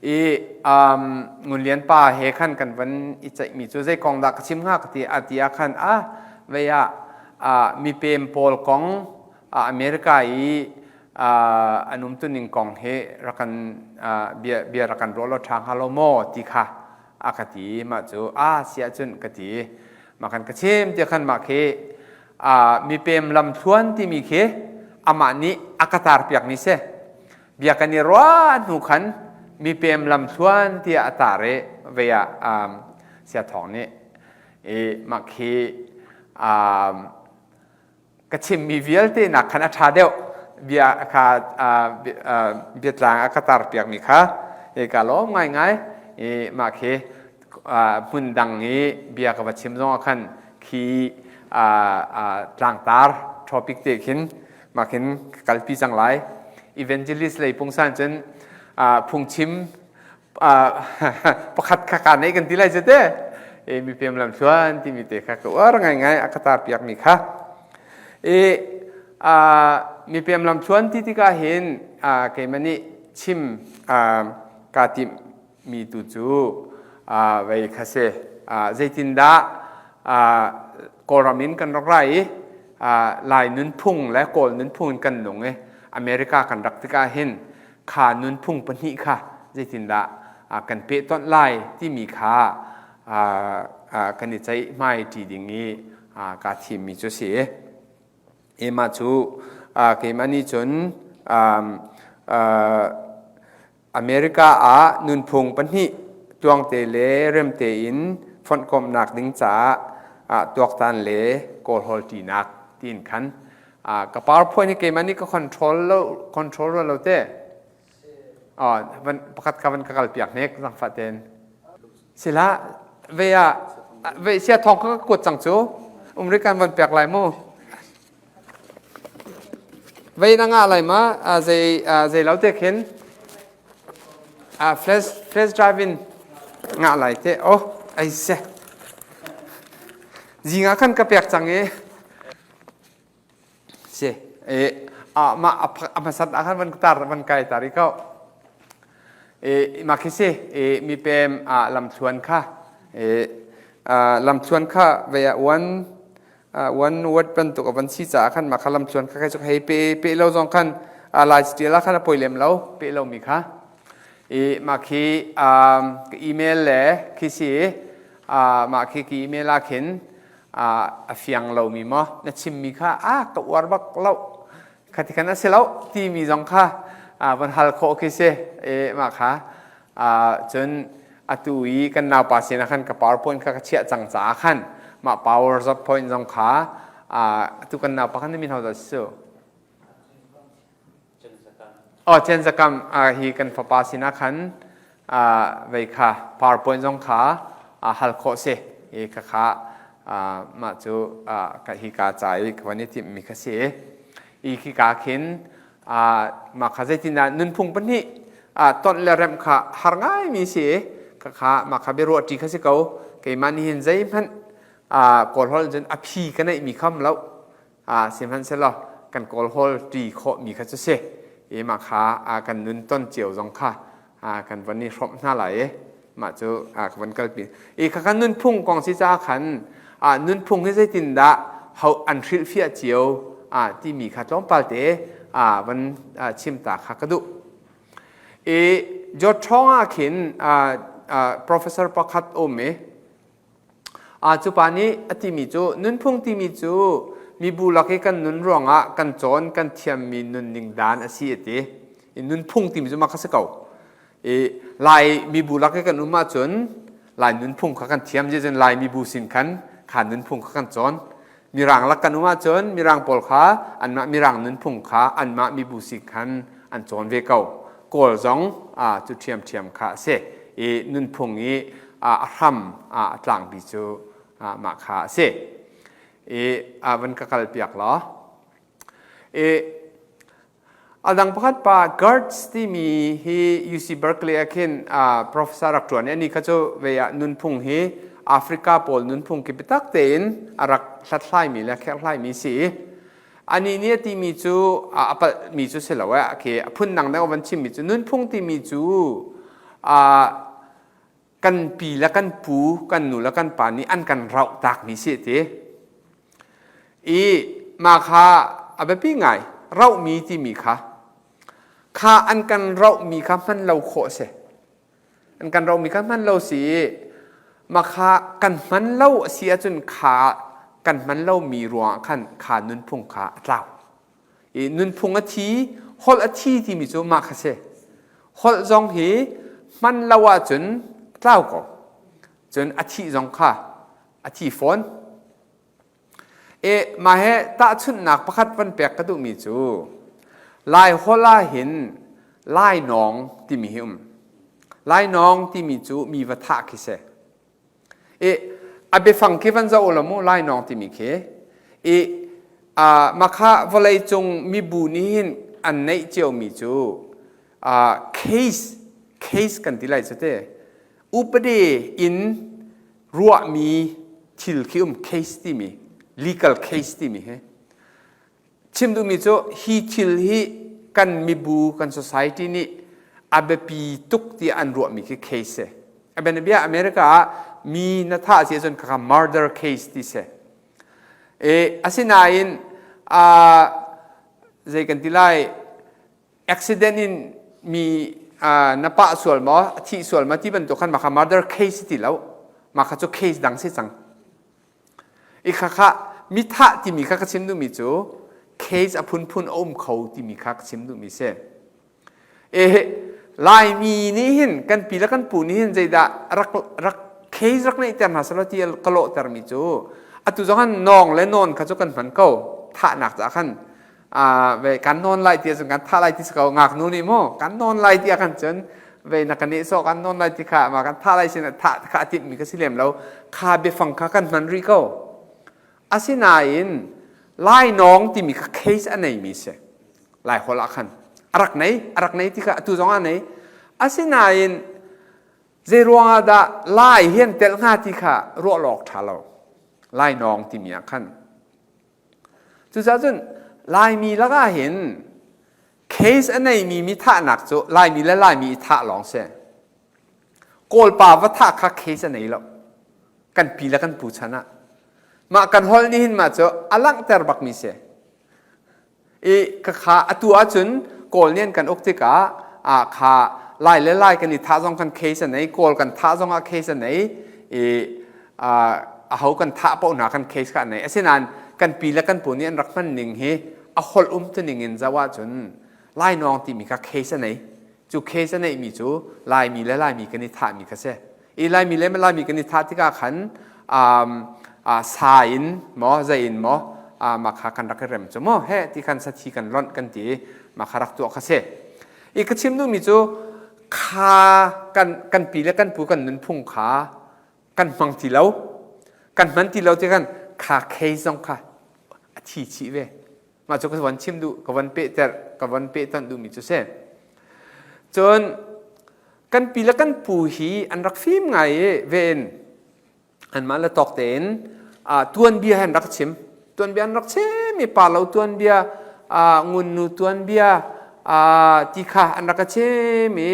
I Ngun Lian pa he khan kan van i ceihmi cu zei kong dah ka chim hnga ka ti a ti ah khan a vei ah mipem pawl kong America i an umtuning kong hi rak kan bia bia rak kan ruah law ṭha hnga lo maw ti kha a ka ti. Mah cu a si ahcun ka ti. Mah khan ka chim ti khan mah khi mipem lamthluan timi khi amah nih a ka tar piakmi si. Bia kan i ruah hnu khan mipem lamthluan tiah a tar i vei ah Sia Thawng nih i mah khi ka chimmi vialte nak khan a ṭha deuh bia kha biatlang a ka tar piakmi kha i ka lawm ngaingai i mah khi hmun dang i bia ka va chim zong ah khan khi tlangtar topic te khin mah khin ka kalpi cang lai. Evangelist lei pungsan cun phungchim pakhat kha ka nei kan ti lai cu te. E mipem lam thluan timi te kha ka uar ngaingai a ka tar piakmi kha. E mipem lam thluan ti tikah hin keimah nih chim kaa timh mi tu cu vei kha si. Zeitindah Kawlram in kan rak ra i Lai nunphung le Kawl nunphung in kan nung i America kan rak tikah hin kha nunphung pahnih kha zeitindah kan pehtonh lai timi kha kan i ceihmai ṭi ding i kaa thimmi cu si. Mah cu keimah nih cun America ah nunphung pahnih tluangte le remte in fonhkomhnak ding caah tuaktan le kawlhawl ṭinak tiin khan ka PowerPoint hi keimah nih ka control lo control lo te van pakhat kha van ka kal piak hnek zangfah ten sila ve ah ve sia thong ka kuat cang cu umri kan van pek lai mu. Vei na ngah lai ma? Zei zei lo te khin flash flash drive in ngah lai te. Oh, ai se. Zinga khan ka pek cang i si e a ma a hmasat ah khan van tar van kai tar i ko. E ma khi si e mi pem a lamthluan kha e lamthluan kha ve a uan one word bantuk a van si caah khan mah kha lamthluan kha kai cu hei pe pe lo zong khan lai tial ah khan a poi lem lo pe lo mi kha i mah khi ka email le khi si mah khi ka email ah khin a fiang lo mi maw na chim mi kha a ka uar bak lo khati khan a si lo ti mi zong kha van hal khawh khi si e mah kha cun atu i kan naupa sinah khan ka PowerPoint kha ka chiah cang caah khan mah PowerPoint zong kha atu kan naupa khan na min ho dah si su? Oh, Chen Zakam hi kan fapa sinah khan vei kha PowerPoint zong kha hal khawh si. I kha kha mah cu ka hi ka ca i ka van i timhmi kha si. I khi ka khin mah kha zeitindah nunphung pahnih tonh le remh kha har ngaimi si. Khakha mah kha biaruah ṭi kha si ko. Keimah nih hin zeihmanh Kawlholh cun a phi ka neihmi kham lo. Sihmanhsehlaw kan Kawlhawl ṭi khawhmi kha cu si. I mah kha kan nun ton cio zong kha kan van i hrawmh hna lai i mah cu ka van kalpi. I khakha nunphung kong si caah khan nunphung hi zeitindah ho an hrilhfiah cio timi kha tlawmpal te van chim ta kha ka duh. I George ah khin professor pakhat um i cu pa nih a timi cu nunphung timi cu mibu lak i kan nun ruangah kan cawn kan thiammi nunning dan a si a ti. I nunphung timi cu mah kha si ko. I Lai mibu lak i kan um ahcun Lai nunphung kha kan thiam cun Lai mibu sin khan kha nunphung kha kan cawn. Mirang lak kan um ahcun Mirang pawl kha anmah Mirang nunphung kha anmah mibu sin khan an cawn ve ko. Kawl zong cu ṭhiamṭhiam kha a si. I nunphung i a hram a tlangpi cu mah kha a si. I van ka kal piak law. I A dang pakhat pa Gertz timi hi UC Berkeley ah khin professor rak ṭuan i anih kha cu ve ah nunphung hi Africa pawl nunphung ki biatak tein a rak hlathlaimi le kherhhlaimi si i anih nih a timi cu a palhmi cu si lo eh khi a phun dang dang a van chimmi cu nunphung timi cu. Kan pi le kan pu, kan nu le kan pa nih an kan rauh takmi si ti. I mah kha a biapi ngai. Rauhmi timi kha kha an kan rauhmi kha hman lo khawh si. An kan rauhmi kha hman lo si i mah kha kan hman lo a si ahcun kha kan hman lomi ruangah khan kha nunphung kha a tlau. I nunphung a thi, holh a thi timi cu mah kha si. Holh zong hi hman lo ahcun a tlau ko. Cun a thih zong kha a thi fawn. E mah he tahchunhnak pakhat van pek ka duhmi cu Lai holh ah hin lainawng timi hi um. Lainawng timi cu mi va thah khi si. I a biafang khi van zoh u law mu lainawng timi khi i mah kha vawleicung mibu nih hin an neih ciomi cu case case kan ti lai cu te upade in ruahmi thil khi um case timi legal case timi hi Chim duhmi cu hi thil hi kan mibu kan society nih a biapi tuk tiah an ruahmi khi case si. A bianabia America ah mi na thah si ahcun khakha murder case ti si. E, asinain uh, zei kan ti lai accident in mi uh, na pah sual maw a thih sual maw ti bantuk khan mah kha murder case ti lo mah kha cu case dang si cang. I khakha mithah timi kha ka chim duhmi cu case a phunphun a um kho timi kha ka chim duhmi si. E Laimi nih hin kan pi le kan pu nih hin zeidah rak rak case rak neihter hna selaw ti ka lawhtermi cu atu zong han nawng le nawn kha cu kan hman ko thahnak caah khan ve kan nawn lai ti ahcun kan thah lai ti si ko ngaknu nih mu kan nawn lai ti ah khan cun ve na kan nehsawh kan nawn lai ti kha ma kan thah lai sin thah kha a timhmi ka si lem lo kha biafang kha kan hman rih ko asinain lainawng timi kha case a neimi si lai holh ah khan a rak nei a rak nei ti kha atu zong ah nei asinain zei ruangah dah lai hian telh hnga ti kha ruah lawk ṭha lo lainawng timi ah khan Cucaah cun Laimi lakah hin case a neimi mi thahnak cu Laimi le Laimi i thah lawng si. Kawlpa va thah kha case a nei lo. Kan pi le kan pu chan ah. Mah kan holh nih hin mah cu a langhter bakmi si. I khakha atu ahcun Kawl nih an kan uk tikah ah kha Lai le Lai kan i thah zong kan case a nei, Kawl kan thah zong ah case a nei i aho kan thah paoh hna kan case kha a nei. Asinain kan pi le kan pu nih an rak hman ning hi a holh um tuning in zoh ahcun Lainawng timi kha case a nei. Cu case a neihmi cu Laimi le Laimi kan i thahmi kha si. I Laimi le Laimi kan i thah tikah khan sa in maw zei in maw mah kha kan rak i rem cu maw he ti khan sathi kan lonh kan ti mah kha rak tuah kha si. I ka chim duhmi cu kha kan kan pi le kan pu kan nunphung kha kan hmang ti lo kan hman ti lo ti khan kha khei zong kha a thi chih ve mah cu ka van chim duh ka van pehter ka van pehtonh duhmi cu si cun kan pi le kan pu hi an rak fim ngai i ven anmah le tawk tein tuanbia han rak chim tuanbia an rak chim i pa lo tuanbia ngunnu tuanbia ti kha an rak chim i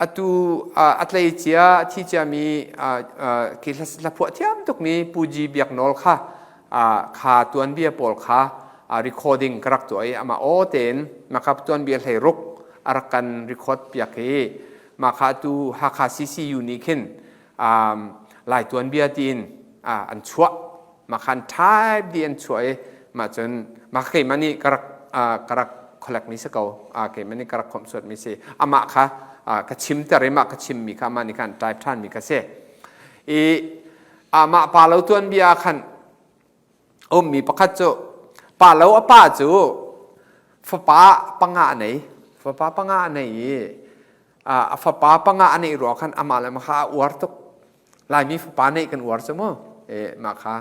atu a tlei cia a thi ciami khi hlaphuah thiam tukmi Pu G Biak Nawl kha kha tuanbia pawl kha recording ka rak tuah i amah aw tein maka tuanbia hlei ruk a rak kan record piak i mah kha atu Hakha CCU nih khin Lai tuanbia tiin an chuah mah khan type di an chuah i mah cun mah keimah nih ka rak ka rak collect mi si ko keimah nih ka rak khomhsuat mi si amah kha ka chimter i mah ka chimmi kha amah nih khan type ṭhan mi kha si i amah pa lo tuanbia khan ummi pakhat cu pa lo a pa cu fapa panga a nei fapa panga a nei i a fapa panga a neih ruang khan amah le mah kha a uar tuk Laimi fapa neih kan uar cu mu e mah kha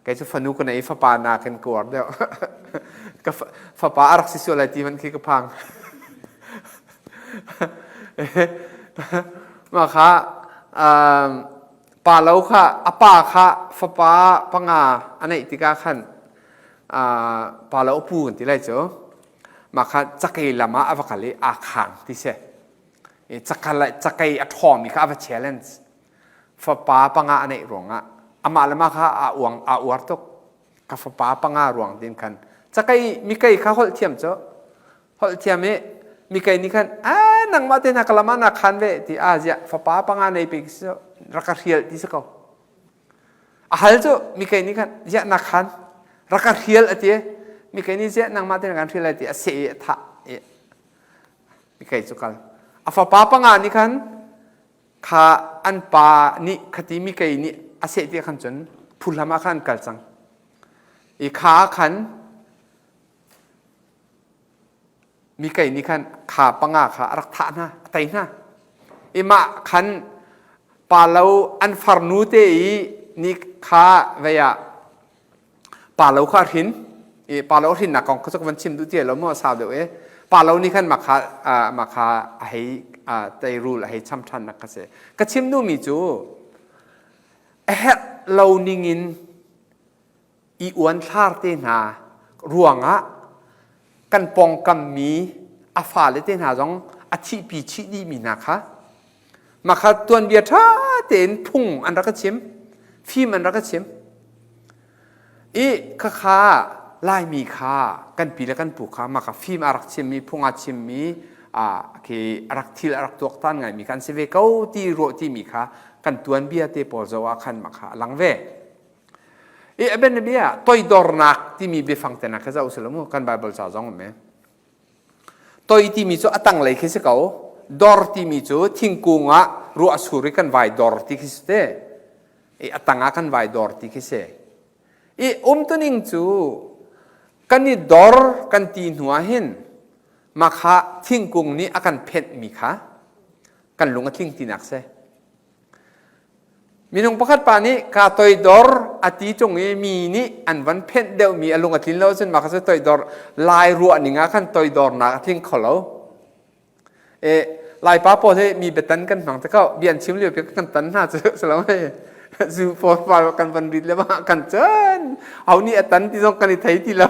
kei cu fanu ka nei fapa nakin ka uar deuh ka fapa a rak si sual lai ti hmanh khi ka phang mah kha pa lo kha a pa kha fapa panga a neih tikah khan pa lo pu kan ti lai cu mah kha cakei lam ah a va kal i aa khang ti si. Cakei a ṭhawmi kha a va challenge. Fapa panga a neih ruangah amah le mah kha aa uang aa uar tuk. Ka fapa panga ruang tin khan cakei mikei kha holh thiam cu holh thiam i mikei nih khan a nangmah te hna ka lam ah na khan ve ti a ziah fapa panga nei pe si rak ka hrial ti si ko. A hal cu mikei nih khan ziah na khan rak ka hrial a ti. Mikei nih ziah nangmah te na kan hrial lai ti a seh i a thah i mikei cu kal. A fapa panga nih khan kha an pa nih khati mikei nih a seh ti khan cun phuhlam ah khan an kal cang. I kha khan mikei nih khan kha panga kha a rak thah hna, a tei hna. I mah khan pa lo an farnu te i ni kha vei ah pa lo kha a hrin i pa lo a hrinnak kong kha cu ka van chim duh ti lo maw sau deuh i pa lo nih khan mah kha mah kha a hei teirul a hei cham ṭhannak kha si. Ka chim duhmi cu a herh lo ningin i uanthlar te hna ruangah kan pawngkam mi a fale te hna zong a thihpi chih dihmi hna kha mah kha tuanbia ṭha tein phung an rak ka chim fim an rak ka chim i khakha Laimi kha kan pi le kan pu kha mah kha fim a rak chimmi phung a chimmi khi a rak thil a rak tuaktan ngaimi kha an si ve ko ti ruah timi kha kan tuanbia te pawl zoh ah khan mah kha a lang ve. I a bianabia toidornak timi biafang te na kha zoh usih mu kan Bible ca zong um e. Toi timi cu a tanglei khi si ko. Dor timi cu thingkung ah ruah sur i kan vai dor ti khi si te. I a tang ah kan vai dor ti khi si. I umtuning cu kan i dor kan ti hnu ah hin mah kha thingkung nih a kan phenhmi kha kan lung a tling tinak si. Minung pakhat pa nih kaa toidor a ti ṭung i mi nih an van phenh deuhmi a lung a tlin lo cun mah kha cu toidor Lai ruah ning ah khan toidornak a tling kho lo. E, Laipa pawl hi mi biatan kan hmang te ko bia an chim lio pi kan tan hna cu silo hei zu pawl pa kan van rit le ma kan cun ho nih a tan ti zong kan i thei ti lo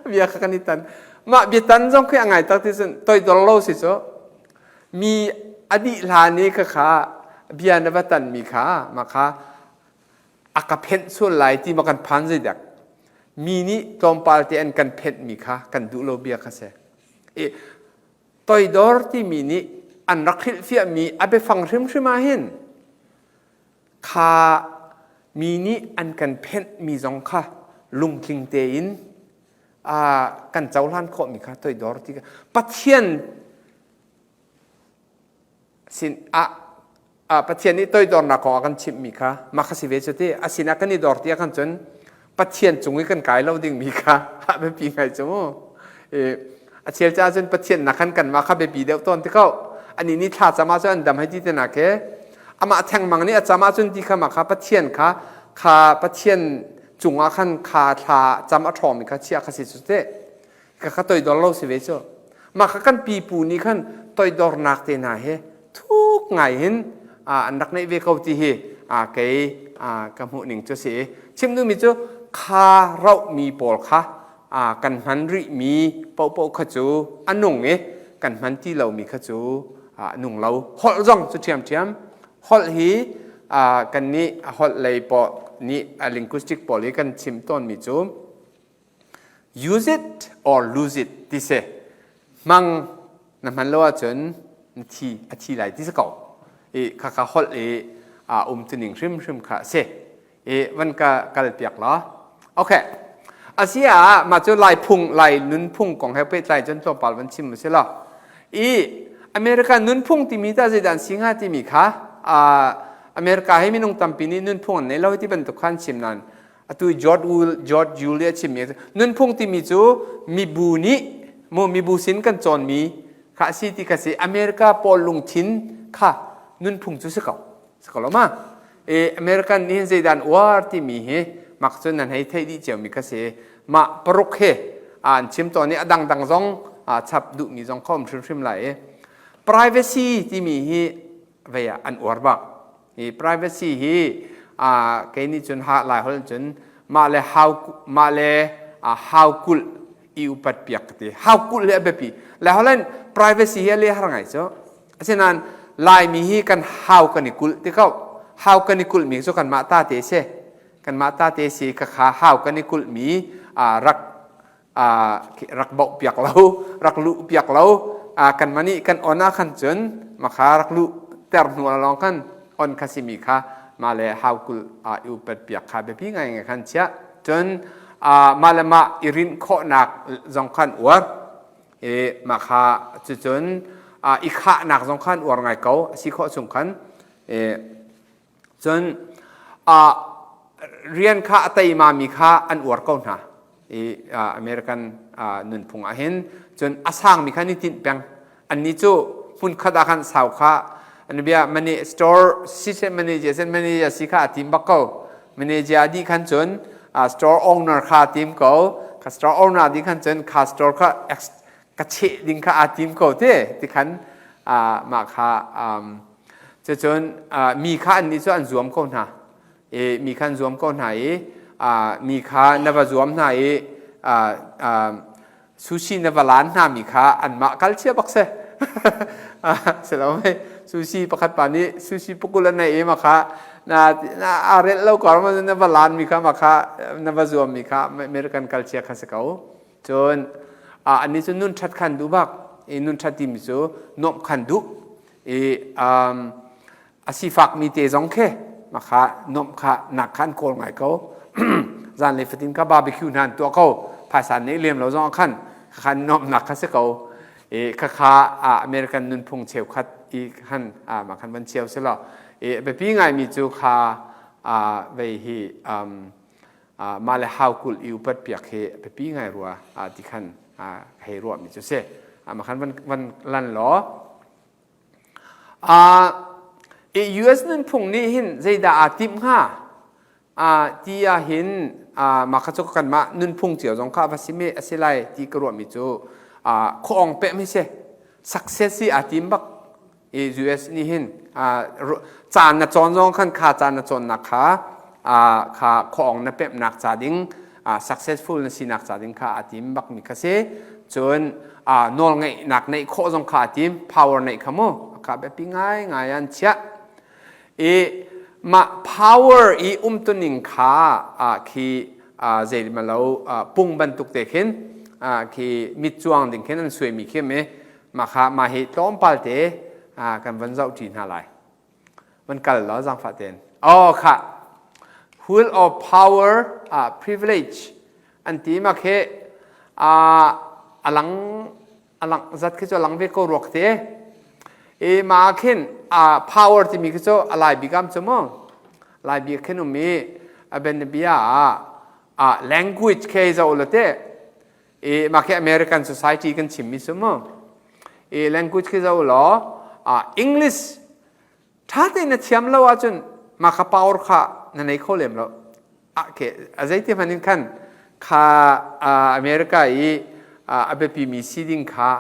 bia kha kan i tan mah biatan zong khi a ngai tak ti cun toidor lo si cu Mi a dih hlan i khakha bia na va tanmi kha mah kha a ka phenh sual lai ti ma kan phan zeidak mi nih tlawmpal te an kan phenhmi kha kan duh lo bia kha si. I toidor timi nih an rak hrilhfiahmi a biafang hrimhrim ah hin kha mi nih an kan phenhmi zong kha lungtling tein kan cohlan khawhmi kha toidor ti kha Pathian sin ah Pathian nih toidornak kong a kan chimhmi kha mah kha si ve cu ti a sinah kan i dor ti ah khan cun Pathian cung i kan kai lo dingmi kha a biapi ngai cu mu. A chel caah cun Pathian nak khan kanmah kha biapi deuh tawn ti ko. Anih nih thla cam ahcun an dam hei ti te nak he amah thengmang nih a cam ahcun ti kha mah kha Pathian kha kha Pathian cungah khan kha thla cam a ṭhawngmi kha chiah kha si cu teh. Ka kha toidor lo si ve cu. Mah kha kan pipu nih khan toidornak te hna he thuk ngai hin an rak neih ve ko ti hi kei ka hmuh ning cu si. Chim duhmi cu kha rohmi pawl kha kan hman rihmi paohpaoh kha cu a nung i kan hman ti lomi kha cu a nung lo. Holh zong cu ṭhiamṭhiam. Holh hi kan nih holh lei pawl nih linguistic pawl i kan chim tawnmi cu Use it or lose it ti si. Hmang na hman lo ahcun na thi a thi lai ti si ko. I khakha holh i aa um tuning hrimhrim kha a si. I van ka kal piak law. Okay. Asia mah cu Lai phung Lai nunphung kong he pehtlai cun tlawmpal van chim a si lo. I America nunphung timi ta zeidah an si hnga timi kha America hi minung tampi nih nunphung an nei lo ti bantuk khan chim nain Atu George George Yule a chimmi nunphung timi cu mibu nih mu mibu sin kan cawnmi kha a si ti kha si America pawl lungthin kha nunphung cu si ko si ko lo ma e American nih hin zeidan uar timi hi mak cun nan hei theih dih ciomi kha si mah paruk he an chim tawn i a dangdang zong chap duhmi zong kha um hrimhrim lai i privacy timi hi vei ah an uar bak Hi privacy hi kei nih cun ha lai holh cun mah le hau mah le hau kulh i upat piak ka ti. Hau kulh hi a biapi. Lai holh in privacy hi a le har ngai cu. Asinain Laimi hi kan hau kan i kulh ti ko. Hau kan i kulhmi cu kanmah ta te si. Kanmah ta te si khakha hau kan i kulhmi rak rak bauh piak lo, rak luh piak lo. Kanmah nih kan on ah khan cun makha rak luh ter hnu lawng khan on kha simi kha mah le hau kulh i upat piak kha biapi ngai ngai khan chiah. Cun mah le mah i rinh khawhnak zong khan uar. I mah kha cucun i khahnak zong khan uar ngai ko a si khawh chung khan. Cun rian kha a teimami kha an uar ko hna. I American nunphung ah hin cun a sangmi kha ni tinh peng. Annih cu hmunkhat ah khan sau kha an bia mani store system manager sen manager si kha a tim bak ko. Manager dih khan cun store owner kha a tim ko. Ka store owner dih khan cun kha store kha ka cheh ding kha aa tim ko te ti khan mah kha cucun mi kha annih cu an zuam ko hna. I mi kha an zuam ko hna i mi kha na va zuam hna i sushi na va lan hna mi kha anmah kal chia bak si. Si lo mei? Sushi pakhat pa nih sushi pukul an nei i ma kha na na a relh lo kor ma na va lan mi kha ma kha na va zuam mi kha American culture kha si ko. Cun annih cu nun ṭhat khan duh bak i nun ṭhat timi cu nuamh khan duh i a sifakmi te zong khi makha nuamh kha nak kha an kawl ngai ko. Zanlei fatin kha barbecue hna an tuah ko. Phaisa neih lem lo zong ah khan kha nuamhnak kha si ko. I khakha American nunphung cheukhat i khan mah khan van cheu si law i biapi ngaimi cu kha vei hi mah le hau kulh i upat piak hi biapi ngai rua ti khan hei ruahmi cu si. Mah khan van van lan law US nunphung nih hin zeidah aa timh hnga ti ah hin mah kha cu kanmah nunphung cio zong kha va si me a si lai ti ka ruahmi cu khuaawng peh mi si. Success hi aa tim bak i US nih hin caan na cawn zong khan kha caan na cawnnak kha kha khuaawng na pemhnak ca ding, successful na sinak ca ding kha aa tim bak mi kha si. Cun nawlngeihnak neih khawh zong kha aa tim, power neih kha mu kha biapi ngai ngai an chiah. I mah power i umtuning kha khi zeimalo pung bantuk te khin khi mit cuang ding khin an suaimi khi mi mah kha mah hi tlawmpal te kan van zoh ṭi hna lai. Van kal law zaangfah tein. Oh kha wheel of power privilege an ti. Mah khi a lang a lang zat khi cu a lang ve ko ruak te i. Mah khin power timi khi cu a lai bik am cu mu lai bik khin um i a ben bia ah language khi zo la te i. Mah khi American society kan chimmi cu mu i language khi zo law English ṭha tein na thiam lo ahcun mah kha power kha na nei kho lem lo. A zeiti hmanh in khan kha America i a biapimi si ding kha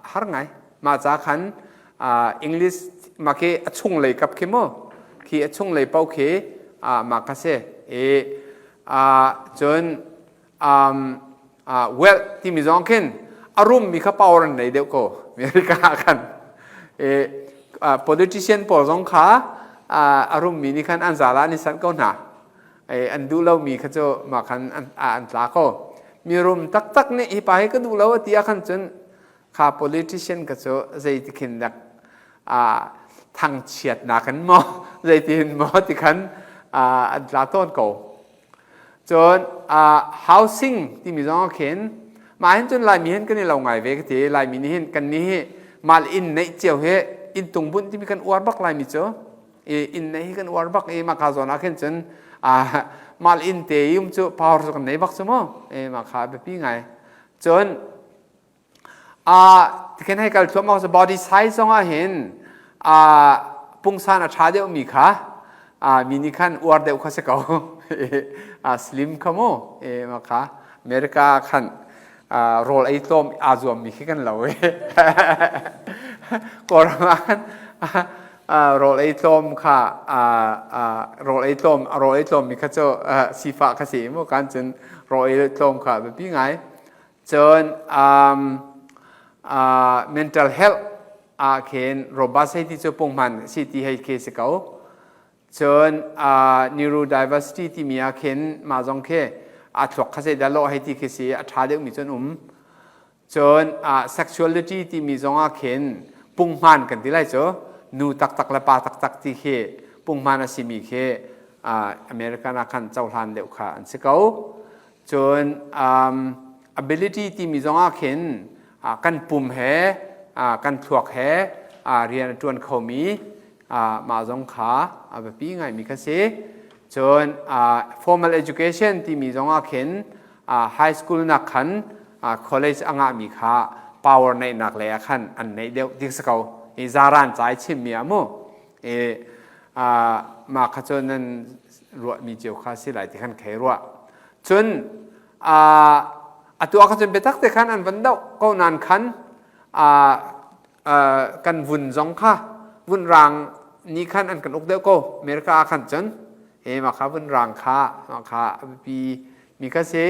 har ngai. Mah ca khan English mah khi a chunglei kap khi mu khi a chunglei paoh khi mah kha si i. Cun wealth timi zong khin a rummi kha power an nei deuh ko America ah khan. Politician pawl zong kha a rummi nih khan an zala an i sanh ko hna. An duh lomi kha cu mah khan an tla ko. Mi rum taktak nih hi pa hi ka duh lo a ti ah khan cun kha politician ka cu zeiti khin dak thangchiatnak in maw zeitin maw ti khan an tla tawn ko. Cun housing timi zong ah khin mah hin cun Laimi hin kan i lo ngai ve ka ti. Laimi nih hin kan nih hi mal inn neih cio hi inn tung bunh timi kan uar bak. Laimi cu i inn neih hi kan uar bak i mah ka zawn ah khin cun mal inn te i um cu power cu kan nei bak cu mu e. Mah kha biapi ngai. Cun Tikhin hei kal thluahmah cu body size zong ah hin pungsan a ṭha deuhmi kha mi nih khan uar deuh kha si ko. Slim kha mu mah kha America khan rawl ei tlawm aa zuammi khi kan lo i Kawlram ah khan rawl ei tlawm kha rawl ei tlawm rawl ei tlawmmi kha cu sifah kha si mu kan cun rawl ei tlawm kha biapi ngai. Cun mental health. Ah khin robust hei ti cu punghman si ti hei khi si ko. Cun neurodiversity timi ah khin mah zong khi a thluak kha zeidah lawh hei ti khi si a ṭha deuhmi cu an um. Cun sexuality timi zong ah khin punghman kan ti lai cu nu taktak le pa taktak ti khi punghman a simi khi American ah khan cohlan deuh kha an si ko. Cun ability timi zong ah khin kan pum he kan thluak he rian a ṭuan khomi mah zong kha a biapi ngaimi kha si. Cun formal education timi zong ah khin high school nak khan college a ngahmi kha power neihnak lei ah khan an neih deuh ti si ko. I zaran ca i chimmi ah mu. I mah kha cu nan ruahmi cio kha si lai ti khan khei ruah. Cun atu ah kha cun biatak te khan an van doh ko nain khan kan vun zong kha vun rang nih khan an kan uk deuh ko America ah khan cun he mah kha vun rang kha mah kha a biapi mi kha si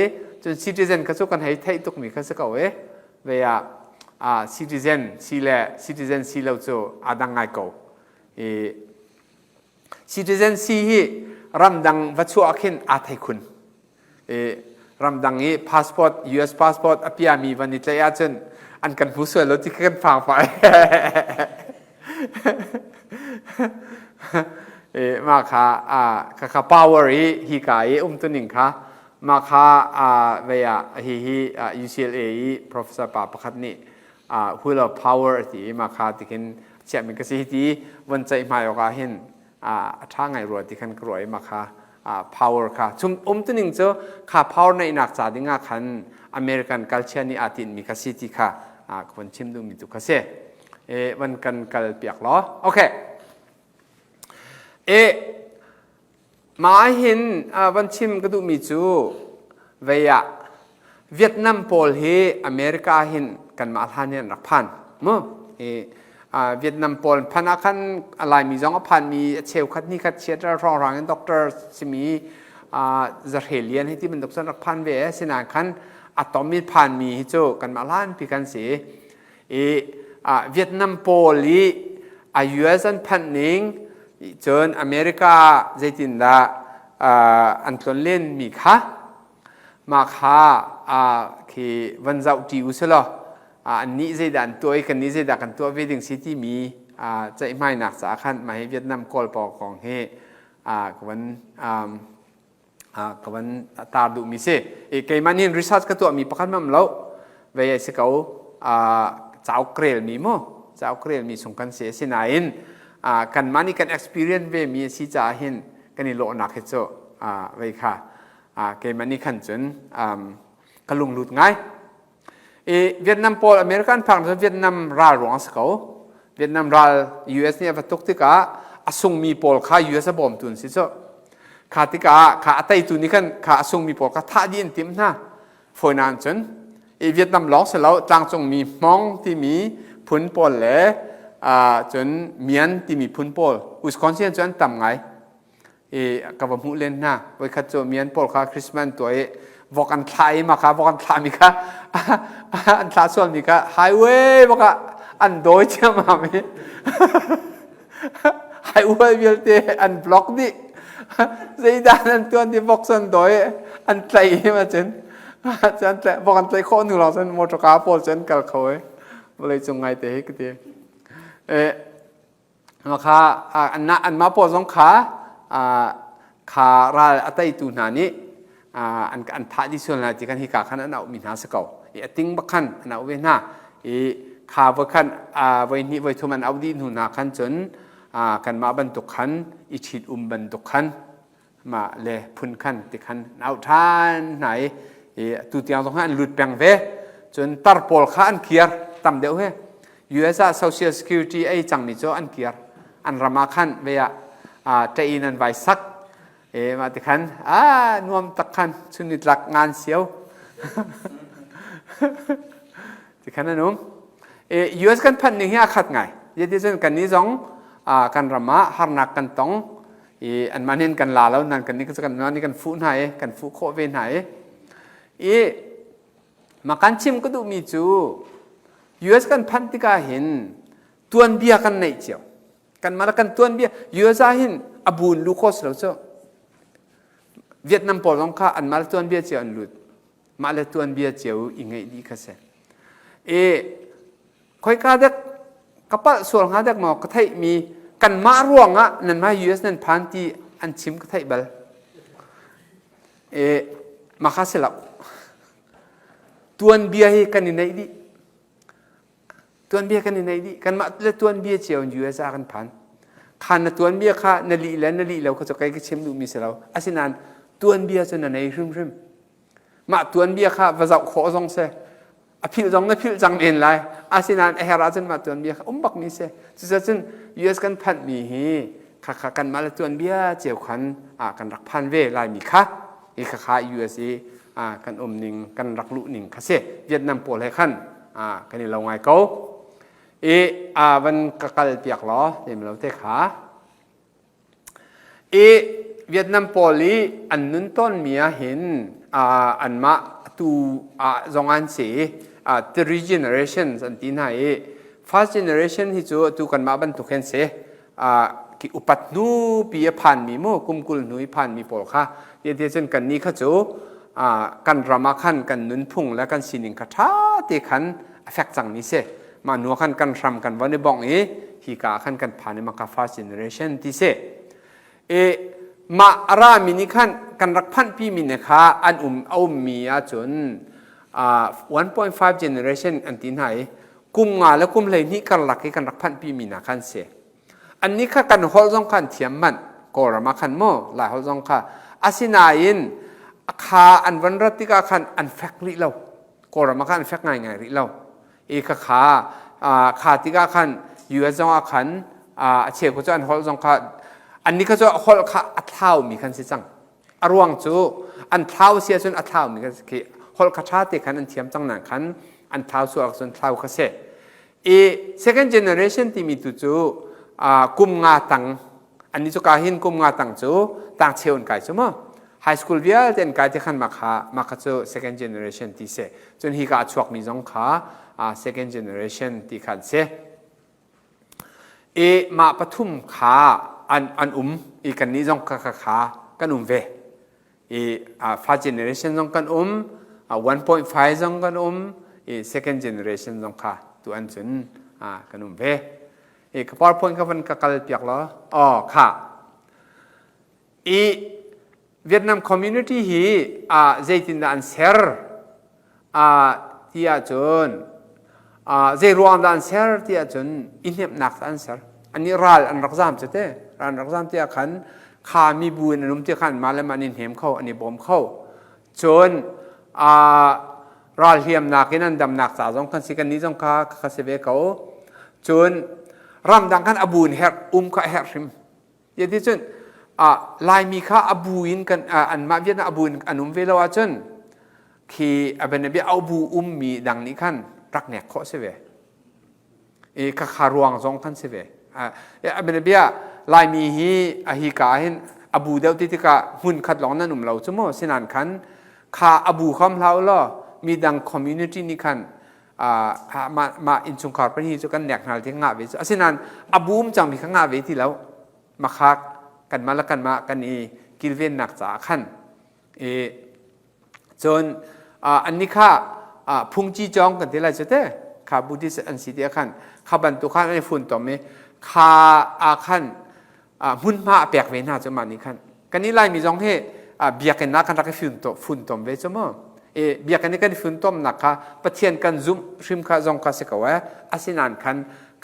cun citizen kha cu kan hei theih tuk mi kha si ko e ve ah citizen si le citizen si lo cu aa dang ngai ko i citizen si hi ramdang va chuah khin aa thei khun ramdang i passport US passport a piami van i tlaih ahcun an kan hmu sual lo ti kha kan phang fai mah kha kha kha power i hi ka i umtuning kha mah kha vei ah hi hi UCLA i professor pa pakhat nih wheel of power a ti i mah kha tikin chiahmi ka si hi ti von ceih hmai awk ah hin a ṭha ngai rua ti khan ka ruah i mah kha power kha chung umtuning cu kha power neihnak ca ding ah khan American culture nih aa tinhmi kha si ti kha ka von chim duhmi tu kha si. E van kan kal piak law. Okay. E mah hin van chim ka duhmi cu vei ah Vietnam pawl hi America hin kanmah hlan hin an rak phan mu. I Vietnam pawl phan ah khan a Laimi zong a phanmi a cheukhat ni khat chiat hrawnghrang in doctor simi Zahre Lian hi ti bantuk cun rak phan ve sinain khan a tom i phanmi hi cu kanmah hlan pi kan si. I Vietnam pawl i a US an phanh ning cun America zeitindah an tlon len mi kha Mah kha khi van zohṭi u sih law annih zeidah an tuah i kannih zeidah kan tuah ve ding si timi ceihmainak caah khan mah hi Vietnam Kawl pawl kong hi ka van ka van tar duhmi si. Keimah nih research ka tuahmi pakhat hmanh lo vei ai si ko cauk relmi mu cauk relmi chung kan si asinain kanmah nih kan experience ve mi a si caah hin kan i lawhnak hi cu vei kha keimah nih khan cun ka lunglut ngai. I Vietnam pawl American phak cu Vietnam ral ruang a si ko. Vietnam ral US nih a va tuk tikah a sungmi pawl kha US a bawmtu an si cu. Kha tikah kha a teitu nih khan kha a sungmi pawl kha thah dih an timh hna. Fawinan cun i Vietnam lawng si lo tlangcungmi Hmong timi phun pawl le cun Mian timi phun pawl Wisconsin cu an tam ngai. I ka va hmuh len hna. Voikhat cu mian pawl kha Christmas an tuah i vok an thlah i mah kha vok an thlahmi kha an thlah sualmi kha highway bak ah an dawi ciammam i highway vialte an block dih. Zeidah an tuan ti vok cu an dawi an tlaih i ma cun an tlaih vok an tlaih khawh hnu lawng cun motor car pawl cu an kal kho i vawlei cung ngai te hi ka ti. Kha anmah pawl zong kha kha ral a teitu hna nih an an thah dih sual hna ti khan hika khan an auhmi hna si ko. I a ting bak khan an auh ve hna. I kha voi khan voi hnih voi thum an auh dih hnu hna khan cun kanmah bantuk khan i ṭhit um bantuk khan mah le phun khan ti khan an auh ṭhan hna i tu tiang zong an lut peng ve. Cun tar pawl kha an kir tam deuh he. US ah Social Security ei cangmi cu an kir. An ram ah khan ve ah ṭein an vai sak. E mah ti khan a nuam tak khan chun nitlak ngan sio. Ti khan an um. E US kan phanh ning hi a khat ngai. Yeti cun kan ni zong kan ram ah harnak kan tong. I anmah nih kan la lo nan kan nih kan nih kan fuh hna i kan fuh khawh ve hna i i mah kan chim ka duhmi cu US kan phanh tikah hin Tuanbia kan neih cio. Kanmah le kan tuanbia USA hin a buun lu kho si lo cu. Vietnam pawl zong kha anmah le tuanbia cio an lut. Mah le tuanbia cio i ngeih dih kha si. E khoika dek ka palh sual hnga dek maw ka theihmi kanmah ruangah nanmah US nan phan ti an chim ka theih bal. E mah kha si lo. Tuanbia hi kan i neih dih. Tuanbia kan i neih dih. Kanmah le tuanbia cio in US ah kan phan. Khan na tuanbia kha na lih le na lih lo kha cu kei ka chim duhmi si lo. Asinain tuanbia cu na nei hrimhrim. Mah tuanbia kha va zoh khawh zong si. A philh zong na philh cang men lai. Asinain a herh ahcun mah tuanbia kha um bakmi si. Cucaah US kan phanhmi hi khakha kanmah le tuanbia cio khan kan rak phan ve laimi kha. Hi khakha US i kan um ning kan rak luh ning kha si. Vietnam pawl he khan kan i lo ngai ko. I van ka kal piak law nem lo te kha. I Vietnam pawl i an nun tawnmi ah hin anmah tu ah zong an si three generations an ti hna i first generation hi cu atu kanmah bantuk hin si ki upat hnu pi a phanmi mu kum 20 hnu i phanmi pawl kha ti cun kan ni kha cu kan ram ah khan kan nunphung le kan sining kha ṭha te khan a fek cangmi si. Mah hnu khan kan hram kan von i bongh i hika ah khan kan phan i maka first generation ti si. E mah a rami nih khan kan rak phanhpi mi ne kha an um a ummi ahcun 1.5 generation an ti hna i kum nga le kum 12 karlak i kan rak phanhpi mi hna khan si. Annih kha kan holh zong kha an thiam manh. Kawlram ah khan maw Lai holh zong kha. Asinain kha an van rat tikah khan an fek rih lo. Kawlram ah khan an fek ngaingai rih lo. I kha kha kha tikah khan US zong ah khan a cheu cu an holh zong kha annih kha cu holh kha a thlaumi khan si cang. A ruang cu an thlau si ahcun a thlaumi khan khi holh kha ṭha te khan an thiam cang nain khan an thlau sual ahcun thlau kha si. I second generation timi tu cu kum nga tang annih cu ka hin kum nga tang cu tang cheu an kai cu mu high school vialte an kai ti khan mah kha mah kha cu second generation ti si cun hi ka a chuakmi zong kha second generation ti khan si i mah pathum kha an an um i kannih zong kha kha kha kan um ve i first generation zong kan um 1.5 zong kan um i second generation zong kha tu an cun kan um ve i ka powerpoint ka van ka kal piak law oh kha i Vietnam community hi zeitindah an ser ti ahcun zei ruang dah an ser ti ahcun i hnemhnak an ser ani ral an rak zam cu te ral an rak zam ti ah khan kha mibu in an um ti khan mah le mah an i hnem kho an i bawm kho cun ral hliamnak in an damnak ca zong kan si kan nih zong kha kha si ve ko cun ramdang khan abu in herh um kha a herh hrim Ti cun Laimi kha a bu in kan anmah Vietnam a bu in an um ve lo ahcun khi a bianabia a bu ummi dang nih khan rak nek khawh si ve. I khakha ruang zong khan si ve. A bianabia Laimi hi a hi ka hin a bu deuh ti tikah hmun khat lawng nan um lo cu mu sinan khan kha a bu kham hlah law midang community nih khan mah mah innchungkhar pahnih cu kan nek hna ti ngah ve cu asinain a bum cangmi kha ngah ve ti lo makhak kanmah le kanmah kan i kilvennak caah khan i cun annih kha phungci cawng kan ti lai cu te kha Buddhist an si ti khan kha bantuk khan an i funtom i kha ah khan hmunhma a pek ve hna cu mah nih khan kan i Laimi zong hi biakinn ah kan rak i funtom ve cu mu i biakinn i kan funtomnak kha Pathian kan zumh hrim kha zong kha si ko eh asinain khan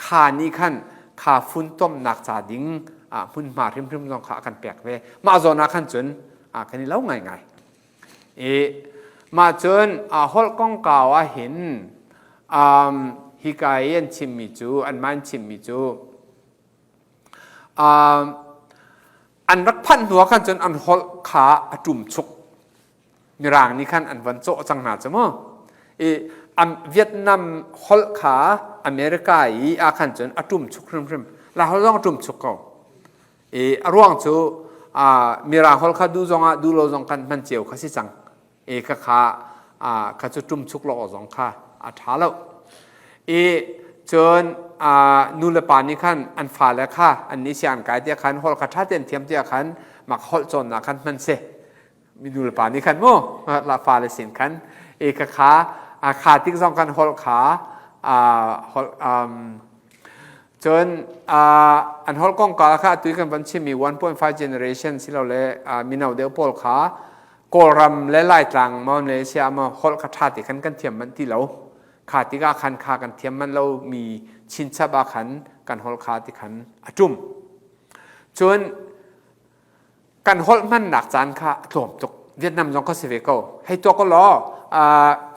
kha nih khan kha funtomnak ca ding hmunhma hrimhrim zong kha a kan pek ve mah zawn ah khan cun kan i lo ngaingai i mah cun holh kongkau ah hin hika i an chimmi cu anmah an chimmi cu An rak phanh hnu ah khan cun an holh kha a ṭumchuk. Mirang nih khan an von cawh cang hna cu mu. I Vietnam holh kha America i ah khan cun a ṭumchuk hrimhrim. Lai holh zong a ṭumchuk ko. I a ruang cu Mirang holh kha duh zong ah duh lo zong kan hman cio kha si cang. I khakha kha cu ṭumchuk lo zong kha a ṭha lo. I cun nu le pa nih khan an fale kha an nih siang kai tiah khan holh kha ṭha tein thiam tiah khan mak holh cawnnak khan hman si. Mi nu le pa nih khan mu la fale sin khan e kha kha kha tik zong kan holh kha holh cun an holh kongkau kha atu kan van chimmi 1.5 generation silole mino deuh pawl kha Kawlram le Laitlang maw Malaysia maw holh kha ṭha te khan kan thiam manh ti lo. Kha tikah khan kha kan thiam manh lo mi chinchap ah khan kan holh kha ti khan a ṭum. Cun kan holh hmannak caan kha a tlawm tuk. Vietnam zong kha si ve ko. Hei tuak ko law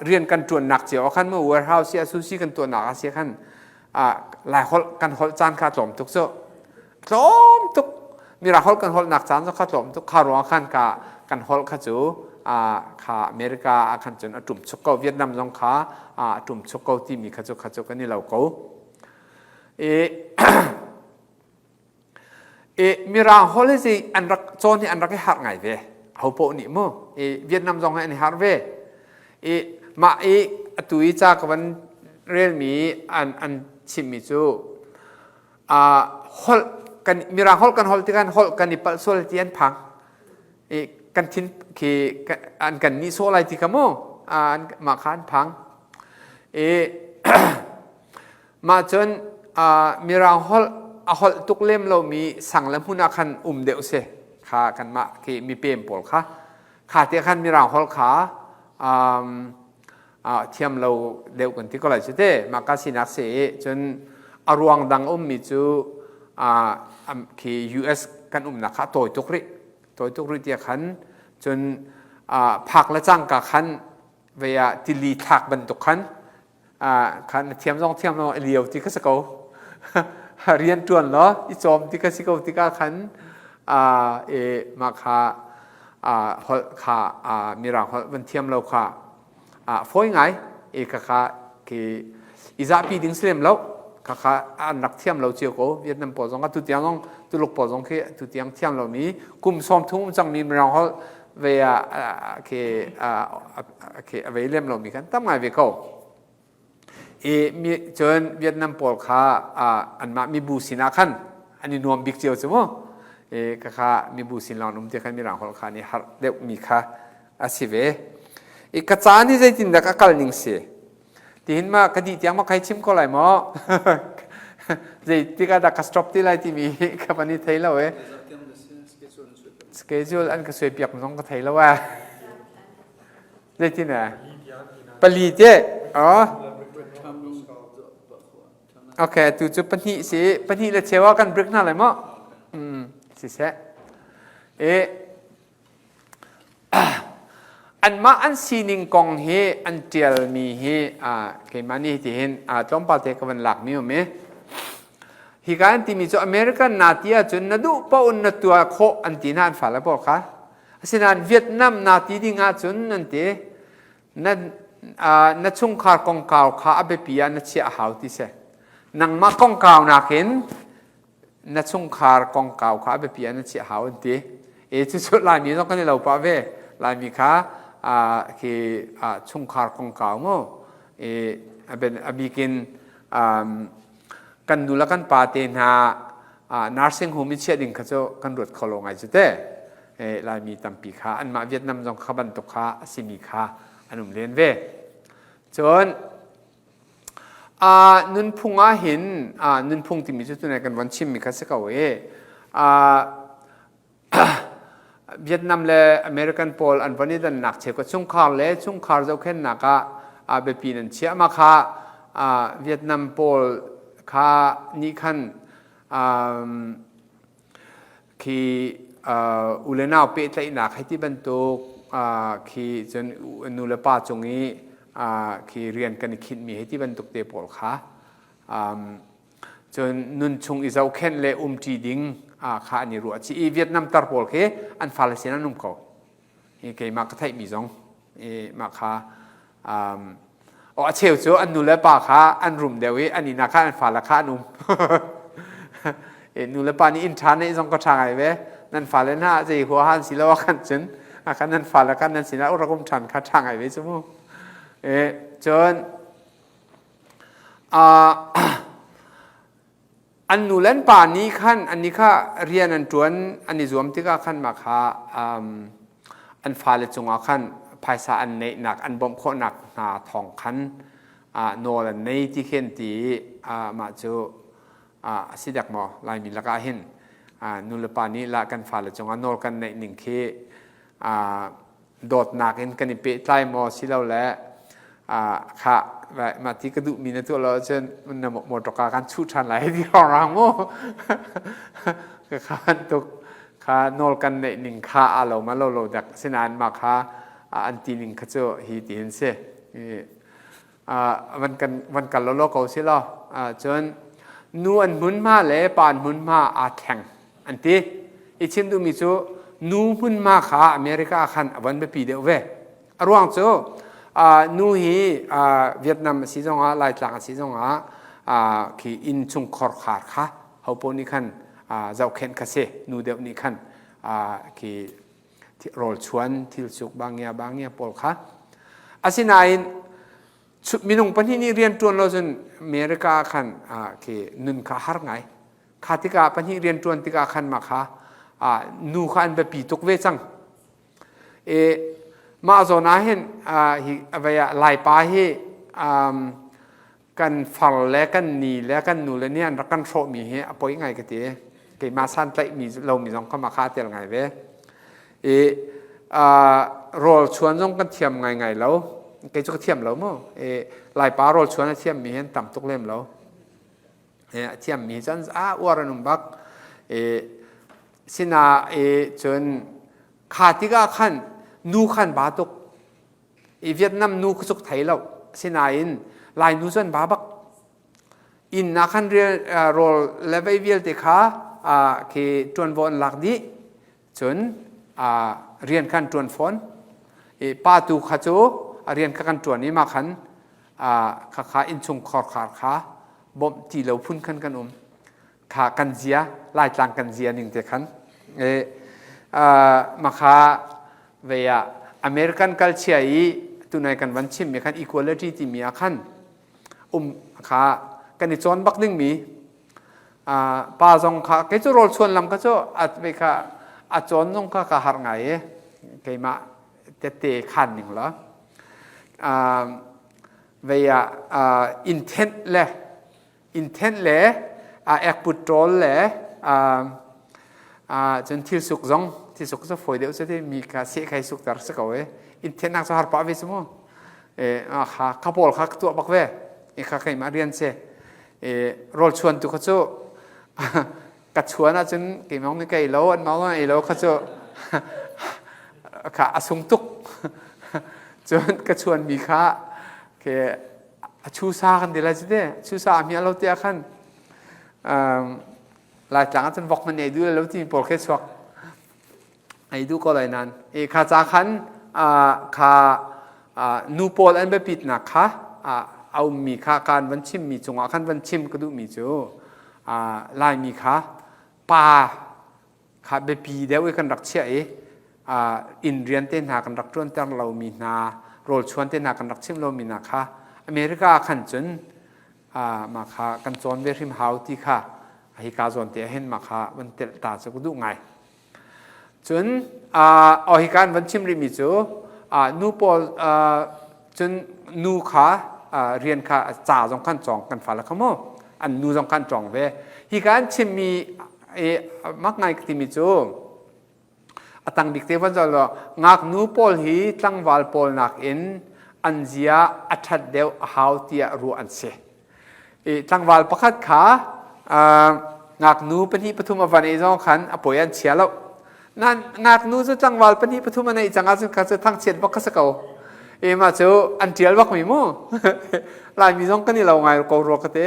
rian kan ṭuannak cio ah khan mu warehouse ah sushi kan tuahnak ah si khan Lai holh kan holh caan kha tlawm tuk cu. Tlawm tuk. Mirang holh kan holhnak caan cu kha tlawm tuk. Kha ruang khan ka kan holh kha cu kha America ah khan cun a ṭum chuk ko. Vietnam zong kha a ṭum chuk ko timi kha cu kha cu kan i lo ko. I I Mirang holh hi an rak cawn hi an rak i harh ngai ve. Ho paoh nih mu. I Vietnam zong hi an i harh ve. I mah i atu i ca ka van relmi an an chimmi cu holh kan Mirang holh kan holh tikah holh kan i palh sual ti an phang. I kan thin khi an kan nihsawh lai ti kha mu. Mah kha an phang. I Mah cun Mirang holh a holh tuk lem lomi sang le hmun ah khan um deuh si kha kanmah khi mipem pawl kha kha te khan Mirang holh kha thiam lo deuh kan ti ko lai cu te mah ka sinak si i cun a ruang dang ummi cu khi US kan umnak kha a tawi tuk rih tawi tuk rih tiah khan cun phak le cangka khan vei ah tili thlak bantuk khan khan na thiam zong thiam lo lio ti kha si ko rian ṭuan law i cawm ti kha si ko tikah khan e mah kha holh kha mirang holh van thiam lo kha fawi ngai e kha kha khi i zahpi ding si lem lo kha kha an rak thiam lo cio ko Vietnam pawl zong atu tiang zong Tuluk pawl zong khi atu tiang thiam lomi kum sawm thum cangmi mirang holh ve ah khi khi a vei lem lomi kan tam ngai ve ko. I mi cun Vietnam pawl kha anmah mibu sinah khan an i nuam bik cio cu mu. I khakha mibu sin lawng um ti khan mirang holh kha an i harh deuh mi kha a si ve. I ka caan hi zeitindah ka kal ning si? Tihin ma ka dih tiang ma kai chim ko lai maw? Zei tikah dah ka stop ti lai timi ka van i thei lo e. Schedule an ka suai piak zong ka thei lo e. Zeitin e? Pali te. Oh. Okay, tu cu pahnih si. Pahnih le cheu ah kan break hna lai maw? Siseh. E Anmah an sining kong hi an ṭialmi hi keimah nih hitihin tlawmpal te ka van lakmi um i hika an timi cu American na ti ahcun na duh paoh in na tuah khawh an ti hna an fale pawl kha. Asinain Vietnam na ti ding ahcun an ti na, na chungkhar kongkau kha a biapi ah na chiah a hau ti si. Nangmah kongkau nakin na chungkhar kongkau kha a biapi ah na chiah hau an ti. E cucu Laimi zong kan i lo pah ve. Laimi kha khi chungkhar kongkau mu e a bikin kan nu le kan pa te hna nursing home i chiah ding kha cu kan ruat kho lo ngai cu te. E Laimi tampi kha anmah Vietnam zong kha bantuk kha a simi kha an um len ve. Cun Nunphung ah hin nunphung timi cu tunai kan von chimmi kha si ko i Vietnam le American pawl an von i dannak cheukhat chungkhar le chungkhar zohkhennak ah biapi nan chiah. Mah kha Vietnam pawl kha nih khan Khi u le nau pehtlaihnak hei ti bantuk khi cun nu le pa cung i khi rian kan i khinhmi hei ti bantuk te pawl kha cun nun chung i zohkhenh le umṭi ding kha an i ruah chih i Vietnam tar pawl khi an fale sin an um ko. Hi keimah ka theihmi zong i mah kha aw a cheu cu an nu le pa kha an rum deuh i an inn ah khan an fale kha an um. Nu le pa nih inn ṭha neih zong ka ṭha ngai ve. Nan fale hna zei huaha an si lo ah khan cun a khan nan fale khan nan sinah rak um ṭhan kha ṭha ngai ve cu mu. Cun. An nu le an pa nih khan an nih kha rian an ṭuan an i zuam tikah khan mah kha an fale cungah khan phaisa an neihnak an bawmh khawhnak hna thawng khan nawl an nei ti khi an ti i mah cu a si dek maw Laimi lakah hin nu le pa nih lah kan fale cungah nawl kan neih ning khi dawtnak in kan i pehtlai maw silole kha mah ti ka duhmi na tuah lo ahcun na motor kan chuh ṭhan lai ti rang mu ka kha bantuk kha nawl kan neih ning kha aa lo ma lo lo dek asinain mah kha an ti ning kha cu hi ti hin si van kan van kal lo ko si law cun nu an hmunhma le pa an hmunhma aa thleng an ti i chim duhmi cu nu hmunhma kha America ah khan a von biapi deuh ve a ruang cu nu hi Vietnam a si zongah Laitlang a si zongah khi inn chung khorkhar kha hopo nih khan zohkhenh kha si nu deuh nih khan khi rawl chuan thil suk bangia bangia pawl kha asinain minung pahnih nih rian ṭuan lo cun America khan khi nun kha har ngai kha tikah pahnih rian ṭuan tikah khan mah kha nu kha an biapi tuk ve cang e mah zawn ah hin hi avei ah Laipa hi kan far le kan ni le kan nu le nih an rak kan hrawhmi hi a poi ngai ka ti keimah santlaihmi lomi zong kha kha tel ngai ve i rawl chuan zong kan thiam ngai ngai lo kei cu ka thiam lo mu i laipa rawl chuan a thiammi hi an tam tuk lem lo a thiammi cun a uar an um bak i sina i cun kha tikah khan nu khan ba tuk I Vietnam nu khu cuk thei lo. Asinain Lai nu cu an ba bak. Inn ah khan rawl le vei vialte kha khi ṭuanvo an lak dih. Cun rian khan ṭuan fawn. I pa tu kha cu a rian kha kan ṭuan i mah khan khakha innchung khorkhar kha bawmh ti lo phun khan kan um. Kha kan zia, Laitlang kan zia ning te khan. Makha vei ah American culture i tunai kan van chimmi khan equality timi ah khan um kha kan i cawn bak dingmi pa zong kha kei cu rawl chuan lam kha cu a kha a cawn zong kha ka har ngai i keimah tette khan ning la vei ah intent le Inthenh le ekput ṭawl le cun thil suk zong thil suk cu fawi deuh cu ti mi kha seh kha i sukter si ko e inthenhnak cu har pah ve cu mu kha kha pawl kha ka tuah bak ve i kha keimah rian si rawl chuan tu kha cu ka chuan ahcun keimah nih ka ei lo an mah ei lo kha cu kha a sung tuk cun ka chuan mi kha ke a chusa kan ti lai cu te chusa a hmiah lo tiah khan laitlang ah cun vok man ei duh lo ti pawl khi chuak ei duh ko lai nan e kha ca khan kha nu pawl an biapitnak kha a ummi kha kan van chimmi cungah khan van chim ka duhmi cu laimi kha pa kha biapi deuh i kan rak chiah i inn rian te hna kan rak ṭuanter lomi hna rawlchuan te hna kan rak chimh lomi hna kha America ah khan cun mah kha kan cawn ve hrim hau ti kha hika zawn te ah hin mah kha van telh ta cu ka duh ngai. Cun hika an van chim rihmi cu nu pawl cun nu kha rian kha ca zong khan cawng kan fale kha mu an nu zong khan cawng ve hika an chimmi mak ngai timi cu a tang bik te van zoh law ngaknu pawl hi tlangval pawl nakin an zia a ṭhat deuh a hau tiah ruah an si I tlangval pakhat kha ngaknu pahnih pathum a van ei zong khan a poi an chia lo. Nan ngaknu cu tlangval pahnih pathum a neih cang ahcun kha cu thangchiat bak kha si ko. E mah cu an ṭial bak mi mu. Laimi zong kan i lo ngai ko rua ka te.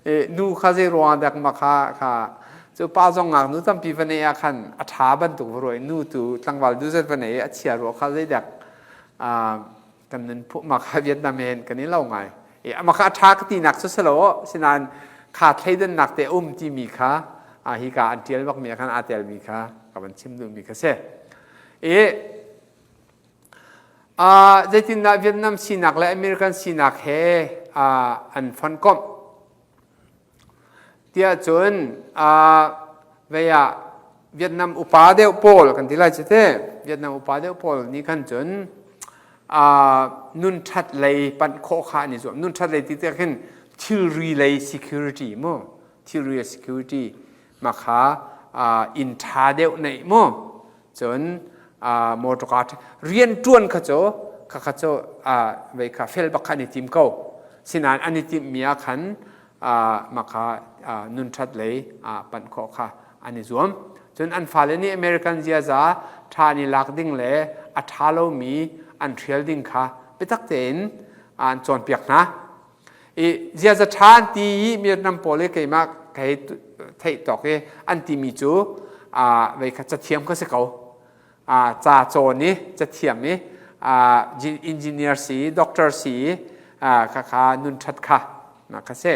E, nu kha zei ruang dek ma kha kha cu pa zong ngaknu tampi va neih ah khan a ṭha bantuk va ruai nu tu tlangval du zat va nei a chia rua kha zei dek kan nun phu ma kha Vietnam hen kan i lo ngai i ama kha a ṭha ka tinak cu si lo sinain kha thleidannak te um timi kha hi ka an ṭial bakmi ah khan aa telmi kha ka van chim duhmi kha si i zeitindah Vietnam sinak le American sinak he an fonkomh? Tiah cun vei ah Vietnam upa deuh pawl kan ti lai cu te Vietnam upa deuh pawl nih khan cun nun ṭhat lei panh khawh kha an i zuam. Nun ṭhat lei ti tik hin thilri lei security mu thilri security ma kha inn ṭha deuh neih mu cun motor car rian ṭuan kha cu kha kha cu vei kha fel bak kha an i tim ko. Sinain an i timhmi ah khan mah kha nun ṭhat lei panh khawh kha an i zuam. Cun an fale nih American ziaza ṭha an i lak ding le a ṭha lomi an hrial ding kha biatak tein an cawnpiak hna. I ziaza ṭha an ti i Vietnam pawl i keimah ka hei theih tawk i an timi cu vei kha cathiam kha si ko. Ca cawn i cathiam i engineer si, doctor si khakha nun ṭhat kha kha si.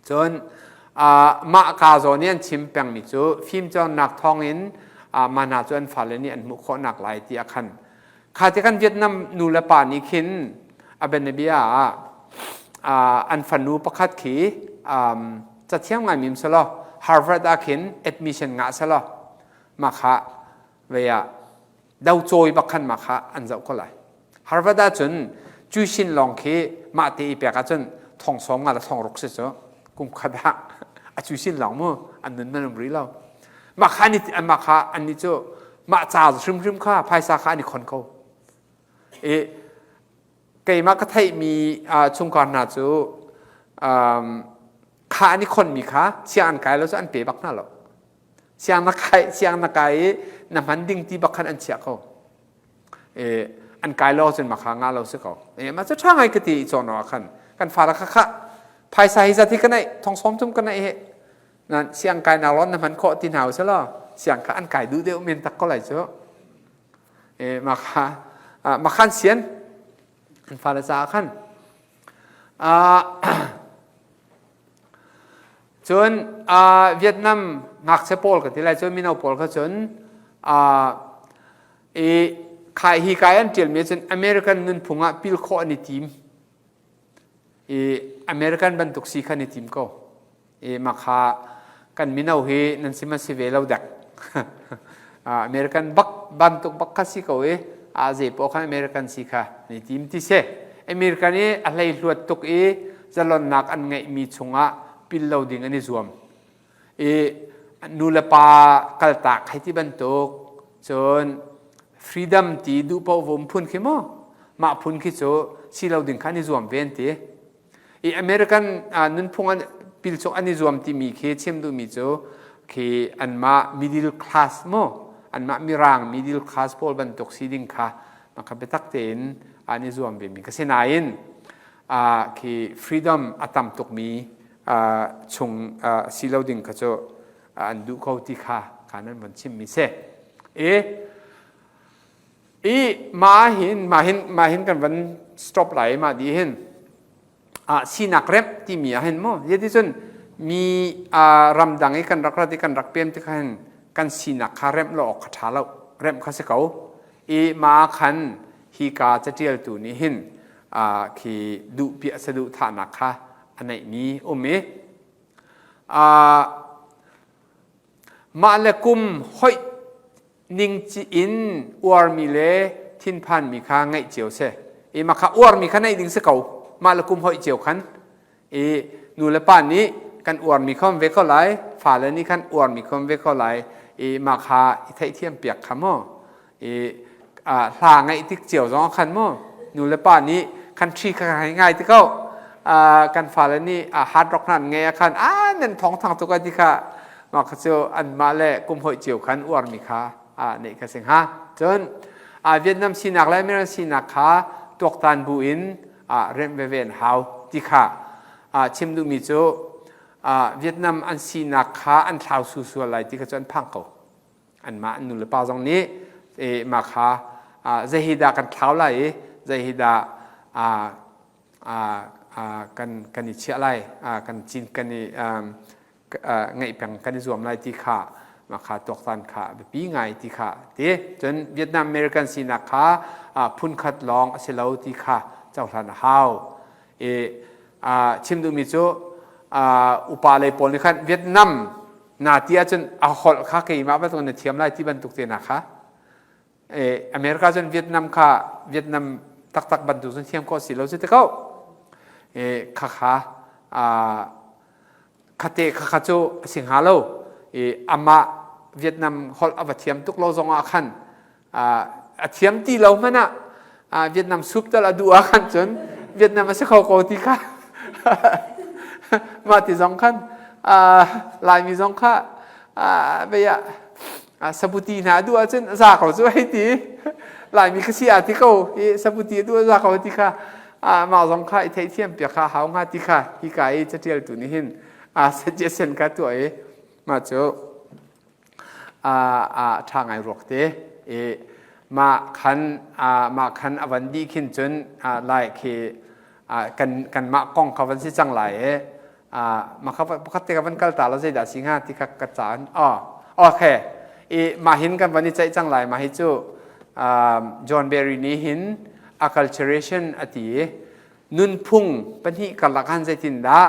Cun mah ka zawn i an chim pengmi cu fimcawnnak thawngin mah hna cu an fale nih an hmuh khawhnak lai ti a khan. Kha ti kan Vietnam nu le pa nih khin a bianabia ah an fanu pakhat khi cathiam ngaimi um selaw Harvard ah khin admission ngah selaw mah kha vei ah do cawi bak khan mah kha an zoh ko lai. Harvard ahcun tuition lawng khi mah te i pek ahcun thong sawm nga le thong ruk si cu kum khat ah a tuition lawng mu an nun man um rih lo. Mah kha an mah kha an nih cu mah ca hrimhrim kha phaisa kha an i khon ko. I keimah ka theihmi chungkhar hna cu kha an i khonmi kha siang an kai lo cu an pe bak hna lo. Siang na kai siang na kai i na hman ding ti bak khan an chiah ko. E an kai lo cun makha nga lo si ko. E ma cu ṭha ngai ka ti i cawn ah khan kan fa kha kha phaisa hi zat hi ka neih thong sawm thum ka neih he nan siang kai nak lon na hman khawh ti hna usih law siang kha an kai duh deuh men tak ko lai cu. E makha makhan sian an fale caah khan Cun Vietnam ngakchia pawl ka ti lai cun mino pawl kha cun i khai hi kai an ṭialmi cun American nunphung ah pil khawh an i tim i American bantuk si kha an i tim ko. I mah kha kan mino hi nan si man si ve lo dek. American bak bantuk bak kha si ko i a zei paoh khan American si kha ni tim ti si. American i a hleihluat tuk i zalonnak an ngeihmi chungah pil lo ding an i zuam. I nu le pa kaltak hei ti bantuk cun freedom ti duh paoh va um phun khi mu mah phun khi cu si lo ding kha an i zuam ve an ti. I American nunphung an pil chung an i zuam timi khi chim duhmi cu khi anmah middle class mu anmah mirang middle class pawl bantuk si ding kha maka biatak tein an i zuam ve mi ka si nain khi freedom a tam tukmi chung si lo ding kha cu an duh ko ti kha khan an von chimmi si. I I mah hin mah hin mah hin kan van stop lai mah di hin ah sinak remh timi ah hin mu cun mi ramdang i kan rak rat i kan rak pem tikah hin kan sinak kha remh lo awk kha ṭha lo remh kha si ko i mah khan hi ka catialtu nih hin khi duh piah saduh thahnak kha a neihmi um i mah le kum hoih ningci in uarmi le thinphanmi kha ngeih cio si. I mah kha uarmi kha neih ding si ko. Mah le kum hoih cio khan. I nu le pa nih kan uarmi kha um ve ko lai, fale nih khan uarmi kha um ve ko lai. I mah kha i theihthiam piak kha mu. I hla ngaih tik cio zong khan mu. Nu le pa nih kan ṭhi kha kan ngai ti ko. Kan fale nih hard rock hna an ngeih ah khan a nan thawng thang tuk a ti kha Mah kha cu anmah le kum hoih cio khan uarmi kha neih kha si hnga. Cun Vietnam sinak le American sinak kha tuaktan bu in remh veve an hau ti kha chim duhmi cu Vietnam an sinak kha an thlau susual lai ti kha cu an phang ko. Anmah an nu le pa zong nih mah kha zei hi dah kan thlau lai i zei hi dah kan kan i chiah lai kan cin kan i ngeih peng kan i zuam lai ti kha mah kha tuaktan kha biapi ngai ti kha ti cun Vietnam American sinak kha phunkhat lawng a si lo ti kha cohlan a hau i chim duhmi cu. Upa lei pawl nih khan Vietnam na ti ahcun a holh kha keimah bantuk na thiam lai ti bantuk te hna kha America cun Vietnam kha Vietnam taktak bantuk cun thiam khawh si lo si te ko. Khakha khate khakha cu a si hnga lo. Amah Vietnam holh a va thiam tuk lo zong ah khan a thiam ti lo hmanh ah Vietnam soup tal a duh ah khan cun Vietnam a si kho ko ti kha mah ti zong khan Laimi zong kha vei ah sabuti hna a duh ahcun a za ko cu hei ti Laimi ka si ah ti ko i sabuti a duh a za ko ti kha mah zong kha i theihthiam piak kha hau hnga ti kha hika i catialtu nih hin suggestion kha tuah i mah cu a ṭha ngai ruak te i mah khan mah khan a van dih khin cun lai khi kan kanmah kong kha van si cang lai i mah kha pakhat te ka van kal ta lo zeidah si hnga ti kha ka caan oh okay i mah hin kan van i ceih cang lai mah hi cu John Barry nih hin acculturation a ti i nunphung pahnih karlak han zeitindah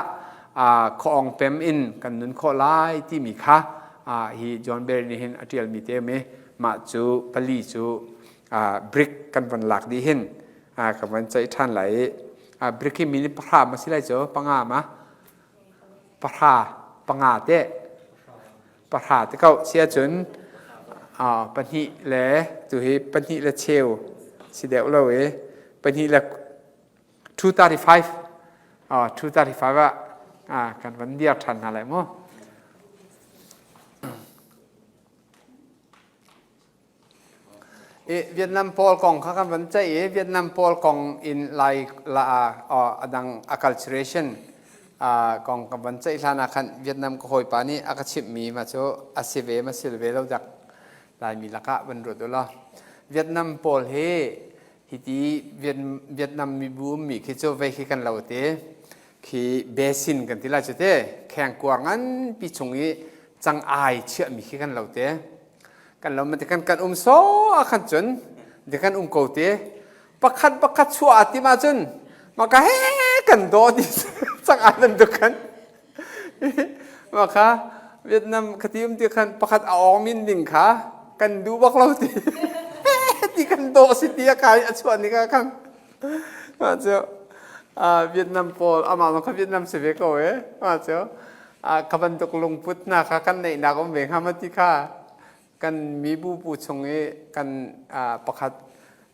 khuaawng pem in kan nun khawh lai timi kha hi John Barry nih hin a ṭialmi te mi mah cu pali cu brick kan van lak dih hin kan van ceih ṭhan lai i brick hi minute pahra ma si lai cu panga ma pahra panga te pahra te ko si ahcun pahnih le tu hi pahnih le cheu si deuh lo i pahnih le 235 235 ah kan van dir ṭhan hna lai mu. I Vietnam pawl kong kha kan van ceih i Vietnam pawl kong in lai la a dang acculturation kong kan van ceih hlan ah khan Vietnam ka hawipa nih a ka chimhmi ma cu a si ve ma si ve lo dak Laimi lakah van ruat u law Vietnam pawl hi hiti Vietnam mibu ummi khi cu vei khi kan lo te khi basin kan ti lai cu te khengkuar nganpi chung i cang ai chiahmi khi kan lo te kan lo man kan kan um so ah khan cun de kan um ko te pakhat pakhat chuah a tim ahcun maka he kan daw ti cang ai bantuk kan maka Vietnam khati um ti khan pakhat a awng min ding kha kan duh bak lo ti ti kan daw si ti a kai a chuah ni ka khan ma cu Vietnam pawl amah zong kha Vietnam si ve ko e ma cu ka bantuk lungput hna kha kan neihnak um ve hnga ma ti kha kan mibu pu chung i kan pakhat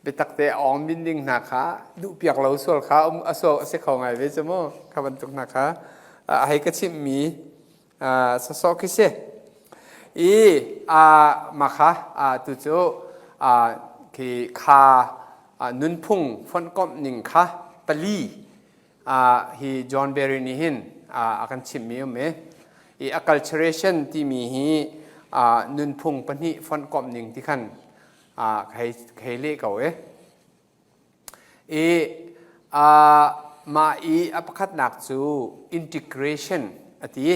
biatak te awng min ding hna kha duh piak lo sual kha um a sual a si kho ngai ve cu mu kha bantuk hna kha a hei ka chimhmi sawsawh khi si i mah kha tu cu khi kha nunphung fonhkomh ning kha pali hi John Barry nih hin a kan chimhmi um i i acculturation timi hi nunphung pahnih fonhkomh ning ti khan hei hei leh ko i I mah i a pakhatnak cu integration a ti.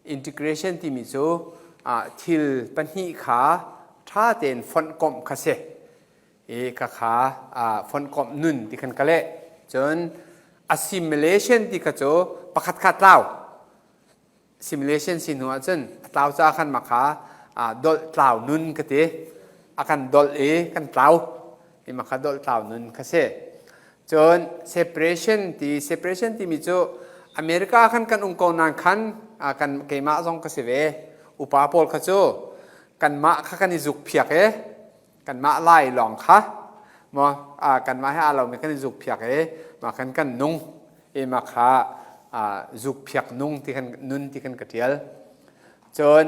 Integration timi cu thil pahnih kha ṭha tein fonhkomh kha si. I khakha fonhkomh nun ti khan ka leh. Cun assimilation ti kha cu pakhat kha tlau. Simulation si hnu ahcun a tlau caah khan mah kha dolh tlau nun ka ti. A kan dolh i kan tlau. I mah kha dolh tlau nun kha si. Cun separation ti separation timi cu America khan kan um ko nain khan kan keimah zong ka si ve. Upa pawl kha cu kanmah kha kan i zukphiak i kanmah Lai lawng kha maw kanmah he aa lomi kan i zukphiak i mah khan kan nung i mah kha zukphiak nung ti khan nun ti khan ka ṭial. Cun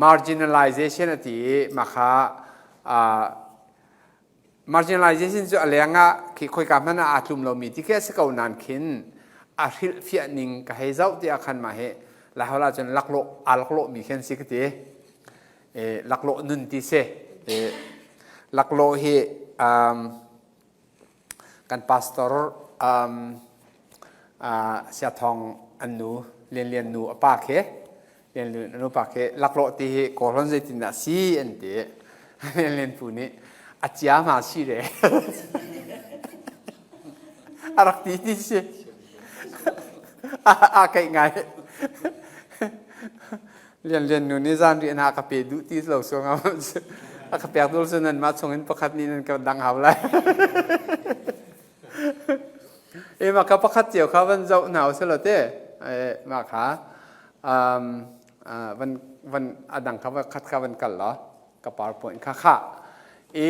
marginalization a ti i mah kha marginalization cu a leng ah khi khoika hmanh ah aa tlum lomi ti khi a si ko nain khin a hrilhfiah ning ka hei zoh tiah khan mah hi Laiholh ahcun laklawh aa laklawhmi khi an si ka ti. Laklawh nun ti si. Laklawh hi kan pastor Siathawng an nu Lian Lian nu a pa khi Lian Lian nu pa khi laklawh ti hi Kawlrawn zeitindah si an ti. Lian Lian pu nih a cia ma si re a rak ti ti si. Aa keih ngai. Lian Lian nu nih zan riah hna ka pe duh ti lo suang a ka pek dul cu nanmah chungin pakhat nih nan ka dang hau lai. E mah kha pakhat cio kha van zoh hna usih law te e mah kha um, van van a dang kha khat kha van kal law ka PowerPoint kha kha i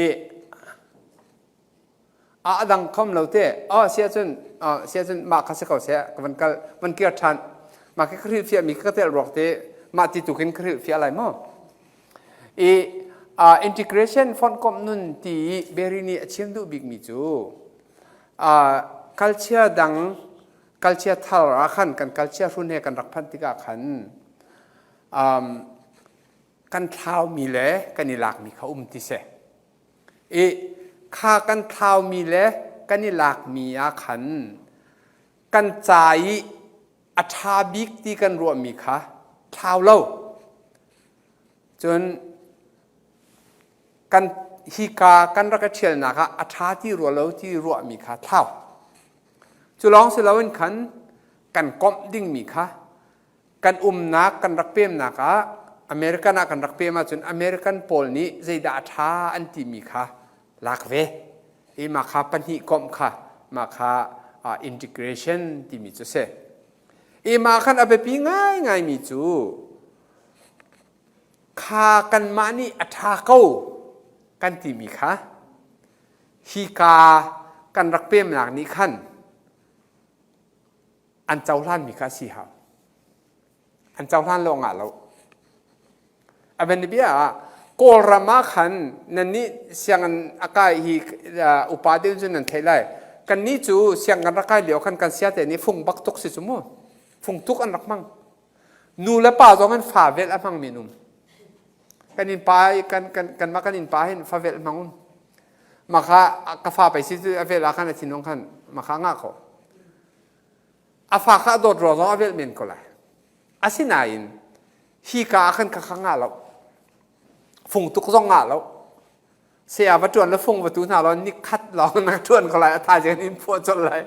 a dang khom lo te oh sia cun sia cun mah kha si ko seh ka van kal van kir ṭhan mah khi ka hrilhfiah mi ka tel ruak te mah ti tu khin ka hrilhfiah lai maw i integration fonhkomh nun ti Berry nih a chim duh bik mi cu culture dang culture thar ah khan kan culture hrun he kan rak phanh tikah khan kan thlaumi le kan i lakmi kha um ti seh I kha kan thlaumi le kan i lakmi ah khan kan ca i a ṭha bik ti kan ruahmi kha thlau lo. Cun kan hika kan rak i ṭhialnak ah a ṭha ti rua lo ti ruahmi kha thlau. Cu lawng si loin khan kan komh dingmi kha kan umnak kan rak pemnak ah American ah kan rak pem ahcun American pawl nih zeidah a ṭha an timi kha lak ve i mah kha pahnih komh kha mah kha integration timi cu si. I mah khan a biapi ngaingaimi cu kha kanmah nih a ṭha ko kan timi kha hika kan rak pemnak nih khan an cohlanmi kha a si hau. An cohlan lo ngah lo. A bia ah Kawlram ah khan nannih sianginn a kai hi upa deuh cun nan theih lai. Kannih cu siang kan rak kai lio khan kan siate nih fung bak tuk si cu mu. Fung tuk an rak hmang. Nu le pa zong in fa velh a hmang mi um. Kan inn pa kan kan kanmah kan inn pa hin fa velh hmang um. Maka ka fa pei si cu a velh ah khan a thinlung khan maka ngah ko. A fa kha a dawt ruang zong a velh men ko lai. Asinain hi ka ah khan ka kha ngah lo. Fung tuk zong ngah lo. Saya va ṭuan le fung va tu hna law ni khat lawng na ṭuan ko lai a thaizing in phuah colh lai.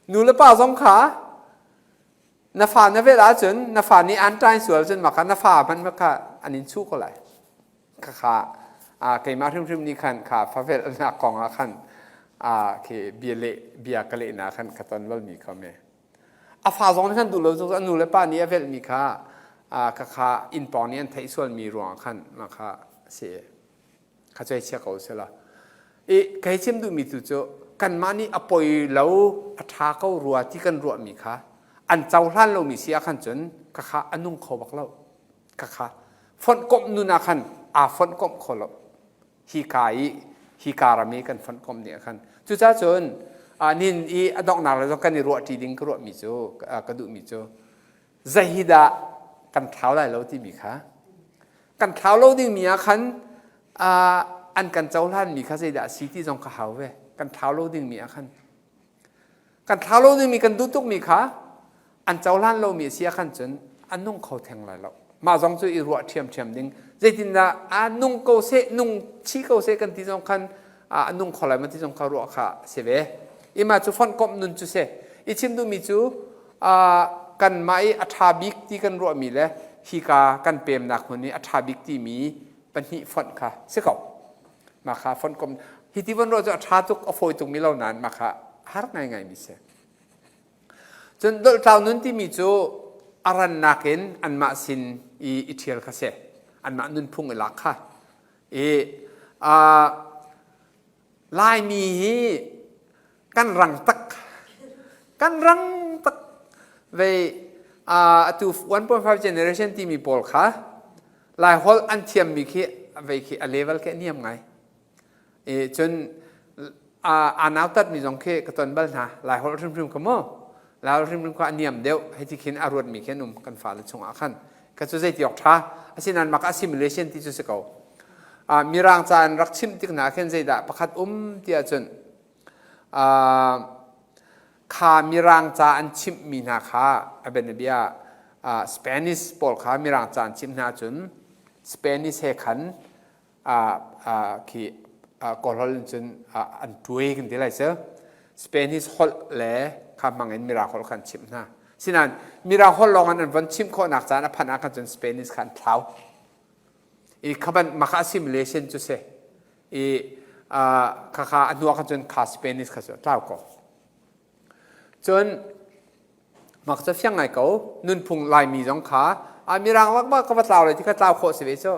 Nu le pa zong kha na fa na velh ahcun na fa nih an ṭai sual cun mah kha na fa hmanh kha an in chuh ko lai. Khakha keimah hrimhrim nih khan kha favelnak kong ah khan khi bia leh bia ka lehnak khan ka ton balmi kha me. A fa zong nih khan duh lo cu a nu le pa nih a velhmi kha khakha inn pawng nih an theih sualmi ruangah khan mah kha si kha cu chia ko sila. I ka hei chim duhmi tu cu kanmah nih a poi lo a ṭha ko rua ti kan ruahmi kha an cohlan lomi si ah khan cun khakha a nung kho bak lo. Khakha fonhkomh nun ah khan aa fonhkomh kho lo. Hi ka i hi ka ram i kan fonhkomh nih ah khan. Cucaah cun nin i a donghnak le zong kan i ruahṭi ding ka ruahmi cu ka duhmi cu zei hi dah kan thlau lai lo timi kha kan thlau lo dingmi ah khan an kan cohlanmi kha zeidah a si ti zong ka hau ve. Kan thlau lo dingmi ah khan kan thlau lo dingmi kan duh tukmi kha an cohlan lomi a si ah khan cun a nung kho theng lai lo. Mah zong cu i ruah ṭhiamṭhiam ding. Zeitindah a nung ko seh, nung chih ko seh kan ti zong khan a nung kho lai ma ti zong kha ruah kha a si ve. I mah cu fonhkomh nun cu si. I chim duhmi cu kanmah i a ṭha bik ti kan ruahmi le hika kan pemnak hmun i a ṭha bik timi pahnih fonh kha si ko. Mah kha fonhkomh hi ti von ruah cu a ṭha tuk, a fawi tukmi lo nain mah kha har ngaingaimi si. Cun dolhtlau nun timi cu a rannak in anmah sin i i ṭhial kha si. Anmah nunphung i lak kha. I Laimi hi kan rang tak. Kan rang tak. Vei atu 1.5 generation timi pawl kha Laiholh an thiammi khi vei khi a level khi a niam ngai. I cun aa nautatmi zong khi ka ton bal hna. Laiholh hrimhrim kha mu. Laiholh hrimhrim kha a niam deuh. Hei ti khin a ruatmi khi an um kan fale chungah khan. Ka cu zeiti awk ṭha. Asinain mah ka assimilation ti cu si ko. Mirang ca in rak chimh tik hna khin zeidah pakhat um ti ahcun kha Mirang ca an chimhmi hna kha a bianabia Spanish pawl kha Mirang ca an chimh hna ahcun Spanish he khan khi Kawlholh in cun an ṭuai kan ti lai cu. Spanish holh le kha hmang in Mirang holh kha an chimh hna. Sinain Mirang holh lawng in an von chimh khawhnak caan a phanh ah khan cun Spanish kha an thlau. I khaban maka assimilation cu si. I khakha a hnu ah khan cun kha Spanish kha cu a tlau ko. Cun mak cu fiang ngai ko nunphung Laimi zong kha a Mirang lak ka va tlau lai ti kha tlau khawh si ve cu.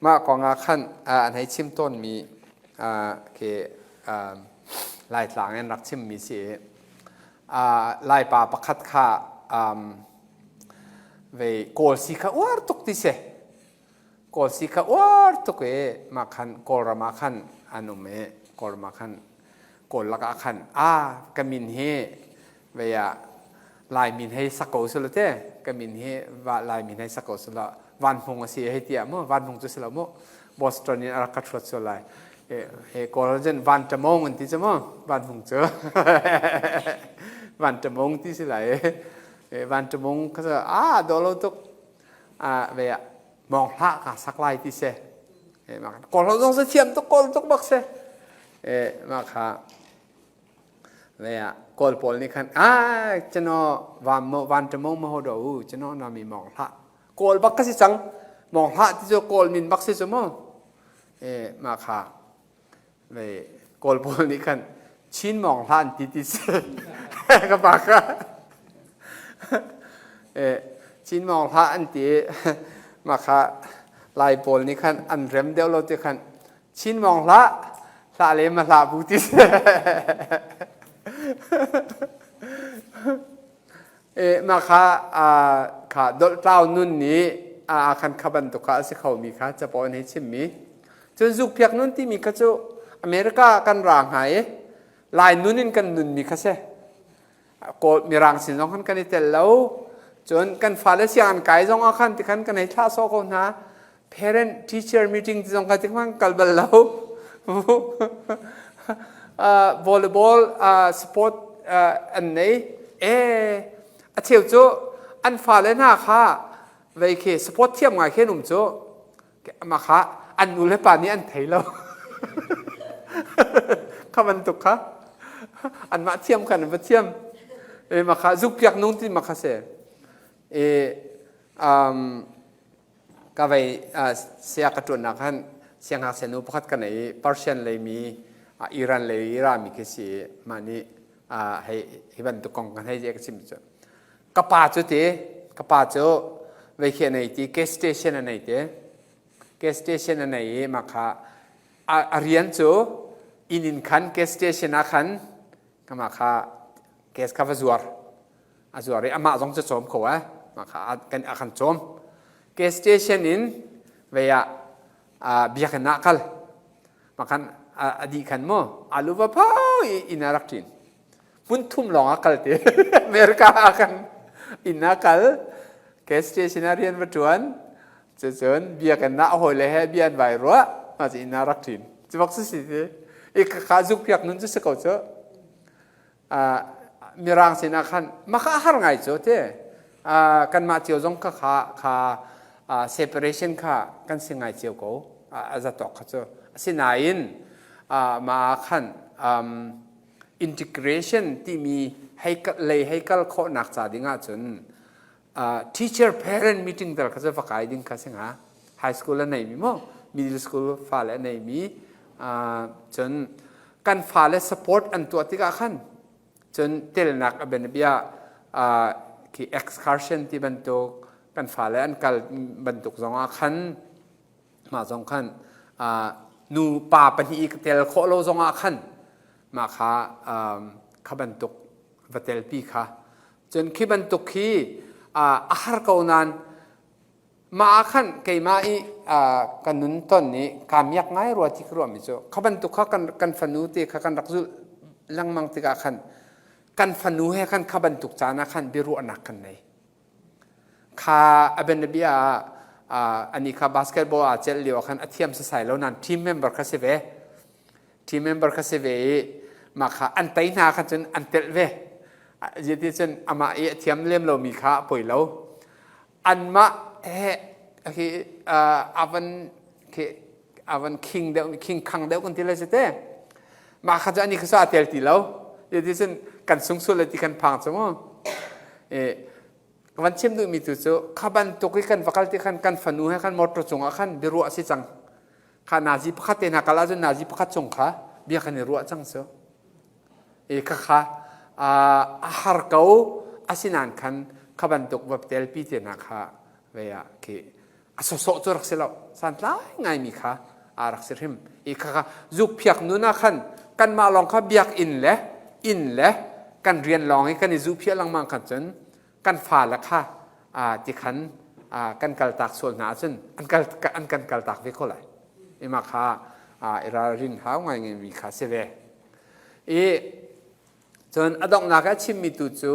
Mah kong ah khan an hei chim tawnmi khi Laitlang in rak chimmi si i Laipa pakhat kha vei Kawl si kha uar tuk ti si. Kawl si kha uar tuk i mah khan Kawlram ah khan an um i Kawlram ah khan Kawl lakah khan a ka min hi vei ah Lai min hei sak ko sulaw te ka min hi va Lai min hei sak ko sulaw Van Hmung a si hei tiah mu Van Hmung cu si lo mu Boston in a rak ka thuat sual lai he Kawl cun Van Ṭamong an ti cu mu Van Hmung cu Van Ṭamong ti si lai Van Ṭamong kha a daw lo tuk a ve ah mong hlah ka sak lai ti si Kawl holh zong si thiam tuk Kawl tuk bak si mah kha Ve ah Kawl pawl nih khan ah chano van mo van ṭamo ma ho do u chano na mi mong hlah Kawl bak ka si cang mong hlah ti cu Kawl min bak si cu mu e ma kha ve Kawl pawl nih khan Chin mong hlah an ti ti si ka pa kha e Chin mong hlah an ti ma kha Lai pawl nih khan an rem deuh lo ti khan Chin mong hlah, hlah le ma hlah bu ti e ma kha kha dolhtlau nun nih a khan kha bantuk kha a si kho mi kha capo an hei chim mi cun zukphiak nun timi kha cu America kan ra hnga i Lai nun in kan nun mi kha si Kawl Mirang sin zong khan kan i tel lo. Cun kan fale siang an kai zong ah khan tikhan kan hei thlah sawh ko hna. Parent teacher meeting ti zong kha tikhan kal bal lo. Volleyball sport an nei. E a cheu cu an fale hna kha vei khi sport thiam ngai khen um cu mah kha an nu le pa nih an thei lo kha bantuk kha anmah thiam khan an va thiam e mah kha zukpiak nung ti mah kha si e um, ka vei sia ka ṭuannak han siangngakchia nu pakhat ka nei i Persian lei mi Iran lei ra mi khi si mah nih hei hi bantuk kong kan hei ka chim cu Ka pa cu ti, ka pa cu vei khi a nei ti, gas station a nei ti. Gas station a nei i mah kha a rian cu inn in khan gas station ah khan mah kha gas kha va zuar. A zuar i amah zong cu cawm kho eh. Mah kha a kan cawm. Gas station in vei ah biakinn ah kal. Mah khan a dih khan mu alu va phau i inn ah rak ṭin. Hmun thum lawng ah kal ti. America ah khan inn ah kal, gas station ah rian va ṭuan, cucun biakinn ah hawile he bia an vai ruah, mah cu inn ah rak ṭin. Cu bak cu si ti. I kha zukpiak nun cu si ko cu. Mirang sinah khan mah kha a har ngai cu ti. Kanmah cio zong kha kha kha separation kha kan si ngai cio ko. A zatawk kha cu. Asinain mah ah khan integration timi hei lei hei kal khawhnak ca ding ahcun teacher parent meeting tal kha cu va kai ding kha si hnga. High school a neimi maw middle school fale a neimi cun kan fale support an tuah tikah khan cun telnak a bianabia khi excursion ti bantuk kan fale an kal bantuk zongah khan mah zong khan nu pa pahnih i ka tel khawh lo zongah khan mah kha kha bantuk va telpi kha cun khi bantuk khi a har ko nain mah ah khan keimah i ka nun ton i kaa miak ngai rua ti ka ruahmi cu kha bantuk kha kan fanu te kha kan rak zulh lengmang tikah khan kan fanu he khan kha bantuk caan ah khan biaruahnak kan nei Kha a bianabia ah ani kha basketball aa celh lio ah khan a thiam sasai lo nain team member kha si ve. Team member kha si ve i mah kha an tei hna khan cun an telh ve. Zeiti cun amah i a thiam lem lomi kha a poi lo. Anmah he khi a van khi a van khing deuh khing khang deuh kan ti lai si te. Mah kha cu ani kha a tel ti lo. Ti cun kan sung sual lai ti kan phang cu mu. Ka van chim duhmi tu cu kha bantuk i kan va kal ti khan kan fanu he khan motor cungah khan biaruah si cang. Kha nazi pakhat te hna kal ahcun nazi pakhat cung kha bia kan i ruah cang cu. E kha kha a har ko asinain khan kha bantuk va telpi te hna kha ve ah khi a sawsawh cu rak si lo santlai ngaimi kha aa rak si hrim i kha kha zukphiak nun ah khan kanmah lawng kha biakinn le inn le kan rian lawng i kan i zuhphiah lengmang khan cun kan fale kha ti khan kan kaltak sual hna ahcun an kal an kan kaltak ve ko lai ima kha i ralrin hau ngai mi kha si ve i Cun a donghnak ah chimmi tu cu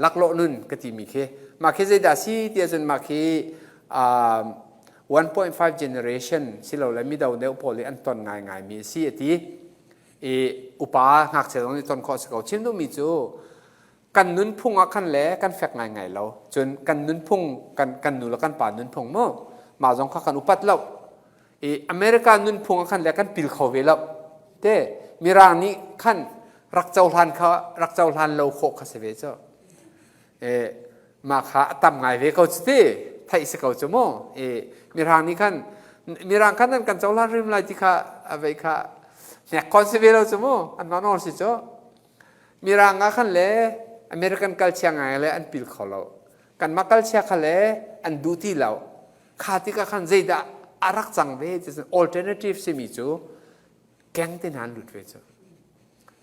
laklawh nun ka timi khi mah khi zeidah si ti ahcun mah khi 1.5 generation silole mido deuh pawl i an ton ngaingaimi a si a ti. I upa ngakchia zong nih ton khawh a si ko. Chim duhmi cu kan nunphung ah khan le kan fek ngaingai lo. Cun kan nunphung kan kan nu le kan pa nunphung mu mah zong kha kan upat lo. I America nunphung ah khan le kan pil kho ve lo. Te Mirang nih khan rak cohlan kha rak cohlan lo khawh kha si ve cu. E, mah kha a tam ngai ve ko cu ti theih si ko cu mu. E, Mirang nih khan Mirang khan an kan cohlan rim lai ti kha a vei kha hnek kon si ve lo cu mu. An mah nawl si cu. Mirang ah khan le American culture ngai le an pil kho lo. Kanmah culture kha le an duh ti lo. Kha tikah khan zeidah a rak cang ve ti alternative simi cu keng te hna an lut ve cu.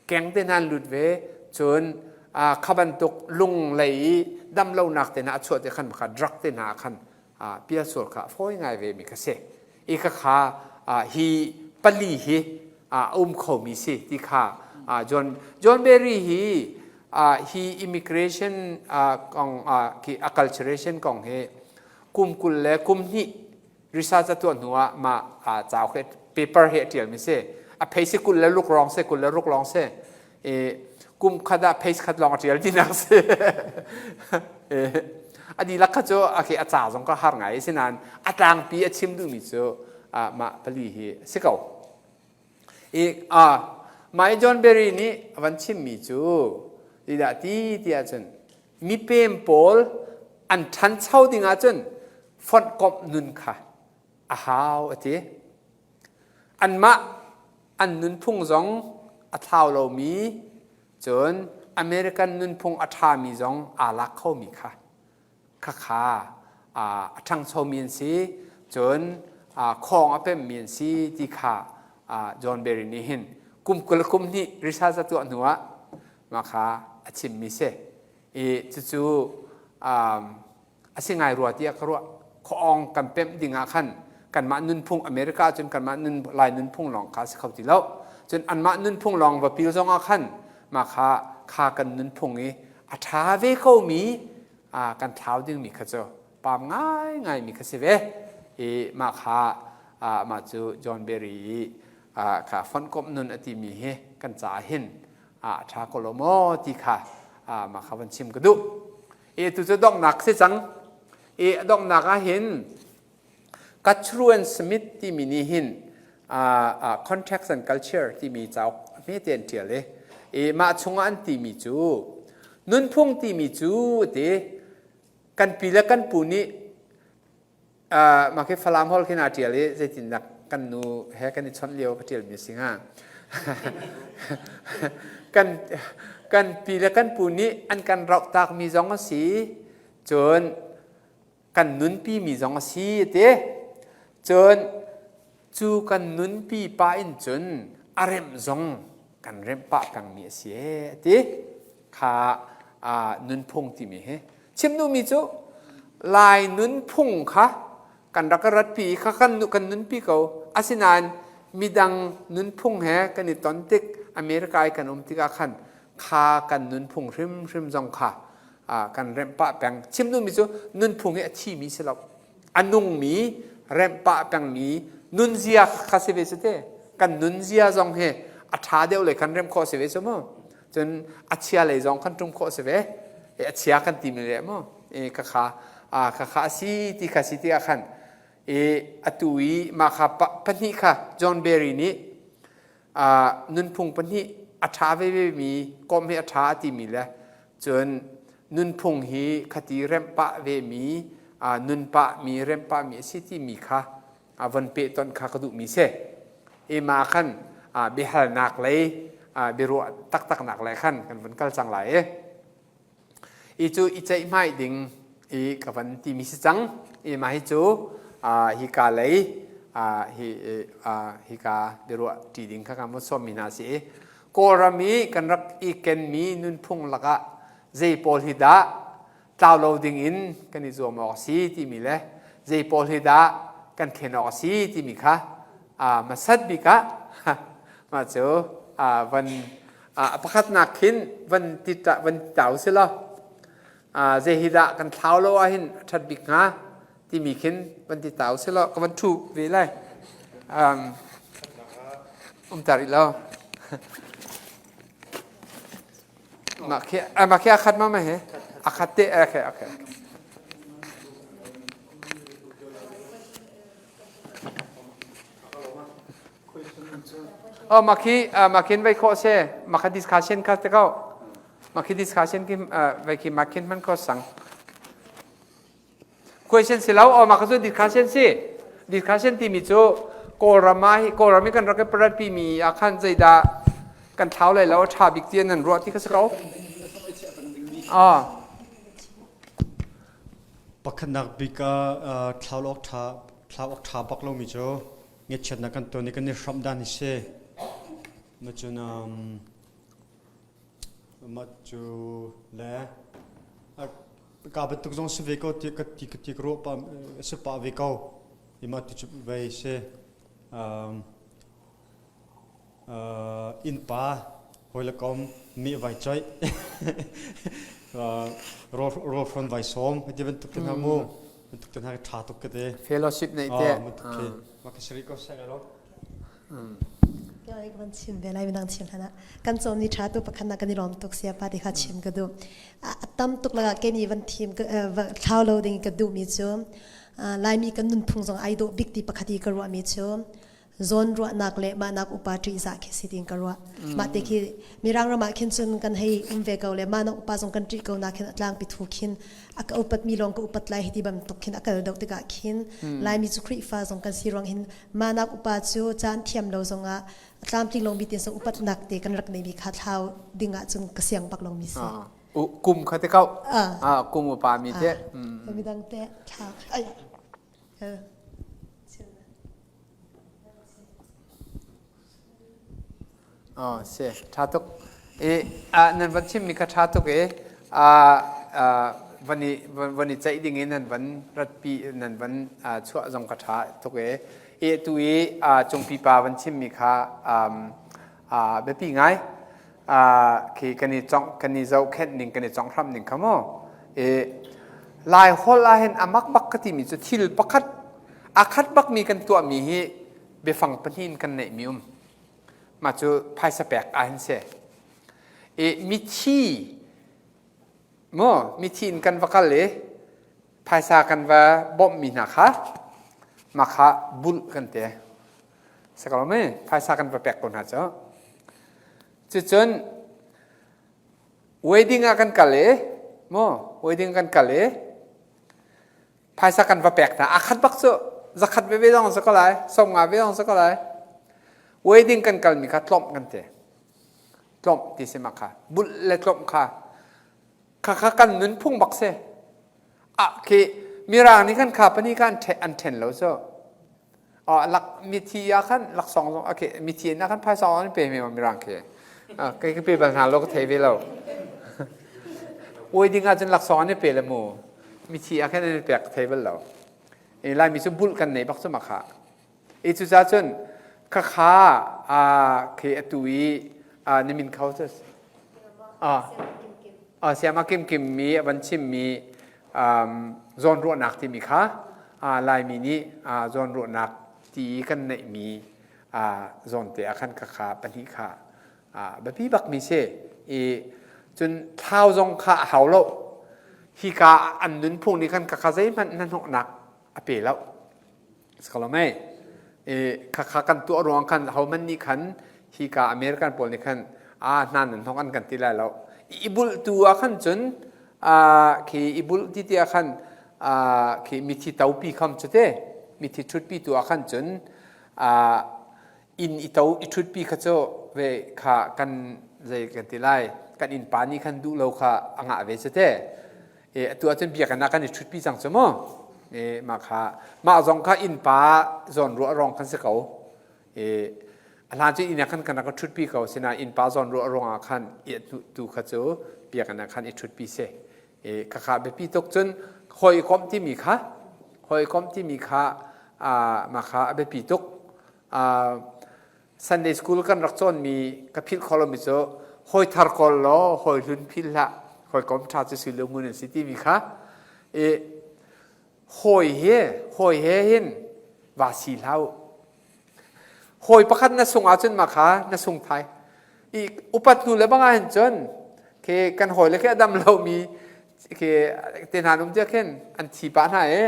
Keng te hna an lut ve cun kha bantuk lung lei i damlonak te hna a chuah te khan kha drug te hna khan pial sual kha a fawi ngai ve mi kha si. I kha kha hi pali hi a um khomi si ti kha John John Berry hi hi immigration kong khi acculturation kong hi kum 20 le kum hnih research a tuah hnu ah mah cauk he paper he a ṭialmi si. A phei si 20 le ruk lawng si 26 lawng si. I kum khat ah page khat lawng a ṭial tinak si. A dihlak kha cu a a ca zong ka har ngai sinain a tlangpi a chim duhmi cu mah pali hi a si ko. I mah i John Berry nih a van chimmi cu tidah ti tiah cun mipem pawl an ṭhancho ding ahcun fonhkomh nun kha a hau a ti. Anmah an nunphung zong a thlau lomi cun American nunphung a ṭhami zong aa lak khomi kha khakha a ṭhangchomi an si cun khawng a pemmi an si ti kha John Berry nih hin kum 20 kum hnih research a tuah hnuah mah kha a chimmi si. I cucu a si ngai rua tiah ka ruah. Khuaawng kan pemh ding ah khan kanmah nunphung America cun kanmah nun Lai nunphung lawng kha a si kho ti lo. Cun anmah nunphung lawng va pil zong ah khan mah kha kha kan nunphung i a ṭha ve komi kan thlau dingmi kha cu pam ngaingaimi kha si ve. I mah kha mah cu John Berry i kha fonhkomh nun a timi hi kan caah hin a ṭha ko lo maw ti kha mah kha van chim ka duh. I tu cu donghnak si cang. I a donghnak ah hin Kachru and Smith timi nih hin Context and Culture timi cauk hmete an ṭial i i mah chungah an timi cu nunphung timi cu ti kan pi le kan pu nih mah khi Falam hol khin aa ṭial i zeitindah kan nu he kan i chawnh lio ka ṭialmi a si hnga. Kan kan pi le kan pu nih an kan rauhtakmi zong a si, cun kan nunpimi zong a si a ti. Cun cu kan nunpi pah in cun a remh zong kan remh pah pengmi a si ee a ti. Kha nunphung timi hi chim duhmi cu Lai nunphung kha kan rak ratpi kha kan kan nunpi ko. Asinain midang nunphung he kan i ton tik America i kan um tikah khan kha kan nunphung hrimhrim zong kha kan remh pah peng. Chim duhmi cu nunphung hi a thimi si lo. A nungmi remh pah pengmi nunzia kha si ve cu te. Kan nunzia zong hi a ṭha deuh le kan remh khawh si ve cu mu. Cun a chia lei zong kan ṭum khawh si ve. A chia kan timi le mu. Ka kha ka kha a si ti kha si ti ah khan atu i mah kha pahnih kha John Berry nih. Nunphung pahnih a ṭha veve mi kom hi a ṭha a timi le cun nunphung hi khati remh pah ve mi nun pah mi remh pah mi a si timi kha von pehtonh kha ka duhmi si. Ima khan biahalnak lei biaruah taktaknak lei khan kan vun kal cang lai i i cu i ceihmai ding i ka van timi si cang. I mah hi cu hika lei hi hika biaruah ṭi ding kha kan vun sawmmi hna si i Kawlram i kan rak i kenmi nunphung lakah zei pawl hi dah tlau lo ding in kan i zuam awk a si timi le zei pawl hi dah kan thlen awk a si timi kha hmasat bik ah mah cu van pakhatnak khin van ti van tau si law zei hi dah kan thlau lo ahhin a ṭhat bik hnga timi khin van ti tau si law ka van ṭhu ve lai um ta rih lo. Mah khi mah khi a khat ma ma he? A khat te okay okay. Oh mah khi mah khin vai khawh se mah kha discussion kha te ko mah khi discussion khi vai khi mah khin man ko sang Question si lo, aw mah ka cu discussion si. Discussion timi cu Kawlram ah hi Kawlram i kan rak i paratpi mi ah khan zeidah kan thlau lai lo a ṭha bik ti nan ruah ti kha si ko. Ah. Pakhatnak bik ah thlau awk ṭha thlau awk ṭha bak lomi cu ngechiatnak kan tuan i kan i hramh dan hi si. Macun Mah cu le ka bantuk zong si ve ko ti ka ti ka ti ka ruah pah si pah ve ko. I mah ti cu vei si. Innpa hawi le kom mi vai coih rawl hrawn vai sawm ti bantuk te hna mu bantuk te hna ṭha tuk ka ti. Fellowship neih te. Bantuk khi. Mah ka sari ko sai lo. Ka van chim ve lai midang chim hlan ah kan cawm ni ṭha tu pakhat nak kan i lawm tuk sia pa ti kha chim ka duh. A tam tuk lakah ke nih van thim thlau lo ding ka duh mi cu Laimi kan nunphung zong ai dawh bik ti pakhat i ka ruah mi cu zawn ruahnak le mahnak upa ṭihzah khi si tiin ka ruah. Mah te khi Mirang ram ah khin cun kan hei um ve ko le mahnak upa zong kan ṭih ko na khin a tlangpi thu khin a ka upat mi lawng ka upat lai hi ti bantuk khin a kal deuh tikah khin Laimi cu Khrihfa zong kan si ruang hin Mahnak upa cu caan thiam lo zongah a tlamtling lomi tin sang upatnak te kan rak neimi kha thlau ding ahcun ka siang bak lomi si. Kum kha te kau. Kum upa mi te. Midang te thla. Ai. Oh, si, ṭha tuk. I nan van chimmi kha ṭha tuk i van i van i ceih ding in nan van ratpi nan van chuah zong kha ṭha tuk i i tu i cungpi pa van chimmi kha biapi ngai khi kan i congh kan i zohkhenh ning kan i conghhramh ning kha mu i Lai holh ah hin a mak bak ka timi cu thil pakhat a khat bakmi kan tuahmi hi biafang pahnih in kan neihmi um mah cu phaisa pek ah hin si i mithi mu mithi in kan va kal i phaisa kan va bawmhmi hna kha mah kha bulh kan ti sakalo me phaisa kan va pek ko hna cu cucun wedding ah kan kal i mu wedding kan kal i Phaisa kan va pek hna. A khat bak cu zakhat veve zong si ko lai, 50 ve zong si ko lai. Wedding kan kalmi kha tlawmh kan ti. Tlawmh ti si ma kha. Bulh le tlawmh kha. Kha kha kan nunphung bak si. Ah khi Mirang nih khan kha pani kha an ṭhen lo cu. Lak mithi ah khan laksawng zong okay mithi na khan phaisa an pe mi mirang khi. Kai ka pe bal hna lo ka thei ve lo. Wedding ah cun laksawng an i pe le mu. Mithi ah khan an i pek ka thei bal lo. E Laimi cu bulh kan nei bak cu ma kha. E cucaah cun khakha a khi atu i na min kho cu a siama kim kim mi a van chim mi zawnruahnak timi kha Laimi nih zawnruahnak ti kan neihmi zawnte ah khan khakha pahnih kha biapi bakmi si i cun thlau zong kha a hau lo hika an nunphung nih khan khakha zeihmanh hnahnawhnak a pe lo Sakalomei i khakha kan tuah ruang khan hohmanh nih khan Hi ka American pawl nih khan a hna nan hnok an kan ti lai lo. I bulh tu ah khan cun khi i bulh ti ti ah khan khi mithi topi kham cu te mithi ṭhutpi tu ah khan cun inn i to i ṭhutpi kha cu ve kha kan zei kan ti lai kan innpa nih khan duh lo kha a ngah ve cu te. E atu ahcun biakinn ah kan i ṭhutpi cang cu mu. E mah kha mah zong kha innpa zawn ruah rong kan si ko. E a hlan cu inn ah khan kan rak i ṭhutpi ko sinain innpa zawn ruah ruangah khan i tu kha cu biakinn ah khan i ṭhutpi si. E khakha biapi tuk cun hawikomh timi kha hawikomh timi kha mah kha a biapi tuk. Sunday school kan rak cawnmi ka philh kho lomi cu hawi thar kawl law hawi hlun philh hlah hawikom ṭha cu sui le ngun an si timi kha i hawi he hawi he hin va si hlah u hawi pakhat na sung ahcun mah kha na sung thai i upat hnu le bang ah hin cun khi kan hawi le khi a dam lomi khi te hna um tiah khin an thi pah hna e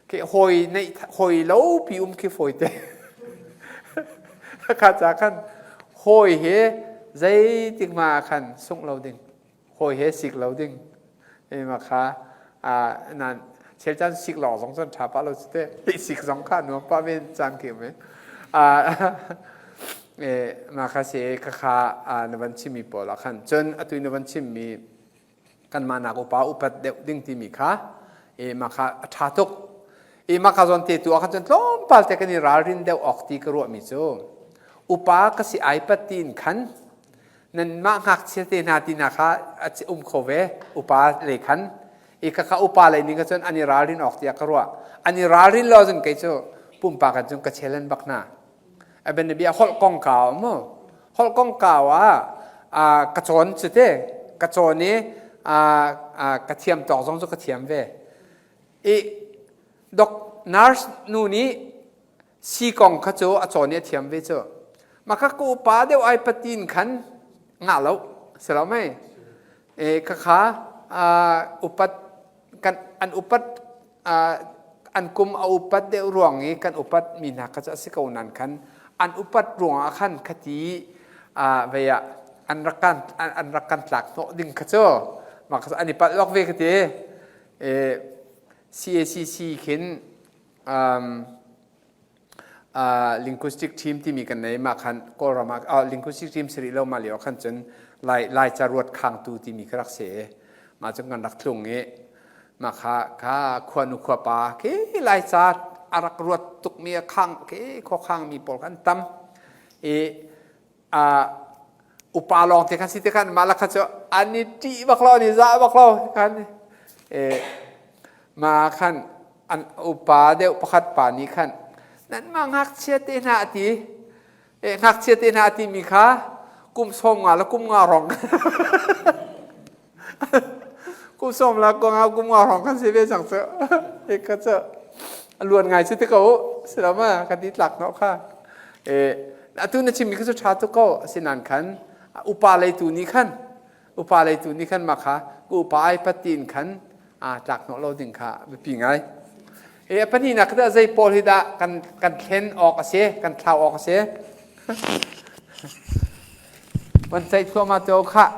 khi hawi neih hawi lo pi um khi fawi te kha ca khan hawi he zeitik ma khan sungh lo ding hawi he sik lo ding e ma kha a nan chel chan sik lawng zong cun tha pa lo chu te sik zong kha nuam pa men chan ki me a e ma kha se kha kha na van chimmi pawl ah khan cun atu na van chimmi kanmah nak upa upat deuh ding timi kha e mah kha a ṭha tuk e mah kha zawn te tu ah khan cun tlawmpal te kan i ralrin deuh awk ti ka ruahmi cu upa ka si ai pat tiin khan nanmah ngakchia te hna ti hna kha a um kho ve upa lei khan e kha kha upa lei ning cun an i ralrin awk tiah ka ruah an i ralrin lo cun kei cu pumpak kan cun ka challenge bak hna A bia holh kongkau mu. Holh kongkau ah ka cawn cu te. Ka cawn i ka thiam tawk zong cu ka thiam ve. I dok nurse nu nih si kong kha cu a cawn i a thiam ve cu. Mah kha ka upa deuh ai patin khan ngah lo si lo mei. E khakha upat kan an upat an kum a upat deuh ruang i kan upat mi hna kha cu a si ko nan khan an upat ruangah khan khati vei ah an rak kan an rak kan tlak hnawh ding kha cu mah kha an i palh lok ve ka ti CACC khin um, uh, linguistic team timi kan nei mah khan Kawlram ah uh, linguistic team siri lo ma lio khan cun lai lai ca ruat khangtu timi ka rak si mah cun kan rak tlung i mah kha kha khua nu khua pa khi lai ca a rak ruat tukmi a khang khi khua khang mi pawl kan tam i uh, upa lawng te khan si te khan mah la kha cu an i ṭih bak lo an i zah bak lo khan e ma khan an upa deuh pakhat pa nih khan nanmah ngakchia te hna a ti e ngakchia te hna a ti mi kha kum sawm nga le kum nga rong kum sawm la kum nga kum nga rong kan si ve cang cu e ka cu a luan ngai cu ti ko silama kan ti tlak no kha e atu na chimmi kha cu ṭha tuk ko asinan khan upa leitu nih khan upa leitu nih khan mah kha ka upa ai pat tiin khan aa tlak hnawh lo ding kha biapi ngai. E a pahnihnak dah zei pawl hi dah kan kan thlen awk a si, kan thlau awk a si. Van ceih thluahmah te khah.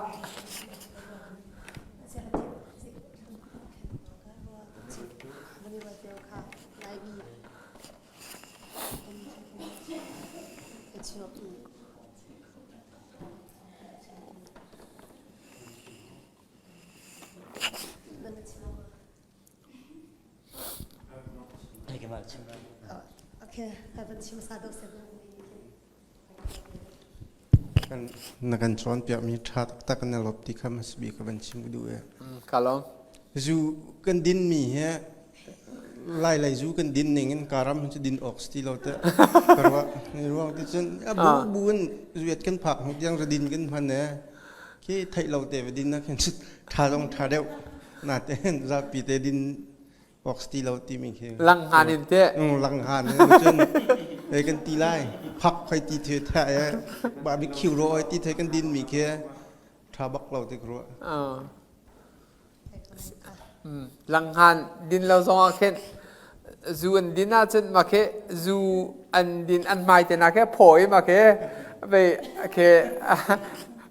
Na kan cawnpiakmi ṭha taktak na lawp ti kha hmasabik ka van chim ka duh e. Ka lawm. Zu kan dinmi hi lai lei zu kan din ning in karam cu din awk si ti lo te. Ka ruah ni ruang ti cun a bu bu in zuet kan phak hnu tiang din kan hman e. Khi theih lo te va din na khin ṭha zong ṭha deuh natein zapi te din awk ti lo timi khi langhan in te langhan in cun ei kan ti lai phak khoi ti the the e ba bi khiu ro oi ti the kan din mi khi ṭha bak lo ti ruah Langhan din lo zong ah khin zu an din ahcun mah khi zu an din an hmai te na khi phaw i mah khi. Vei ke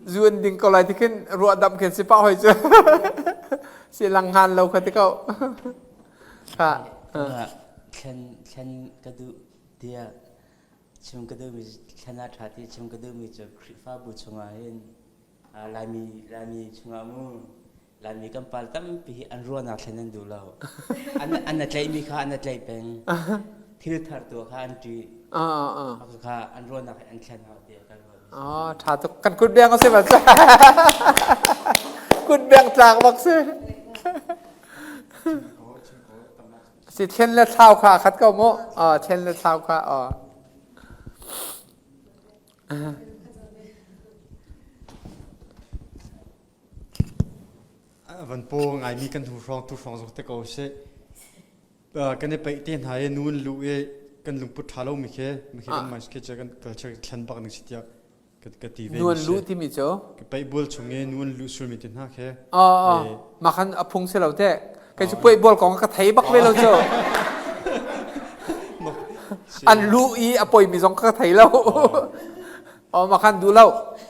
zu an ding ko lai ti khin ruah dam khin si pa hoi cu. Si lang ngan lo kha ti ko. Ha. Thlen thlen ka duh tiah chim ka duhmi thlen ah ṭha ti chim ka duhmi cu Khrihfabu chungah hin Laimi Laimi chungah mu Laimi kan pal tampi hi an ruahnak thlen an duh lo. An an na tlaihmi kha an na tlaih peng. Thil thar tuah kha an ṭih. Kha an ruahnak hi an thlen hau tiah kan ruah. Oh, ṭha tuk. Kan kut beng a si bal. Kut beng tlak bak si. Si thlen le thlau kha khat ko mu. Oh, thlen le thlau kha. Oh. Van paw ngaimi kan hu hrawng tu hrawng zong te ko seh. Kan i peih te hna i nu an luh i kan lungput ṭha lomi khi mi khi kan mind khi cu kan culture thlen bak ning si tiah ka ti ve. Nu an luh timi cu? Peih bual chung i nu an luh sulmi te hna khi. Mah khan a phung si lo te. Kei cu puai bual kong ka thei bak ve lo cu. An luh i a poimi zong ka thei lo. Oh, mah khan duh lo.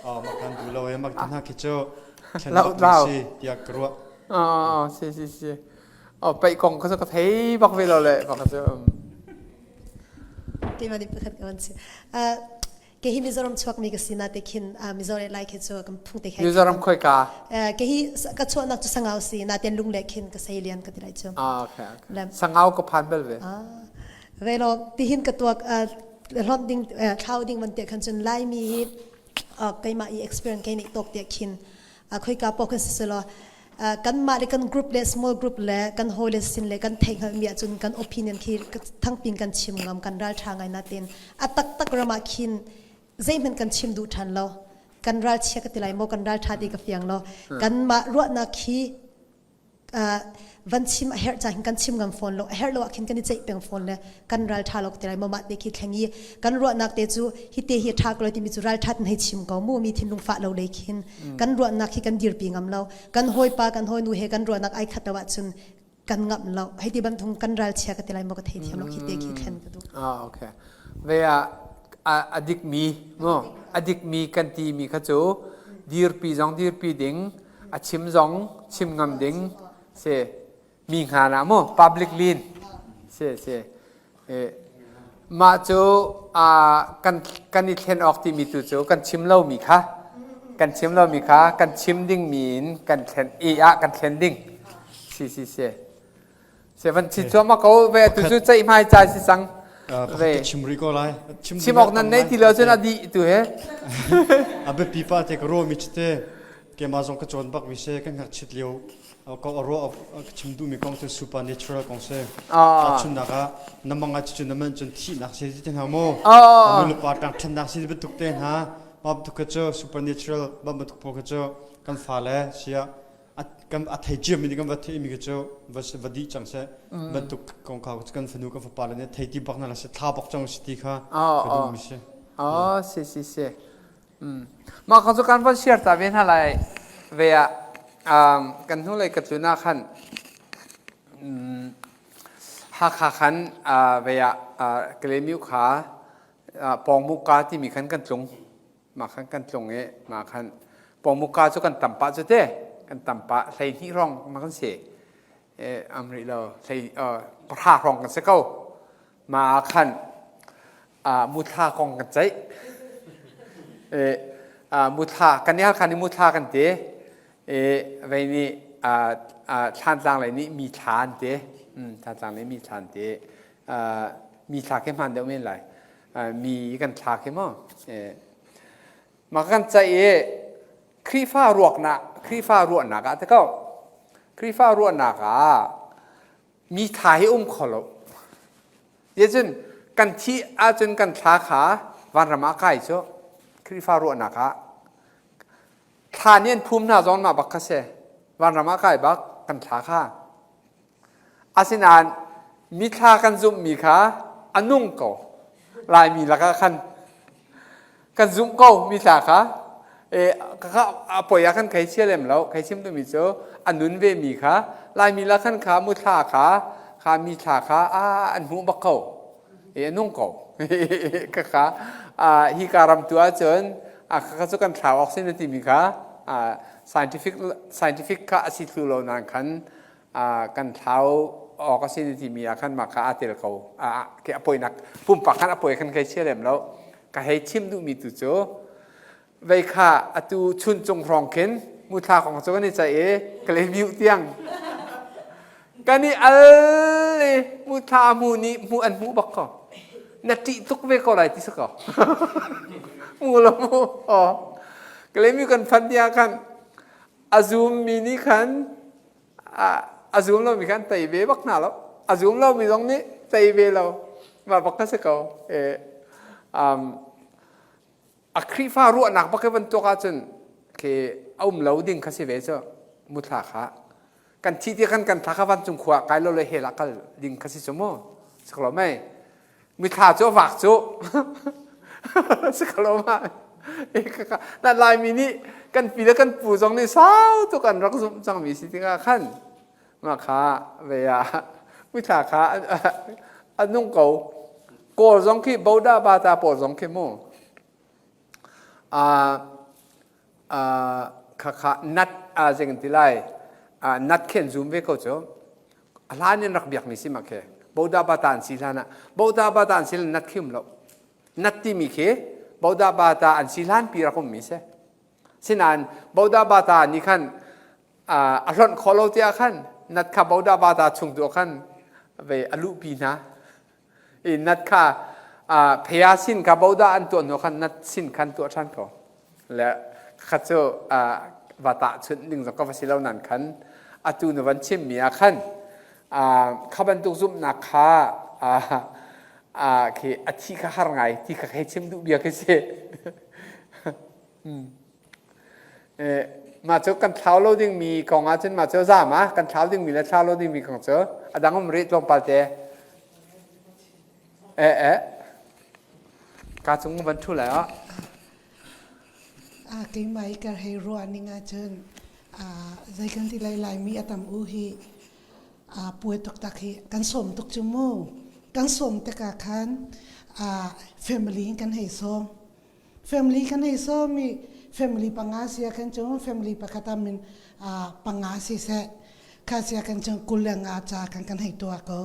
Oh, mah khan duh lo e mak te hna khi cu thlen bak ning si tiah ka ruah. Oh, si si si. Oh, paih kong kha ka thei bak ve lo le bak cu. Keimah nih pakhat ka van si. Ke hi Mizoram chuak mi ka si na te khin Mizo le Lai khi cu kan phung te khe. Mizoram khoi ka? Ke hi ka chuahnak cu Sangau si na ten lung le khin ka sei lian ka ti lai cu. Ah, okay, okay. Sangau ka phan bel ve. Ah. Ve lo tihin ka tuak hlon ding thlau ding van te khan cun Laimi hi keimah i experience kei nih tok te khin khoika pawh kan si selaw kanmah le kan group le small group le kan hawi le sin le kan theih mi ahcun kan opinion khi thangping kan chim ngam kan ral tha ngai natin a taktak ram ah khin zeihmanh kan chim duh than lo kan ral chia ka ti lai maw kan ral tha ti ka fiang lo kanmah ruahnak khi van chim a herh cang kan chim ngam fawn lo a herh lo ah khin kan i ceih peng fawn le kan ral tha lo ti lai mah te khi thleng i kan ruahnak te cu hi te hi tha ko timi cu ral that hei chim ko mu mi thinlung fah lo lei khin kan ruahnak hi kan dirpi ngam lo kan hawipa kan hawinu he kan ruahnak ai khat lo ahcun kan ngam lo hei ti bantung kan ral chia ka ti lai maw ka thei thiam lo khi te khi thlen ka duh ah okay ve a a dik mi mu a dik mi kan ti mi kha cu dirpi zong dirpi ding a chim zong chim ngam ding si mi hngan ah mu public lin si si mah cu kan kan i thlen awk timi tu cu kan chim lomi kha kan chim lomi kha kan chim ding mi in kan thlen i ah kan thlen ding si si si Se van chi cuahmah ko ve tu cu ceih hmai cai si cang. Ve chim rih ko lai. Chim awk nan nei ti lo cun a dih tu he. A biapi pa te ka ro mi chite keimah zong ka cawn bak mi se kan ngakchit lio ko a ro ka chim duh mi kong cu supernatural kong se. Chunnak ah na mang ah cun na man cun thihnak se ti hna mu. Nu le pa tang thennak se bantuk te hna. Ma bantuk kha cu supernatural bantuk pawl kha cu kan fale sia kan a thei cia mi nih kan va theih mi cu va va dih cang seh bantuk kong kha kan fanu kan fapa le nih thei ti bak na la se thla bak cang si ti kha ka duh mi si oh si si si mah kha cu kan van share ta ve hna lai ve ah kan hnu lei ka tlun ah khan Hakha khan ve ah Kalemiu kha Pawngmuka timi khan kan tlung Mah khan kan tlung i mah khan pawmuka cu kan tam pah cu te kan tam pah 12 hrawng ma kan si am rih lo hlei pahra hrawng kan si ko ma ah khan muthla kong kan ceih muthla kan i Halkha nih muthla kan ti vei nih Thlantlang lei nih mi thla an ti Thlantlang lei mi thla an ti mi thla khi hmaan deuh men lai mi kan thla khi maw mah kan ceih i Khrihfa ruaknak Khrihfa ruahnak ah te ko Khrihfa ruahnak ah mi thla hi um kho lo cun kan thih ahcun kan thla kha vanram ah kai cu Khrihfa ruahnak ah thla nih an phum hna zong mah bak kha si vanram ah kai bak kan thla kha Asinain mithla kan zumhmi kha a nung ko. Laimi lakah khan kan zumh ko mithla kha. E, a poi ah khan khei chia lem lo. Khei chim duhmi cu a nun ve mi kha Laimi lak khan kha muthla kha kha mithla kha a an hmuh bak ko. E, a nung ko. Kha kha. Hi ka ram tu ahcun kha cu kan thlau awk si na timi kha scientific scientific kha a si thlu lo nain khan kan thlau awk a si na timi ah khan mah kha aa tel ko. Ke a poinak pumpak khan a poi khan kai chia lem lo. Ka hei chim duhmi tu cu vei kha atu chuncung hrawng khin muthla kong cu kan i ceih i Kalay tiang kan i al i muthla hmu nih hmu an hmuh bak ko na ṭih tuk ve ko lai ti si ko mu lo mu aw Kalay kan phan tiah khan a zum mi nih khan a zum lomi khan tei ve bak hna lo a zum lomi zong nih tei ve lo mah bak kha si ko a Khrihfa ruahnak bak i van tuak ahcun khi a um lo ding kha si ve cu muthla kha kan thi ti kan kan thla kha vancung khua kai lo le hell ah kal ding kha si cu mu si ko mei mithla cu vak cu si ko ma na laimi nih kan pi le kan pu zong nih sau tuk an rak zumh cangmi si tikah khan mah kha ve ah mithla kha a nung ko Kawl zong khi Boda Bata pawl zong khi mu khakha nat a zeng ti lai nat khen zum ve ko cu a hlan in rak biak mi si ma khe Boda Bata an si hlan ah Boda Bata an si nat khi um lo nat timi khi Boda Bata an si hlan pi rak um mi si sinain Boda Bata nih khan a hlonh khawh lo tiah khan nat kha Boda Bata chung tu khan ve a luhpi hna i nat kha phaya sin kha boda an tuah hnu khan nat sin khan tuah ṭhan ko le kha cu va tahchunh ding zong ka va si lo nan khan atu na van chimmi ah khan kha bantuk zumhnak kha khi a thi kha har ngai ti kha hei chim duh bia khi si. Mah cu kan thlau lo dingmi kong ahcun mah cu zaam ah kan thlau dingmi le thlau lo dingmi kong cu a dang um rih tlawmpal te. Eh eh. Ka cung van ṭhu lai ah. A keimah i ka hei ruah ning ahcun zei kan ti lai Laimi a tam u hi puai taktak hi kan sawm tuk cu mu. Kan sawm tikah khan family in kan hei sawm. Family kan hei sawm i family panga sia khan cun family pakhat ah min panga si seh kha sia kan cun 25 ca kan kan hei tuah ko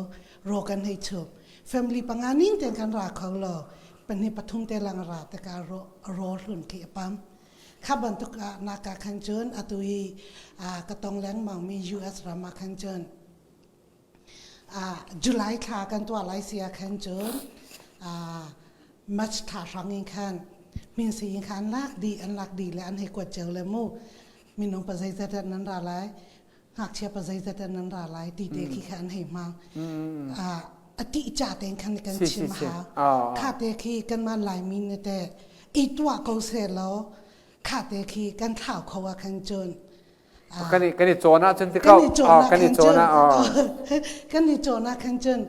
ro kan hei chup family panga ning ten kan ra kho lo pahnih pathum te lang ra te ka ro ro hlun khi a pam kha bantuk ah naka khan cun atu i ka tong lengmang mi US ram ah khan cun July thla kan tuah lai si ah khan cun March thla hrang in khan min si in khan lak dih an lak dih le an hei kuat cio le mu minung pa zeizat nan ra lai ngakchia pa zeizat nan ra lai ti te khi kha an hei hmang a ti cha ten khan kan chim hau kha te khi kan man Laimi ne te i tuah ko se law kha te khi kan thlau kho ah khan cun Kan i kan i cawn ahcun ti ko. Kan i cawn ah kan i cawn ah khan cun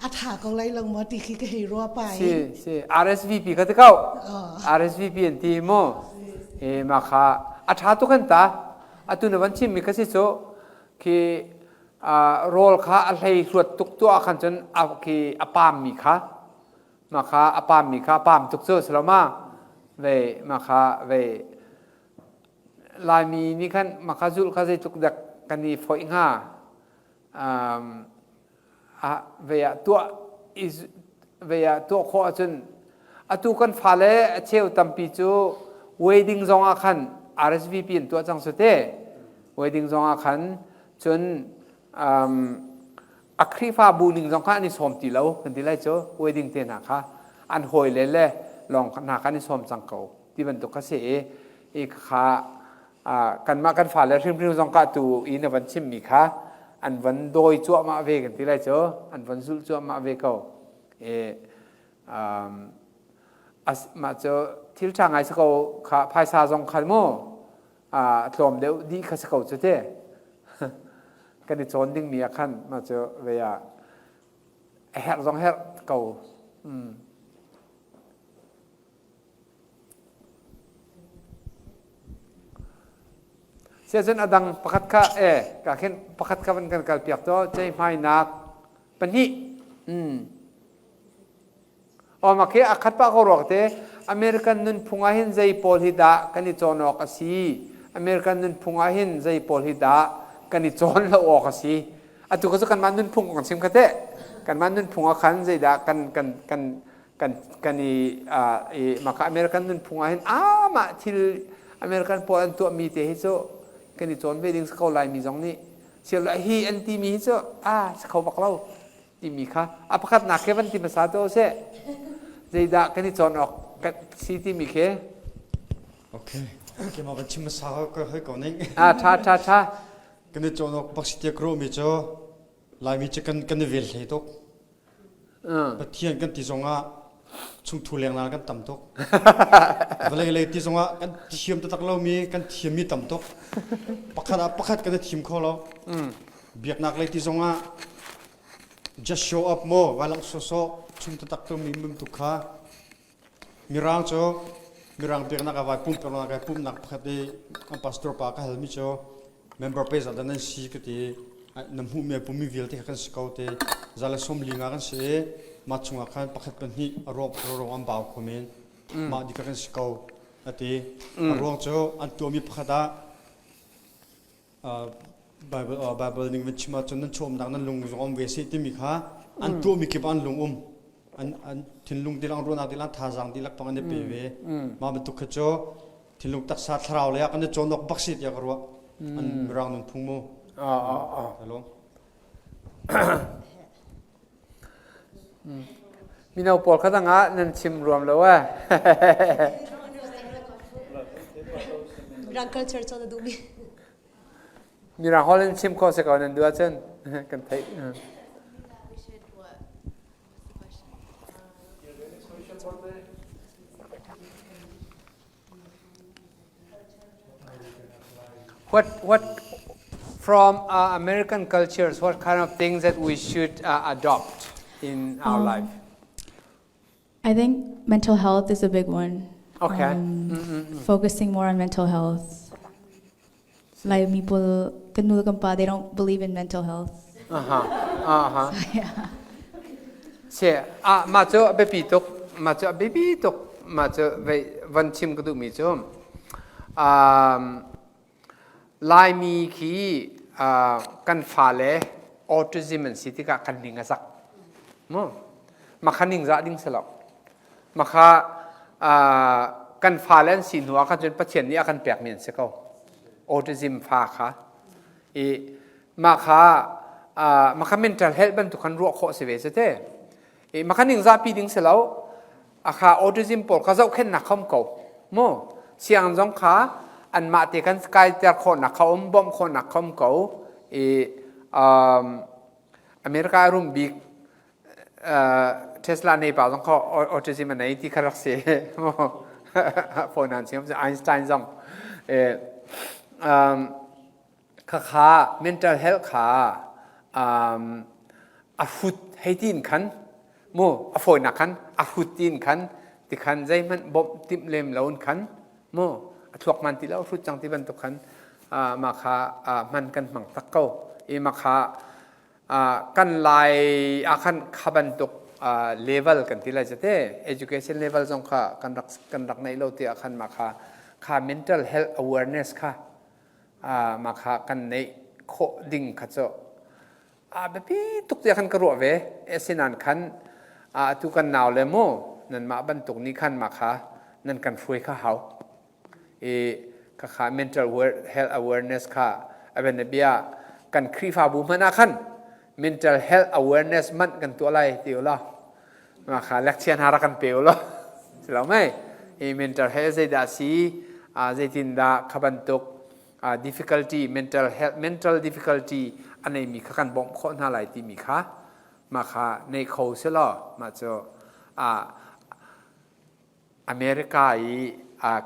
a tha ko lai lo maw ti khi ka hei rua pa Si si RSVP kha ti ko. RSVP an ti mu. E ma kha a tha tuk an ta. Atu na van chim mi kha si cu khi rawl kha a hlei hluat tuk tu ah khan cun a khi a pam mi kha ma kha a pam mi kha pam tuk cu saloma ve ma kha ve Laimi nih khan maka zulh kha zeitluk dek kan i foih hnga? Vei ah tuah vei ah tuah khawh ahcun atu kan fale a cheu tampi cu wedding zong ah khan RSVP an tuah cang su te. Wedding zong ah khan cun a Khrihfabu ning zong kha an i sawm ti lo kan ti lai cu wedding te hna kha an hawile le lawng hna kha an i sawm cang ko. Ti bantuk kha si i i kha kanmah kan fale hrimhrim zong ka tu i na van chimmi kha an van dawi cuahmah ve kan ti lai cu an van zulh cuahmah ve ko i mah cu thil ṭha ngai si ko kha phaisa zong kha mu tlawm deuh dih kha si ko cu te kan i cawn dingmi ah khan mah cu ve ah a herh zong herh ko. Siacun a dang pakhat kha e ka khin pakhat kha van kan kalpiak to ceihmainak pahnih. Aw ma khi a khat pa ko ruak te. American nunphung ah hin zei pawl hi dah kan i cawn awk a si? American nunphung ah hin zei pawl hi dah kan i cawn lo awk a si? Atu ka cu kanmah nunphung kong chim kha teh. Kanmah nunphung ah khan zeidah kan kan kan kan kan i i maka American nunphung ah hin amah thil American pawl an tuahmi te hi cu kan i cawn ve ding si ko Laimi zong nih sial hi an timi hi cu a si kho bak lo timi kha a pakhatnak khi van ti hmasa to seh zeidah kan i cawn awk si timi khi Okay. Keimah kan chim hmasa ko hoi ko ning. Ah tha tha tha. Kan i cawn awk bak si tiah ka ruahmi cu Laimi cu kan kan i vel hlei tuk. Pathian kan ti zongah chungthu lenglang kan tam tuk. Vawlei lei ti zongah kan thiam taktak lomi kan thiammi tam tuk. Pakhat ah pakhat kan i thim kho lo. Biaknak lei ti zongah just show up maw vai lang sawsawh chung taktak lomi bantuk kha Mirang cu Mirang biaknak ah vai pumh kai pumhnak pakhat i an pastor pa ka halmi cu member pe zat dah nan si ka ti na hmuhmi pummi vialte kha kan si ko ti za le 45 kan si i mah chungah khan pakhat pahnih a ruang ruang an bau kho men mah dih kan si ko a ti a ruang cu an tuahmi pakhat ah Bible Bible ning van chim ahcun nan chuamnak nan lung zong um ve seh timi kha an tuahmi kip an lung um an an thinlung dilang ruahnak dilang thazaang dihlak pang an i pe ve mah bantuk kha cu thinlung taksa thlarau lei ah kan i cawn awk bak si tiah ka ruah an mirang nunphung mu hello Mino pawl kha dang ah nan chim ruam lo eh. Mirang culture cawn a duhmi. Mirang holh in chim kho si ko nan duh ahcun kan theih. What, what, from uh, American cultures, what kind of things that we should uh, adopt in our um, life? I think mental health is a big one. Okay. Um, mm-hmm. Focusing more on mental health. Like people, kan nu kan pa, they don't believe in mental health. Uh-huh. Uh-huh. So, yeah. Se ah ma cu a biapi tuk ma cu a biapi tuk ma cu van chim ka duhmi cu um, Laimi khi uh, kan fale autism an si tikah kan ning a zak mu makha ning zah ding si lo makha uh, kan fale an si hnu ah khan cun Pathian nih a kan pekmi an si ko autism fa kha i mah kha uh, mah kha mental health bantuk khan ruah khawh si ve si te i mah kha ning zahpi ding si lo a kha autism pawl kha zohkhenhnak kha um ko mu sianginn zong kha anmah te kan kaiter khawhnak kha um bawmh khawhnak kha um ko i um, America rum bik Tesla nei pa zong kha autism a nei ti kha rak si phone an chim Einstein zong um, khakha mental health kha um, a hrut hei tin khan mu a fawinak khan a hrut tin khan ti khan zeihmanh bawmh timh lem lo in khan mu a thluak man ti lo hrut cang ti bantuk khan mah kha hman kan hmang tak ko i mah kha kan lai ah khan kha bantuk level kan ti lai te education level zong kha kan rak kan rak neih lo ti ah khan mah kha kha mental health awareness kha mah kha kan neih khawh ding kha cu a biapi tuk tiah khan ka ruah ve asinan khan atu kan nau le mu nanmah bantuk nih khan mah kha nan kan hruai kha hau i khakha mental health awareness kha a bia kan Khrihfabu hmanh ah khan mental health awareness manh kan tuah lai ti ulaw mah kha lecture hna rak kan pe ulaw si lo mei i mental health zeidah si zeitindah kha bantuk difficulty mental health mental difficulty a neimi kha kan bawmh khawh hna lai timi kha mah kha nei kho si law mah cu America i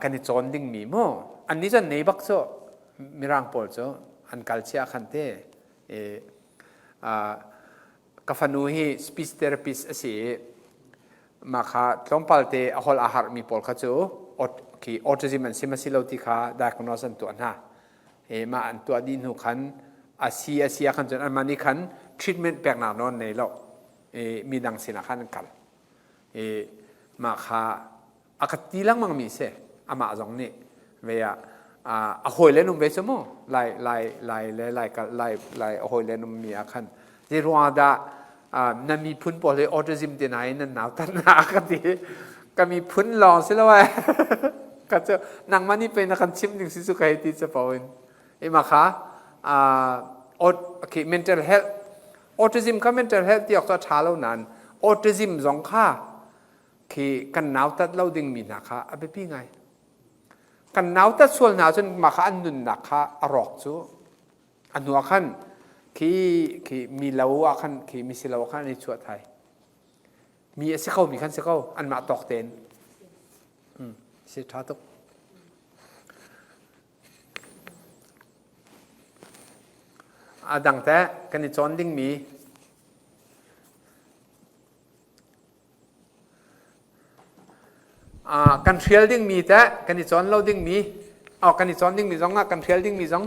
kan i cawn dingmi mu annih cu an nei bak cu mirang pawl cu an kal chia khan te i ka fanu hi speech therapist a si i mah kha tlawmpal te a holh a harhmi pawl kha cu khi autism an sim a si lo ti kha diagnose an tuah hna i mah an tuah dih hnu khan a si a si ah khan cun anmah nih khan treatment peknak nawl an nei lo i midang sinah khan an kal i mah kha. A ka ti lengmang mi si. Amah zong nih ve ah a hawi le num ve cu mu lai lai lai le lai lai lai a hawi le num mi ah khan zei ruangah dah na miphun pawl hi autism te na in nan nau tan na ka ti ka miphun lawng si lo ai ka cu nangmah nih pei na kan chim ding si cu ka hei ti cu po in ima kha okay mental health autism kha mental health ti awk cu a ṭha lo nain autism zong kha khi kan nautat lo dingmi hna kha a biapi ngai. Kan nautat sual hna cun mah kha an nunnak kha a rawk cu a hnu ah khan khi khi mi lo ah khan khi mi si lo ah khan an i chuah thai. Mi a si kho mi khan si ko anmah tawk tein. Si ṭha tuk. A dang teh kan i cawn dingmi Kan hrial dingmi teh kan i cawn lo dingmi oh kan i cawn dingmi zong ah kan hrial dingmi zong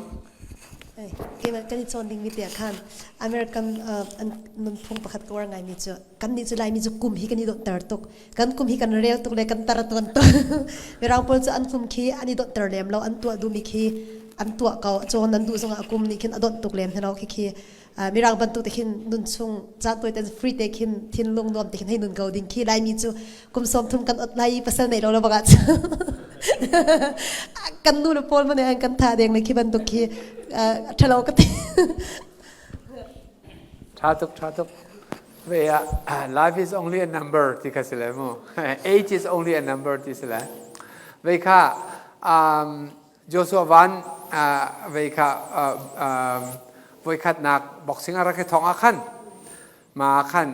Keimah kan i cawn dingmi tiah khan American an nunphung pakhat ka uar ngaimi cu kannih cu Laimi cu kum hi kan i dawhter tuk. Kan kum hi kan rel tuk le kan tar tuan tuk. Mirang pawl cu an kum khi an i dawhter lem lo, an tuah duhmi khi an tuah ko. Cawn an duh zongah kum nih khin a dawnh tuk lem hna lo khi khi Mirang bantuk te khin nun chung caan tawi ten free te khin thinlung nuam te khin hei nun ko ding khi Laimi cu kum 30 kan ot lai i pasal nei lo lo bak ah kan nu le pawl mane an kan tha deng le khi bantuk khi ṭhalo ka ti. Tha tuk tha tuk. Ve ah life is only a number ti kha si le mu. Age is only a number ti si le. Ve kha um, Joshua Van vei kha voikhatnak boxing a rak i thong ah khan ma khan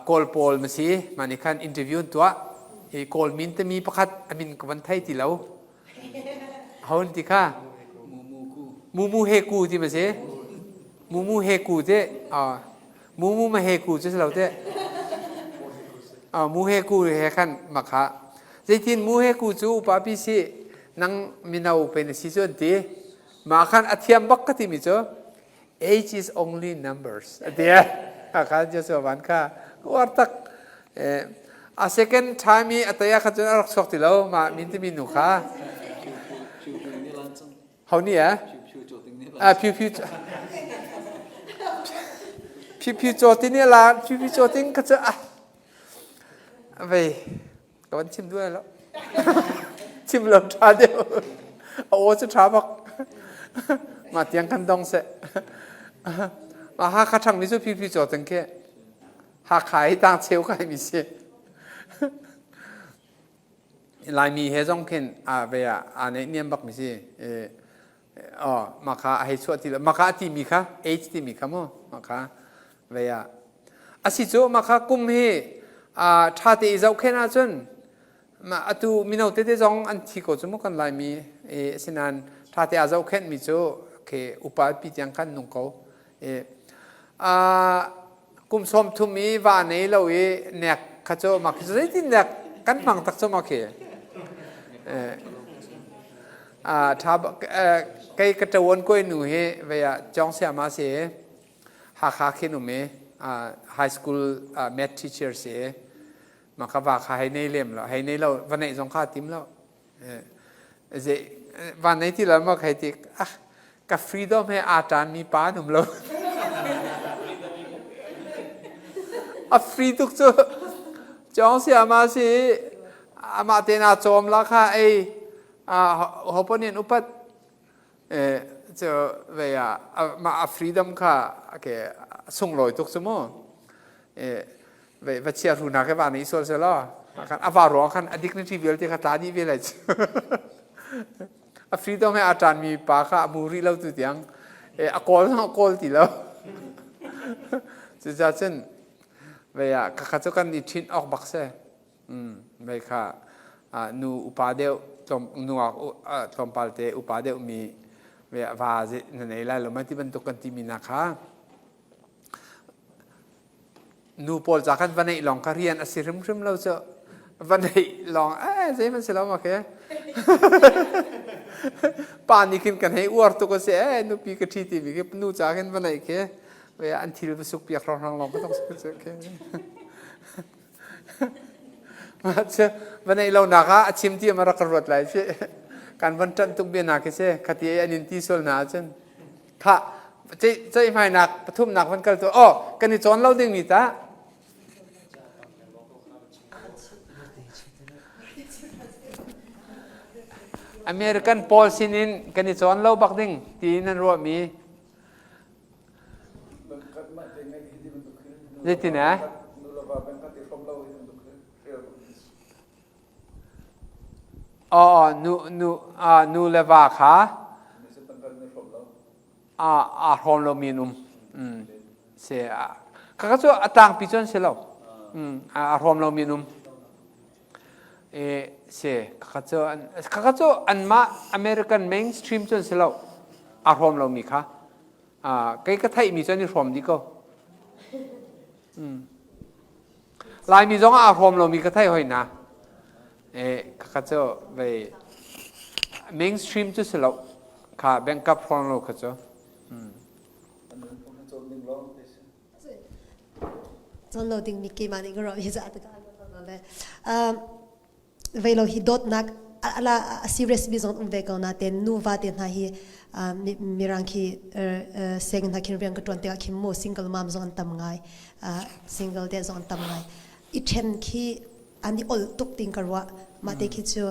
Kawl pawl ma si ma nih khan interview an tuah i Kawl min timi pakhat a min ka van thei ti lo hon ti kha Mumu he ku ti ma si Mumu he ku te Mumu ma he ku cu si lo te mu he ku he khan ma kha Zeitin mu he ku cu upa pi si nang mino pe na si cu an ti. Mah khan a thiam bak ka timi cu age is only numbers a ti. Kha Joshua van kha uar tak. A second time i a taya kha cun a rak chuak ti lo mah min timi nu kha. Ho ni eh? Ah phiu phiu phiu phiu chaw tin la phiu phiu chaw tin kha cu ah vei Ka van chim duh lai lo. chim lo ṭha deuh. A aw cu ṭha bak. Mah tiang kan dong seh. Mah Hakha ṭhang mi cu phipi caw teng khi. Hakha hi tang cheu kai mi si. Laimi he zong khin a ve ah aa neih niam bak mi si. Oh, mah kha a hei chuah ti lo. Mah kha a ti mi kha, age ti mi kha mu. Mah kha ve ah Asi cu mah kha kum hi ṭha te i zohkhenh ahcun atu mino tete zong an thi ko cu mu kan Laimi asinain ṭha te aa zohkhenhmi cu khi upa pi tiang khan nung ko. Kum 30 i va nei lo i nek kha cu mah khi cu zeitin nek kan hmang tak cu mah khi. Ṭha kei ka ṭawan kuai nu hi vei ah Cawng Siama si Hakha khin um i high school math teacher si i mah ka va kha hei nei lem lo hei nei lo va neih zong kha tim lo ze va nei ti lo ma khai ti ah ka freedom he aa ṭan mi pa an um lo a free tuk cu cawng si ama si amah te na cawm la kha ei hopo nih an upat cu vei ah mah a freedom kha ke sunglawi tuk cu mu vei va chia hru hna ke va nei sual se law khan a va ruang khan a dignity vialte kha tla dih ve lai cu a freedom he a ṭan mi pa kha a mu rih lo tu tiang a kawl zong a kawl ti lo cucaah cun vei ah khakha cu kan i ṭhinh awk bak si Mei kha nu upa deuh nungak tlawmpal te upa deuh mi va na nei lai lo ma ti bantuk kan timi na kha nu pawl ca khan va neih lawng kha rian a si hrimhrim lo cu va neih lawng eh zeihmanh si lo ma khi pa nih khin kan hei uar tuk a si eh nupi ka ṭhi timi khi nu ca khin va neih khi an thil va suk piak hrawng lawng ka tok si khi. Va neih lo nak ah a chim ti ma rak ka ruat lai si. Kan van ṭanh tuk bia na khi si. Khati an in ti sual hna ahcun. Kha ceihmainak pathumnak van kal tu oh kan i cawn lo ding mi ta. American pawl sinin kan i cawn lo bak ding ti nan ruah mi. Zeitin eh? Aw nu nu nu le va kha aa hrawm lomi an um. Si kha cu a tlangpi cu an si lo. Aa hrawm lomi an um. E si kha cu kha cu anmah American mainstream cu an si lo. Aa hrawm lomi kha. Kei ka theihmi cu an i hrawm dih ko. Laimi zong aa hrawm lomi ka thei hoi na. E kha cu vei mainstream cu si lo. Kha bank hrawm lo kha cu. Cawn lo ding mi keimah nih ka ruah mi za ta le vei lo hi dawtnak ala a serious mi zong um ve ko na ten nu va te hna hi mirang khi seng hna khin rian ka tuan tikah khin mu single mom zong an tam ngai single dad zong an tam ngai i then khi an i ol tuk ting ka ruah mah te khi cu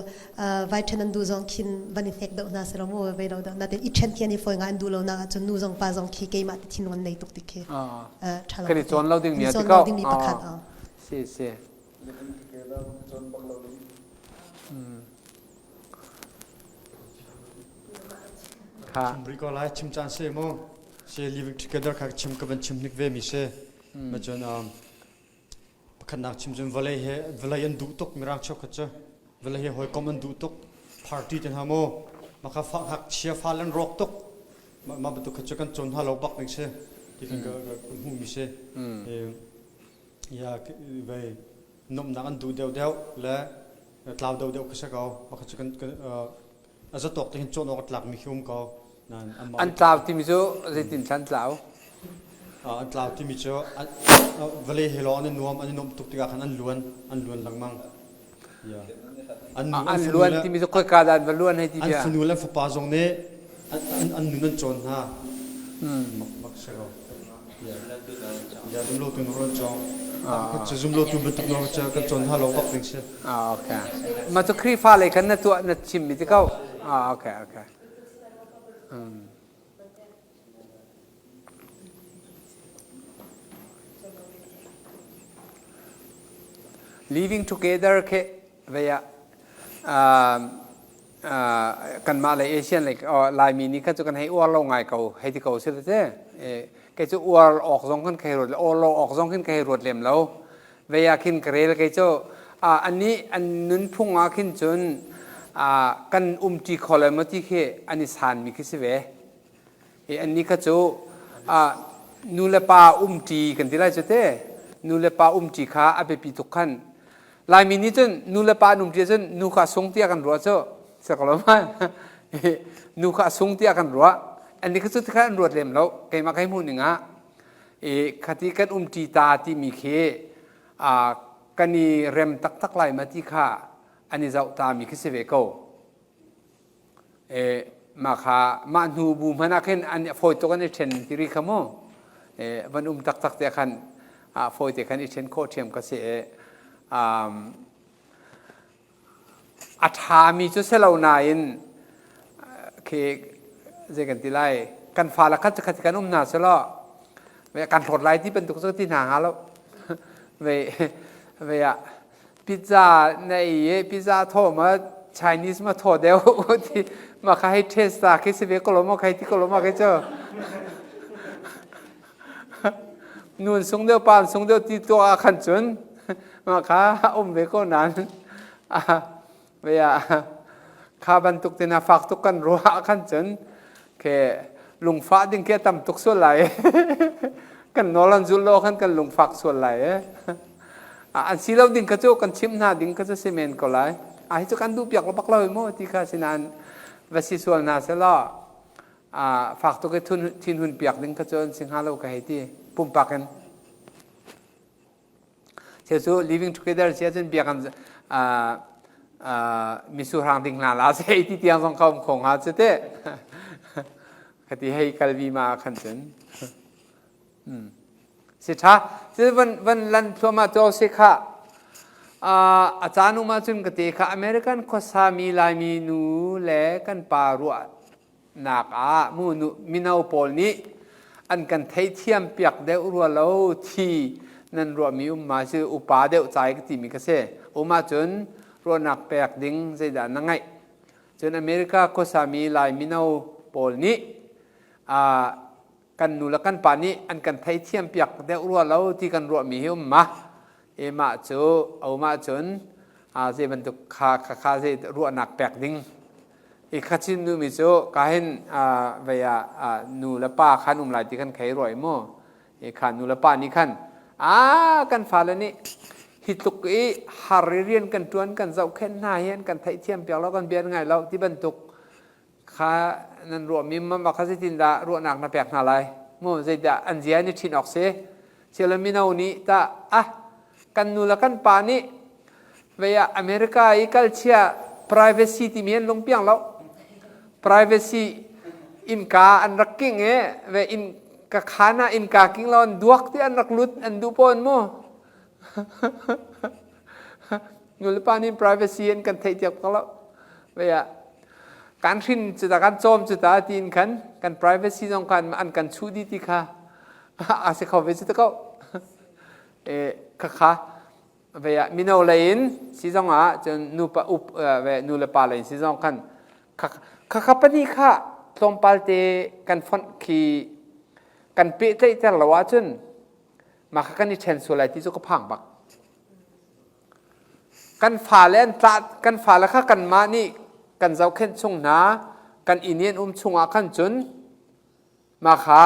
vai then an du zong khin van i hnek deuh hna selo mu vei lo deuh natin i then khi an i foi nga an du lo nak ahcun nu zong pa zong khi keimah te thinlung an nei tuk ti khi tha lo kan i cawn lo ding mi cawn lo ding mi pakhat si si Chim rih ko lai chim caan se mu se living together kha chim ka van chim hnik ve mi se ma cun pakhatnak chim cun vawlei he vawlei an duh tuk mirang cheukhat cu vawlei he hawikom an duh tuk party te hna mu maka fa ngakchia fa an rawk tuk mah bantuk kha cu kan cawn hna lo bak ding si ti kan ka hmuh mi si ya vei nomnak an duh deuh deuh le tlau deuh deuh kha si ko maka cu kan a zatawk te hin cawn awk a tlakmi khi um ko nain an tlau timi cu zeitin thlan tlau an tlau timi cu vawlei he lawng an i nuam an i nuamh tuk tikah khan an luan an luan lengmang an an luan timi cu khoika dah an va luan hei ti an fanu le fapa zong nih an nun an cawn hna mak si ko ya zumlotu nawl an cawng zumlotu bantuk nawl kan cawn hna lo bak ding si Ah, okay. Mah cu Khrihfa lei khan na tuah na chimmi ti ko. Ah, okay, okay. Um. Living together ke veya kanmah le Asian le Laimi nih kha cu kan hei uar lo ngai ko hei ti ko si te kei cu uar awk zong kan hei ruat uar lo awk zong khin ka hei ruat lem lo Vei ah khin ka rel kei cu annih an nunphung ah khin cun kan umṭi kho lai maw ti khi an i sanmi khi si ve. I annih kha cu nu le pa umṭi kan ti lai cu te. Nu le pa umṭi kha a biapi tuk khan. Laimi nih cun nu le pa an umṭi ahcun nu kha a sung tiah kan ruah cu. Si ko lo ma? Nu kha a sung tiah kan ruah. Annih kha cu tikhan an ruat lem lo. Keimah kai hmuh ning ah I khati kan umṭi ta timi khi kan i rem taktak lai ma ti kha an i zoh tami khi si ve ko. E, mah kha mah hnu bu hmanh ah khin an fawi tuk an i ṭhen ti ri kha mu. E, van um taktak te khan fawi te khan i ṭhen khawh ṭhiam ka si e. Um, A ṭhami cu si lo nain khi zei kan ti lai kan fale khat khat kan um hna selaw kan hlawt lai ti bantuk cu ti hna hnga lo ve ve ah pizza na ei i pizza thaw ma Chinese ma thaw deuh ti ma kha hei taste ta khi si ve ko lo ma khai ti ko lo ma khi cu Nun sung deuh pa sung deuh ti tuah ah khan cun mah kha um ve ko nain ve ah kha bantuk tin a fak tuk kan ruah ah khan cun ke lungfah ding khi a tam tuk sual lai kan nawl an zul lo khan kan lungfak sual lai an si lo ding kha cu kan chimh hna ding kha cu si men ko lai a hi cu kan duh piak lo bak lo mu ti kha sinain va si sual hna selaw fak tuk i thinhun piak ding kha cu an si hnga lo ka hei ti pumpak in. Cu living together si ahcun bia kan misurhang ding hna la sei ti tiang zong ka um kho hnga cu te. Khati hei kal vi ma khan cun. Si ṭha. Cu van van lan thluahmah tu si kha. A caan um ahcun ka te kha American khuasa mi Laimi nu le kan pa ruahnak ah mu nu mino pawl nih an kan theithiam piak deuh rua lo thi nan ruahmi um ma cu upa deuh cai ka timi ka si. Um ahcun ruahnak pek ding zeidah na ngaih? Cun America khuasa mi Lai mino pawl nih kan nu le kan pa nih an kan theithiam piak deuh rua lo ti kan ruahmi hi um ma e mah cu o mah cun a zei bantuk kha kha kha zei ruahnak pek ding i kha chin nu mi cu ka hin vei ah nu le pa khan um lai ti kan khei ruai mu i kha nu le pa nih khan a kan fale nih hi tluk i har i rian kan tuan kan zohkhenh hna hian kan theihthiam piak lo kan bian ngai lo ti bantuk Kha nan ruahmi mah kha zeitindah ruahnak na pek hna lai? Mu zeidah an zia ni ṭhin awk si? Silo mino nih tah ah kan nu le kan pa nih vei ah America i kalchia privacy timi an lungpiang lo. Privacy innka an rak king i ve inn ka khan ah innka king lo an duak ti an rak lut an duh pawn mu. Nu le pa nih privacy an kan theih tiak lo. Vei ah kan hrin cu ta kan cawm cu ta tiin khan kan privacy zong khan an kan chuh dih ti kha a si kho ve cu ta ko e kha kha ve ah mino lei in si zong ah cun nu pa up ve nu le pa lei in si zong khan kha kha kha pani kha tlawmpal te kan fonh khi kan pehtlaihter lo ahcun mah kha kan i ṭhen sual lai ti cu ka phang bak Kan fale an tlah kan fale kha kanmah nih kan zohkhenh chung hna kan inn i an um chungah khan cun mah kha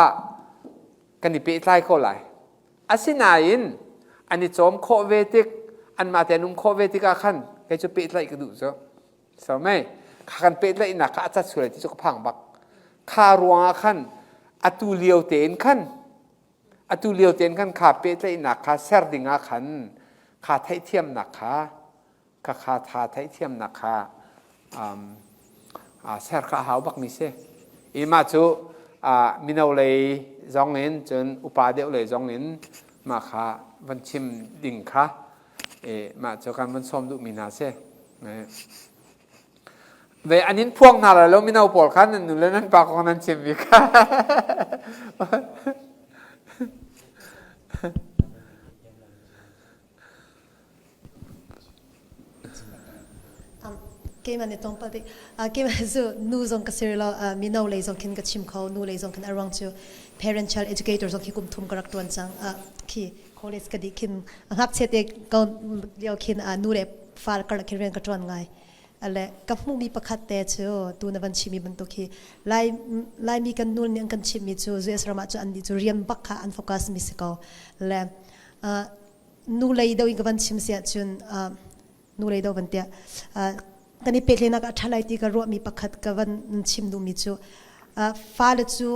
kan i pehtlai ko lai. Asinain an i cawm khawh ve tik anmah te an um khawh ve tikah khan kei cu pehtlaih ka duh cu. So mei kha kan pehtlaihnak kha a cat sual lai ti cu ka phang bak. Kha ruangah khan atu lio tein khan Atu lio tein khan kha pehtlaihnak kha ser ding ah khan kha theihthiamnak kha kha kha tha theihthiamnak kha um, ser kha a hau bakmi si. I mah cu uh, mino lei zong in cun upa deuh lei zong in mah kha van chim ding kha e, mah cu kan van sawm duhmi hna si. Ve an in phuang hna lai lo mino pawl kha nan nu le nan pa kong nan chimmi kha. Keimah nih tlawmpal te keimah cu nu zong ka si lo mino lei zong khin ka chim kho nu lei zong khin a ruang cu parent child educator zong khi kum thum ka rak tuan cang khi college ka dih khin ngakchia te ko lio khin nu le fa karlak khin rian ka tuan ngai ale ka hmuhmi pakhat te cu tu na van chimmi bantuk hi lai laimi kan nul nih an kan chimmi cu US ram ah cu an nih cu rian bak kha an focus mi si ko le nu lei do in ka van chim si ahcun nu lei do van tiah kan i pehtlenak a ṭha lai ti ka ruahmi pakhat ka van chim duhmi cu fale cu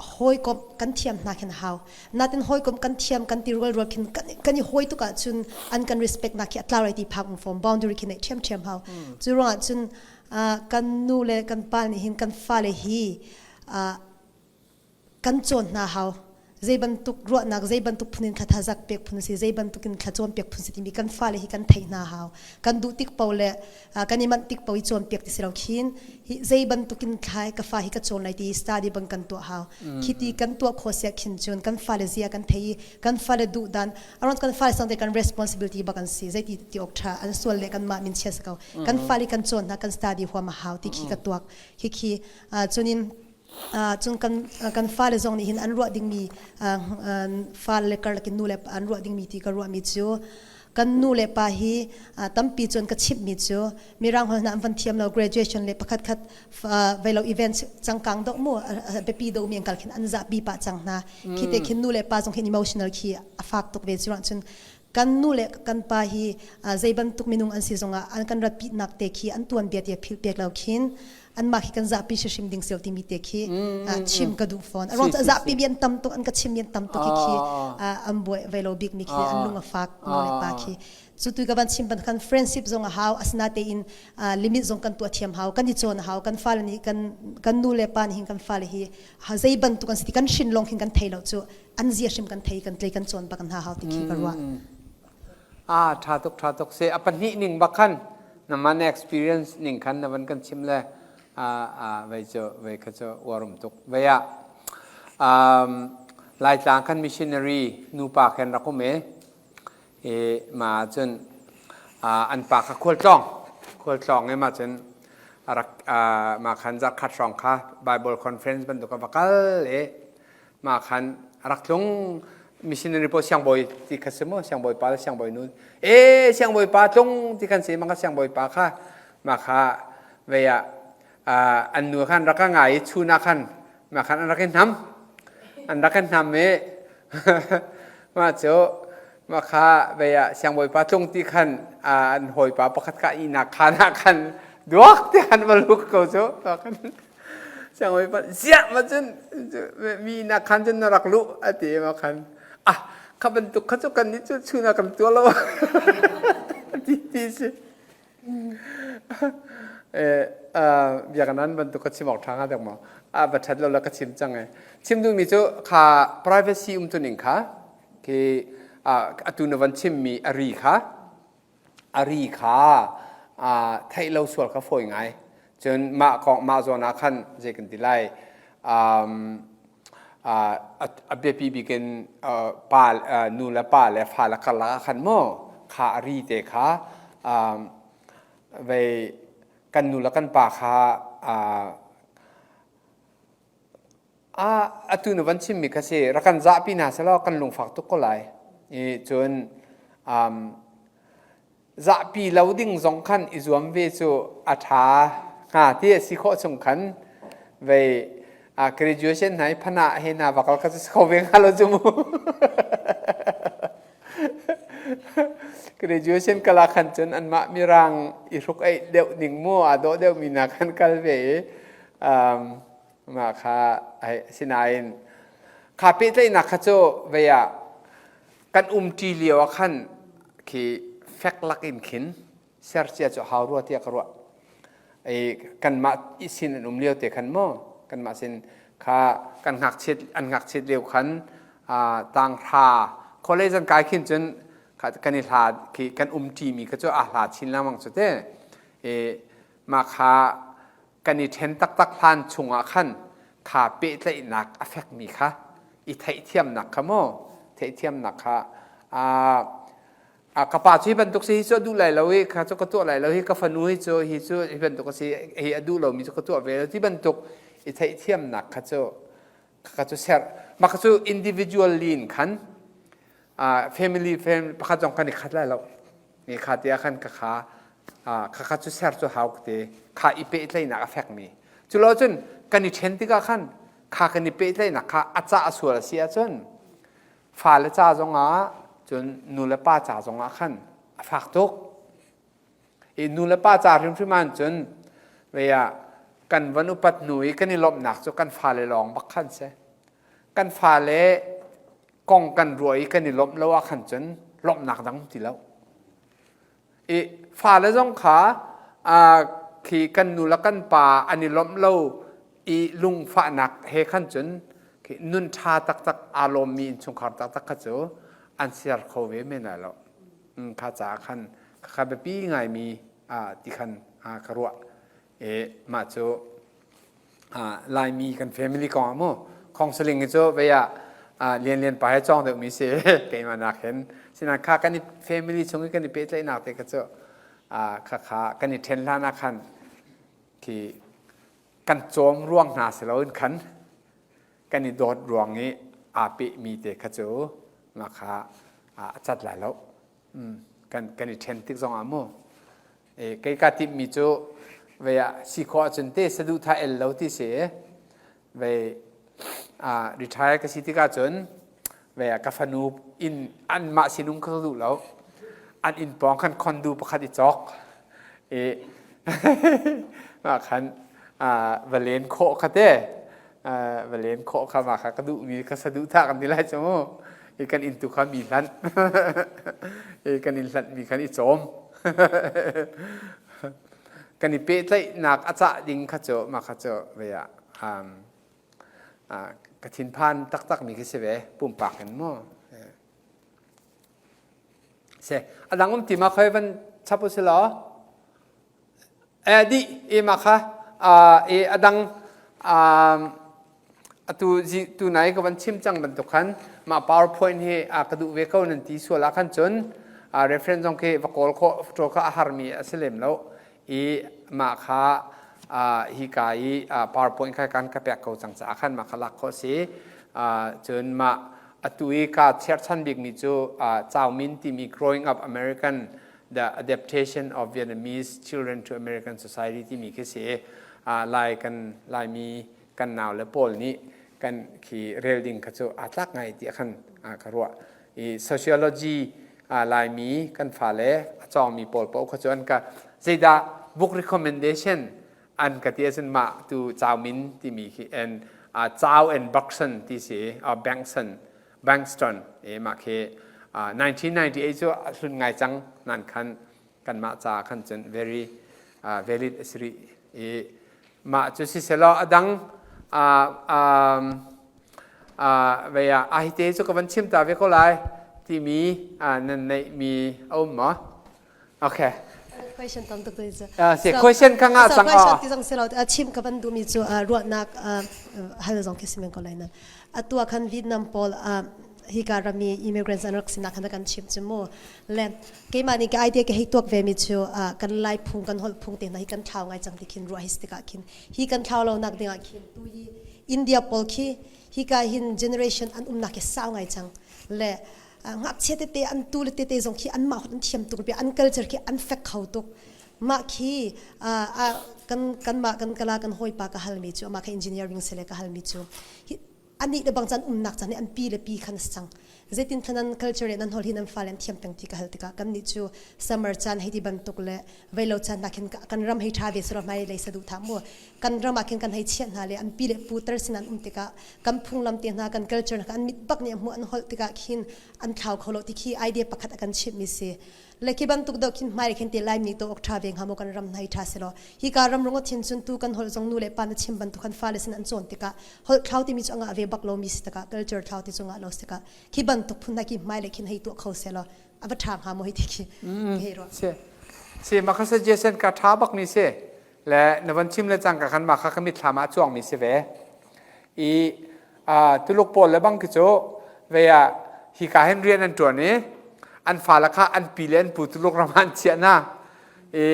hawikomh kan thiam hna khin hau natin hawikomh kan thiam kan ti rual rual khin kan i hawi tuk ahcun an kan respect nak khi a tlau lai ti phak um fom boundary khi neih ṭhiam ṭhiam hau cu ruangah cun kan nu le kan pa nih hin kan fale hi kan cawn hna hau zei bantuk ruahnak zei bantuk phun in thla thazak pek phun si zei bantuk in thla cawn piak phun si timi kan fale hi kan theih hna hau kan duh tik po le kan i manh tik po i cawn piak ti si lo khin hi zei bantuk in thla ka fa hi ka cawn lai ti study bang kan tuah hau khi ti kan tuah kho sia khin cun kan fale zia kan thei i kan fale duh dan aron kan fale sang te kan responsibility bak an si zei ti ti ok tha an sual le kan mah min chia ko kan fale kan cawn hna kan study huam a hau ti khi ka tuak khi khi cunin Cun kan kan fale zong nih hin an ruah dingmi fale karlak in nu le pa an ruah dingmi ti ka ruahmi cu kan nu le pa hi tampi cun ka chimhmi cu mirang holh hna an van thiam lo graduation le pakhat khat vei lo event cangkang dok mu biapi do mi an kal khin an zahpi pah cang hna khi te khin nu le pa zong hin emotional khi a fak tuk ve cu cun kan nu le kan pa hi zei bantuk minung an si zongah an kan ratpinak te khi an tuanbia ti philh pek lo khin. Anmah khi kan zahpi hrim ding sel timi te khi chim ka duh fawn. A ruang cu a zahpi mi an tam tuk, an ka chim mi an tam tuk khi an buai ve lo bik mi khi an lung a fak nu le pa khi. Cu tu ka van chim ban khan friendship zong a hau, asinatein limit zong kan tuah thiam hau, kan i cawn a hau, kan fale nih kan kan nu le pa nih hin kan fale hi zei bantuk an si ti kan hrin lawng hin kan thei lo cu an zia hrim kan thei kan tlei kan cawn bak hna hau ti khi ka ruah. Ah tha tuk tha tuk se a pahnih ning bak khan na man experience ning khan na van kan chim le a a vei cu vei kha cu uarum tuk vei ah um Laitlang khan missionary nupa khen rak um e i ma cun an pa kha khualtlawng khualtlawng i ma cun rak ma khan zarkhat hrawng kha Bible conference bantuk a va kal i ma khan rak tlung missionary pawl siangbawi ti kha si mu siangbawi pa le siangbawi nu e siangbawi pa tlung ti khan si ma kha siangbawi pa kha ma kha vei ah an nu khan rak ka ngai i chun ah khan ma khan an rak i hnam an rak i hnam i mah cu mah kha vei ah siangbawipa tlung ti khan an hawipa pakhat kha ihnak khaan ah khan duak ti khan va luk ko cu siangbawipa ziah ma cun mi ihnak khan cun na rak luh a ti ma khan ah kha bantuk kha cu kan nih cu chun ah kan tuah lo ti ti si Biakinn bantuk ka chim awk ṭha hnga dek maw? A va ṭhat lo le ka chim cang e. Chim duhmi cu kha privacy umtuning kha khi atu na van chimmi a ri kha a ri kha theih lo sual kha fawi ngai. Cun mah kong mah zawn ah khan zei kan ti lai a biapi bik in pa nu le pa le fa le karlak ah khan maw kha a ri te kha vei kan nu le kan pa kha atu na van chimmi kha si rak kan zahpi hna selaw kan lungfak tuk ko lai i cun Zahpi lo ding zong khan i zuam ve cu a ṭha hnga ti a si khawh chung khan vei graduation hna i phanah he hna vakal kha cu si kho ve hnga lo cu mu. Graduation kala khan cun anmah mirang i hruk eih deuh ning mu aa dawh deuh mi hna khan kal ve i mah kha sinain kha pehtlaihnak kha cu vei ah Kan umṭi lio ah khan khi fek lak in khin sercia cu hau rua tiah ka ruah. I kanmah sin an um lio te khan maw kanmah sin kha kan ngakchiat an ngakchiat lio khan tanghra college an kai khin cun kan i hla khi kan umṭi mi kha cu a hla chin lengmang cu te. I mah kha kan i ṭhen taktak hlan chungah khan kha pehtlaihnak a fekmi kha i theihthiamnak kha maw theihthiamnak kha a ka pa cu hi bantuk si hi cu a duh lai lo i kha cu ka tuah lai lo hi ka fanu hi cu hi cu hi bantuk a si hi a duh lomi cu ka tuah ve lo ti bantuk i theihthiamnak kha cu kha cu ser mah kha cu individually in khan family family pakhat zong kan i khat lai lo ni kha te ah khan ka kha kha kha cu ser cu hau te kha i pehtlaihnak a fekmi cu lo cun kan i ṭhen tikah khan kha kan i pehtlaihnak kha a cah sual a si ahcun fale ca zongah cun nu le pa ca zongah khan a fak tuk i nu le pa ca hrimhrim ah cun vei ah kan van upat hnu i kan i lawmhnak cu kan fale lawng bak khan si kan fale kong kan ruah i kan i lawmh lo ah khan cun lawmhnak dang ti lo i fale zong kha khi kan nu le kan pa an i lawmh lo i lungfahnak he khan cun khi nun ṭha taktak aa lawmmi innchungkhar taktak kha cu an ser kho ve men lai lo kha caah khan kha biapi ngaimi ti khan ka ruah i mah cu Laimi kan family kong ah mu counseling hi cu vei ah lianlian pa he cawng deuhmi si keimah nak hin sinain kha kan i family chung i kan i pehtlaihnak te kha cu kha kha kan i ṭhen hlan ah khan khi kan cawm ruang hna si loin khan kan i dawt ruang i aa pehmi te kha cu mah kha a cat lai lo kan kan i ṭhen tik zong ah mu kei ka timhmi cu vei ah si khawh ahcun te saduhthah el lo ti si vei retire ka si tikah cun vei ah ka fanu inn anmah sinung ka duh lo an inn pawng khan condo pakhat i cawk i mah khan. Va len khawh kha te va len khawh kha ma kha ka duhmi ka saduhthah kan ti lai cu mu. I kan inn tu kha mi hlanh. I kan in hlanh mi khan i cawm. Kan i pehtlaihnak a cah ding kha cu ma kha cu ve ah ka thinphan taktak mi khi si ve pumpak in mu. Se a dang um ti ma khoi van chap u si law dih i mah kha i a dang atu tu nai ka van chim cang bantuk khan mah PowerPoint hi ka duh ve ko nan ti sual ah khan cun reference zong khi va kawl khawh photo kha a harmi a si lem lo i mah kha hi ka i PowerPoint kha kan ka pek ko cang caah khan mah kha lak khawh si cun mah atu i ka cherchan bikmi cu Chao Min timi Growing Up American The Adaptation of Vietnamese Children to American Society timi khi si Lai kan Laimi kan nau le pawl nih kan khi rel ding kha cu aa tlak ngai ti khan ka ruah. I sociology Laimi kan fale a cawngmi pawl paoh kha cu an ka zeidah book recommendation an ka ti ahcun mah tu Chao Min timi khi and Chao and Buxton ti si Bankson Bankston i mah khi 1998 cu a hlun ngai cang nan khan kanmah ca khan cun very valid a si rih i mah cu siselaw a dang vei ah a hite cu ka van chim ta ve ko lai timi nan neihmi a um maw? Okay. Question tam tuk tu cu. Si question ka ngah cang question ti zong si lo chim ka van duhmi cu ruahnak hal zong khi si men ko lai nan. Atu ah khan Vietnam pawl hika rami immigrants an rak sinak khan kan chim cu mu. Le keimah nih ka idea ka hei tuak ve mi cu kan lai phung kan holh phung te hna hi kan thlau ngai cang ti khin ruah hi tikah khin hi kan thlau lo nak ding ah khin tu hi India pawl khi hika hin generation an umnak hi sau ngai cang. Le ngakchia tete an tu le tete zong khi anmah an thiam tuk bia an culture khi an fek kho tuk mah khi kan kanmah kan kala kan hawipa ka halmi cu amah kha engineering sele ka halmi cu anih le bang chan umnak chan an pi le pi khan sang zeitin thanan culture nan hol hi nan fale an thiam peng ti ka hal tikah kan nih cu summer chan hei ti bantuk le veilo chan na khin kan ram hei tha ve sero mai lei sadu tha mu kan ram ah khin kan hei chiah hna le an pi le pu tar sin an um tikah kan phunglam te hna kan culture hna an mit bak nih hmu an holh tikah khin an thlau kho lo ti khi idea pakhat a kan chimh mi si le khi bantuk do khin hmai khin te lai mi to ok tha ve hnga mo kan ram hnai tha selo hi ka ram rong thin chun tu kan holh zong nu le pa na chim bantuk kan fale sin an cawn tikah holh thlau ti mi chu anga ve bak lo mi si tikah culture thlau ti chu nga lo tikah khi bantuk phun na ki hmai le khin hei tu kho selo a va tha hnga mo hi ti khi hei ro si si ma kha suggestion ka tha bak mi si le na van chim le cang ka khan ma kha ka mitthlam ah cuang mi si ve i Tuluk pawl le bang khi cu ve ah hi ka hin rian an ṭuan i an fale kha an pi le an pu Tuluk ram ah an chiah hna i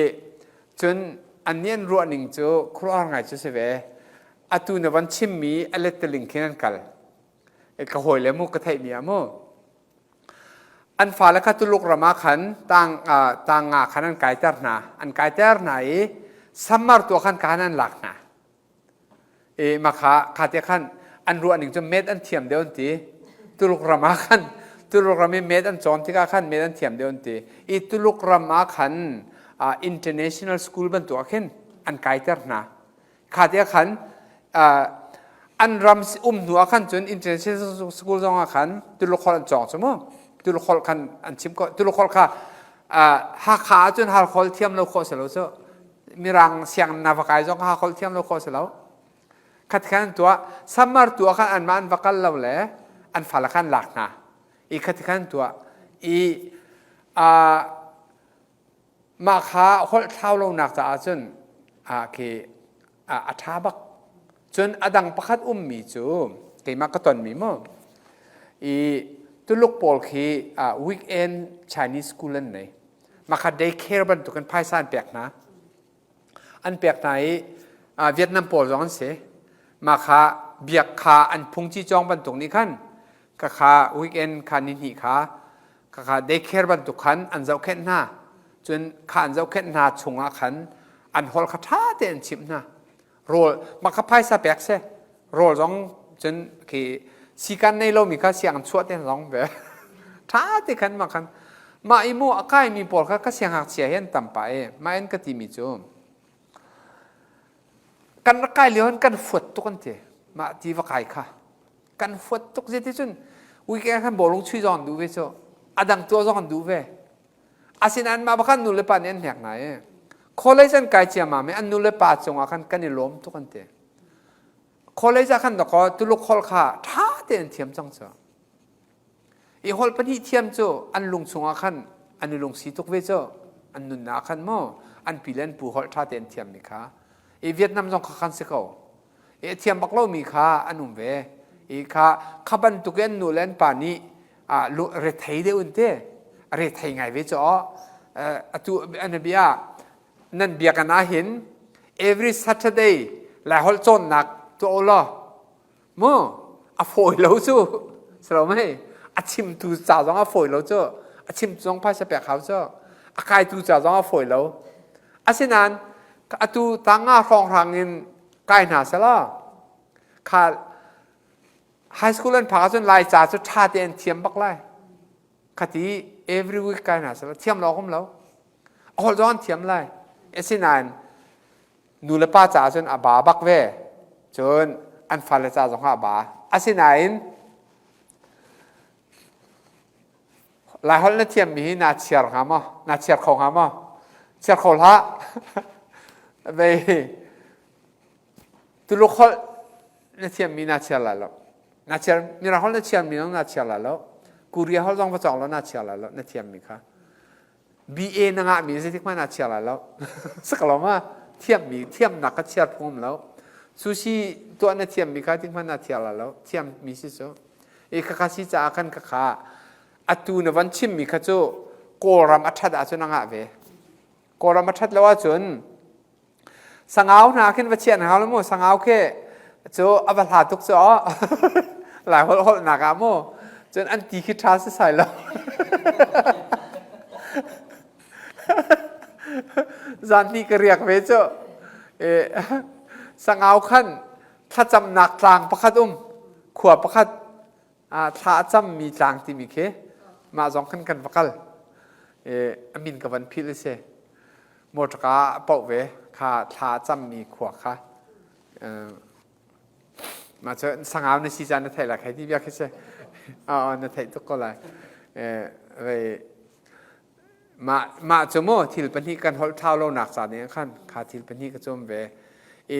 cun an nih an ruah ning cu khuaruahhar ngai cu si ve atu na van chimmi a letteling khin an kal ka hawi le mu ka theihmi ah mu An fale kha Tuluk ram ah khan tang, uh, tang nga khan an kaiter hna. An kaiter hna i summer tu khan khan an lak hna. I makha kha te khan an ruah ning cu met an thiam deuh an ti. Tuluk ram ah khan Tuluk ram i met an cawn tikah khan met an thiam deuh an ti. I Tuluk ram ah khan uh, international school bantuk ah khin an kaiter hna. Kha te khan an ram um hnu ah khan cun international school zong ah khan Tuluk holh an cawng cu mu Tuluk holh khan an chim ko Tuluk holh kha Hakha ah cun Halkha holh thiam lo khawh si lo cu Mirang siang na va kai zong Hakha holh thiam lo khawh si lo khat khan tuah summer tu ah khan anmah an va kal lo le an fale khan lak hna i khat khan tuah i Mah kha holh thlau lonak caah cun khi a ṭha bak. Cun a dang pakhat ummi cu keimah ka tonmi mu. I Tuluk pawl khi weekend Chinese school an nei. Mah kha daycare bantukin phaisa an pek hna. An pek hna i Vietnam pawl zong an si. Mah kha biak kha an phungci cawng bantuk nih khan ka kha weekend kha ni hnih kha ka kha daycare bantuk khan an zohkhenh hna cun kha an zohkhenh hna chungah khan an holh kha ṭha tein an chimh hna rawl mah kha phaisa pek seh rawl zong cun khi sikan nei lomi kha siang chuah te zong ve ṭha te khan mah khan mah i mu a kaimi pawl kha ka siangngakchia hi an tam pah i mah in ka timi cu. Kan rak kai lio kan fuat tuk an ti. Mah ti va kai kha. Kan fuat tuk zei ti cun weekend khan bawlung chui zong an duh ve cu. A dang tuah zong an duh ve. Asinain mah bakhan nu le pa nih an hnek hna i college an kai ciammam i an nu le pa cungah khan kan i lawm tuk an ti. College ah khan dakaw Tuluk holh kha ṭha tein an thiam cang cu. I holh pahnih thiam cu an lung chungah khan an i lungsi tuk ve cu. An nunnak ah khan maw an pi le an pu holh ṭha tein an thiammi kha. I Vietnam zong kha khan si ko. I a thiam bak lomi kha an um ve. I kha kha bantuk in an nu le an pa nih rethei deuh in te rethei ngai ve cu atu an bia nan biakinn ah hin every Saturday Laiholh cawnnak tuah u law mu a fawi lo cu silo mei a chimtu ca zong a fawi lo cu a chimtu zong phaisa pek hau cu a kaitu ca zong a fawi lo asinain atu tanga hrawnghrang in kai hna selaw kha high school an phak ahcun Lai ca cu ṭha te an thiam bak lai khati every week kai hna selaw thiam lo um lo a holh zong an thiam lai asinain nu le pa caah cun a ba bak ve cun an fale ca zong ah a ba asinain Laiholh na thiammi hi naa chiar hnga maw naa chiar kho hnga maw chiar kho hlah vei Tuluk holh na thiammi naa chiar lai lo. Na chiar Mirang holh na chiarmi zong naa chiar lai lo. Korea holh zong va cawng lo naa chiar lai lo na thiammi kha. BA na ngahmi zeitik hmanh naa chiar lai lo. Sakalo ma thiammi thiamnak kha chiar phung um lo. Sushi tuah na thiammi kha tik hmanh naa chiar lai lo. Thiammi si cu. E khakha si caah khan khakha atu na van chimmi kha cu Kawlram a ṭhat ahcun a ngah ve. Kawlram a ṭhat lo ahcun Sangau hna khin va chiah hna lo mu sangau khi cu a va hla tuk cu lai holh holh nak ah mu cun an ti khi ṭha si sai lo zan hnih ka riak ve cu sangau khan thlacamnak tlang pakhat um khua pakhat thla a cammi tlang timi khi mah zong khan kan va kal a min ka van philh si motorka a poh ve kha thla a cammi khua kha mah cu sangau na si caan na theih lai khai ti bia khi si na theih tuk ko lai mah mah cu mu thil pahnih kan holh thau lo nak ca nih khan kha thil pahnih ka cum ve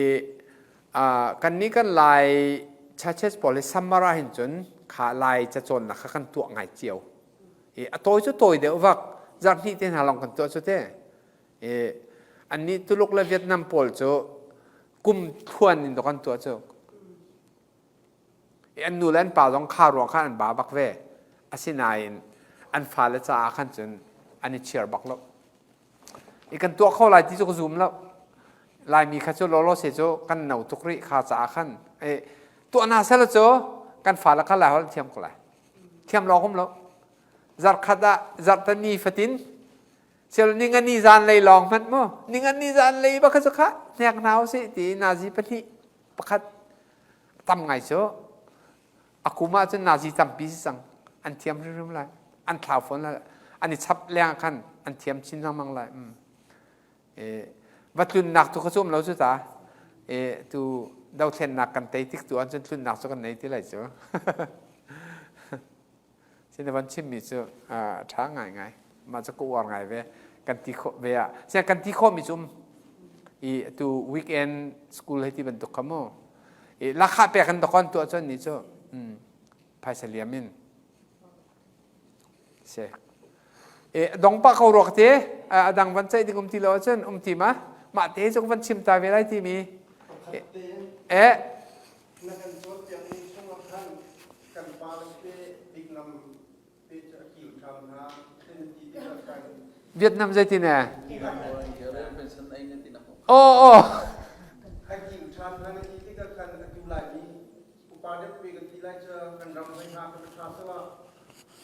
i Kannih kan Lai churches pawl hi summer ah hin cun kha Lai cacawnnak kha kan tuah ngai cio. I a tawi cu tawi deuh vak zarh hnih te hna lawng kan tuah cu te. I annih Tuluk le Vietnam pawl cu kum thluan in kan tuah cu. I an nu le an pa zong kha ruang khan an ba bak ve. Asinain an fale caah khan cun an i chiar bak lo. I kan tuah kho lai ti cu ka zum lo. Laimi kha cu lawlaw se cu kan no tuk rih kha caah khan e, tuah hna sel cu kan fale kha lai holh thiam ko lai. Thiam lo um lo. Zarh khat ah zarh ni fatin sel ningani zan lei lawng hmanh mu ningani zan lei ba kha cu kha hnek hna usih ti nazi pahnih pakhat tam ngai cu a kum ah cun nazi tampi si cang an thiam hrimhrim lai an thlau fawn lai an i chap leng khan an thiam chin lengmang lai mm. e, va tlunnak tu kha cu um lo cu ta e, tu dothlennak kan tei tik tu an cun tlunnak cu kan nei ti lai cu sin van chimmi cu ṭha ngai ngai mah cu ka uar ngai ve kan ti khawh ve ah sia kan ti khawh mi cu um i tu weekend school hei ti bantuk kha mu i lakha pek in dokon tuah cun ni cu phaisa liam in se e dong pa ko ruak te a dang van ceih ding um ti lo ahcun um ti ma mah te cu van chim ta ve lai ti mi e Na kan cawnpiakmi chungah khan kan pale te diklam te cu a kil ṭhan hna na ti tikah khan Vietnam zeitin e? Oh oh. A kil ṭhan hna na ti tikah khan atu Laimi upa deuh pe kan ti lai cu kan ram hoi hna kan ṭha sawah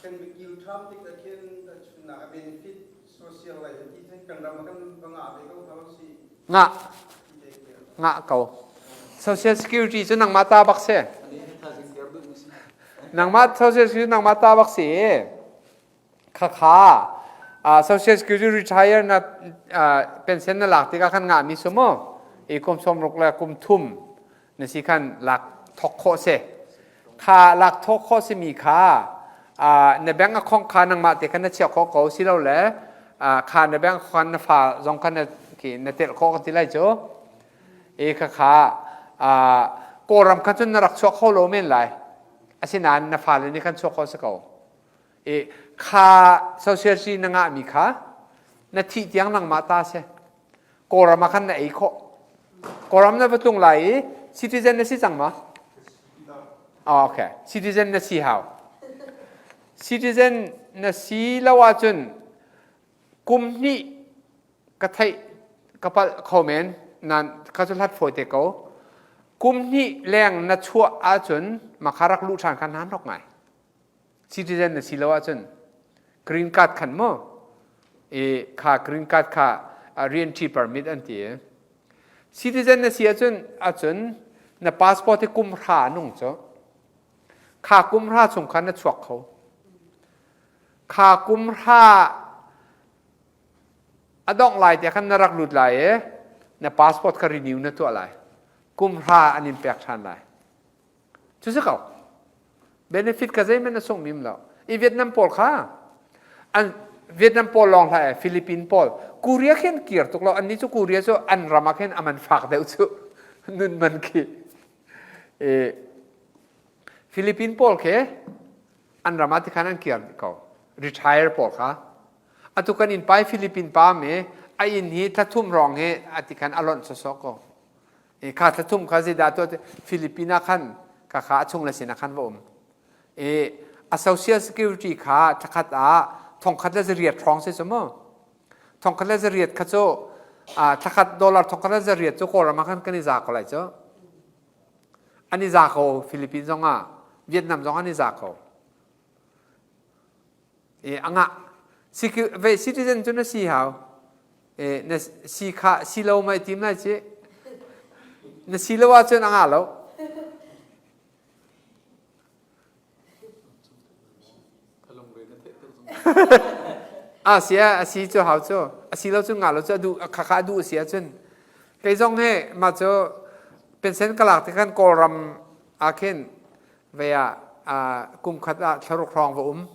kan kil ṭhan tikah khin chunnak a benefit social lai ti kan ram kan va ngah ve ko hna si. Ngah. Ngah ko. Social Security cu nangmah ta bak si. Nangmah Social Security nangmah ta bak si. Khakha uh, Social Security retire na uh, pension na lak tikah khan ngah mi su mu. I kum 60 le kum thum na si khan lak thok khawh si. Kha lak thok khawh simi kha na bank account kha nangmah te khan na chiah khawh ko si lo le kha na bank account na fa zong khan na na telh khawh kan ti lai cu. E kha kha Kawlram kha cun na rak chuak kho lo men lai. Asinain na fale nih khan chuak kho si ko. E kha social security na ngahmi kha na thih tiang nangmah ta si. Kawlram ah khan na ei khawh. Kawlram na va tlung lai i citizen na si cang ma? Oh, okay. Citizen na si hau. Citizen na si lo ahcun kum hnih ka theih ka palh kho men nan ka cu hlat fawi te ko. Kum hnih leng na chuah ahcun makha rak luh ṭhan kha nan rak ngai. Citizen na si lo ahcun green card khan mu i kha green card kha re-entry permit an ti i citizen na si ahcun ahcun na passport hi kum hra nung cu kha kum hra chung khan na chuak kho kha kum hra a dongh lai te khan na rak lut lai i na passport kha renew na tuah lai kum hra an in pek ṭhan lai Cu si ko. Benefit ka zeihmanh na sung mim lo. I Vietnam pawl kha an Vietnam pawl lawng hlah Philippine pawl Korea khin kir tuk lo annih cu Korea cu an ram ah khin aman fak deuh cu nun man khi e Philippine pawl khi an ram ah tikhan an kir ko retire pawl kha atu kan inn pai Philippine pa me a inn hi thlathum rong hi ati khan a lonh sawsawh ko I kha thlathum kha zeidah tuah ti Philippine ah khan ka kha a chung le sinah khan va um. I a social security kha thlakhat ah thongkhat le zariat hrawng si cu mu. Thongkhat le zariat kha cu thlakhat dollar thongkhat le zariat cu Kawlram ah khan kan i za ko lai cu. An i za ko Philippines zong ah Vietnam zong an i za ko. E a ngah. Ve citizen cu na si hau. E na si kha si lo mai tim lai ci. Na si lo ahcun a ngah lo. A si a si cu hau cu. A si lo cu ngah lo cu a duh kha kha a duh si ahcun. Kei zong he mah cu pension ka lak ti khan Kawlram ah khin Vei ah kum khat ah thlaruk hrawng va um.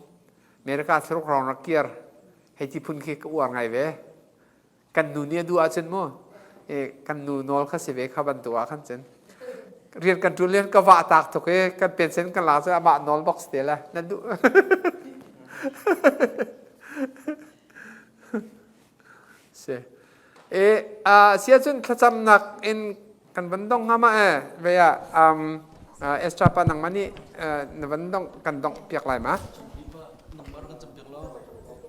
America thlaruk hrawng rak kir. Hei ti phun khi ka uar ngai ve. Kan nu nih a duh ahcun mu kan nu nawl kha si ve kha bantuk ah khan cun. Rian kan ṭuan lian ka vah tak tuk i kan pension kan la cu amah nawl bak si te la. Na duh. Si. E si ahcun thlacamnak in kan van dong hnga ma e ve ah um Esther pa nangmah nih na van dong kan dongh piak lai ma?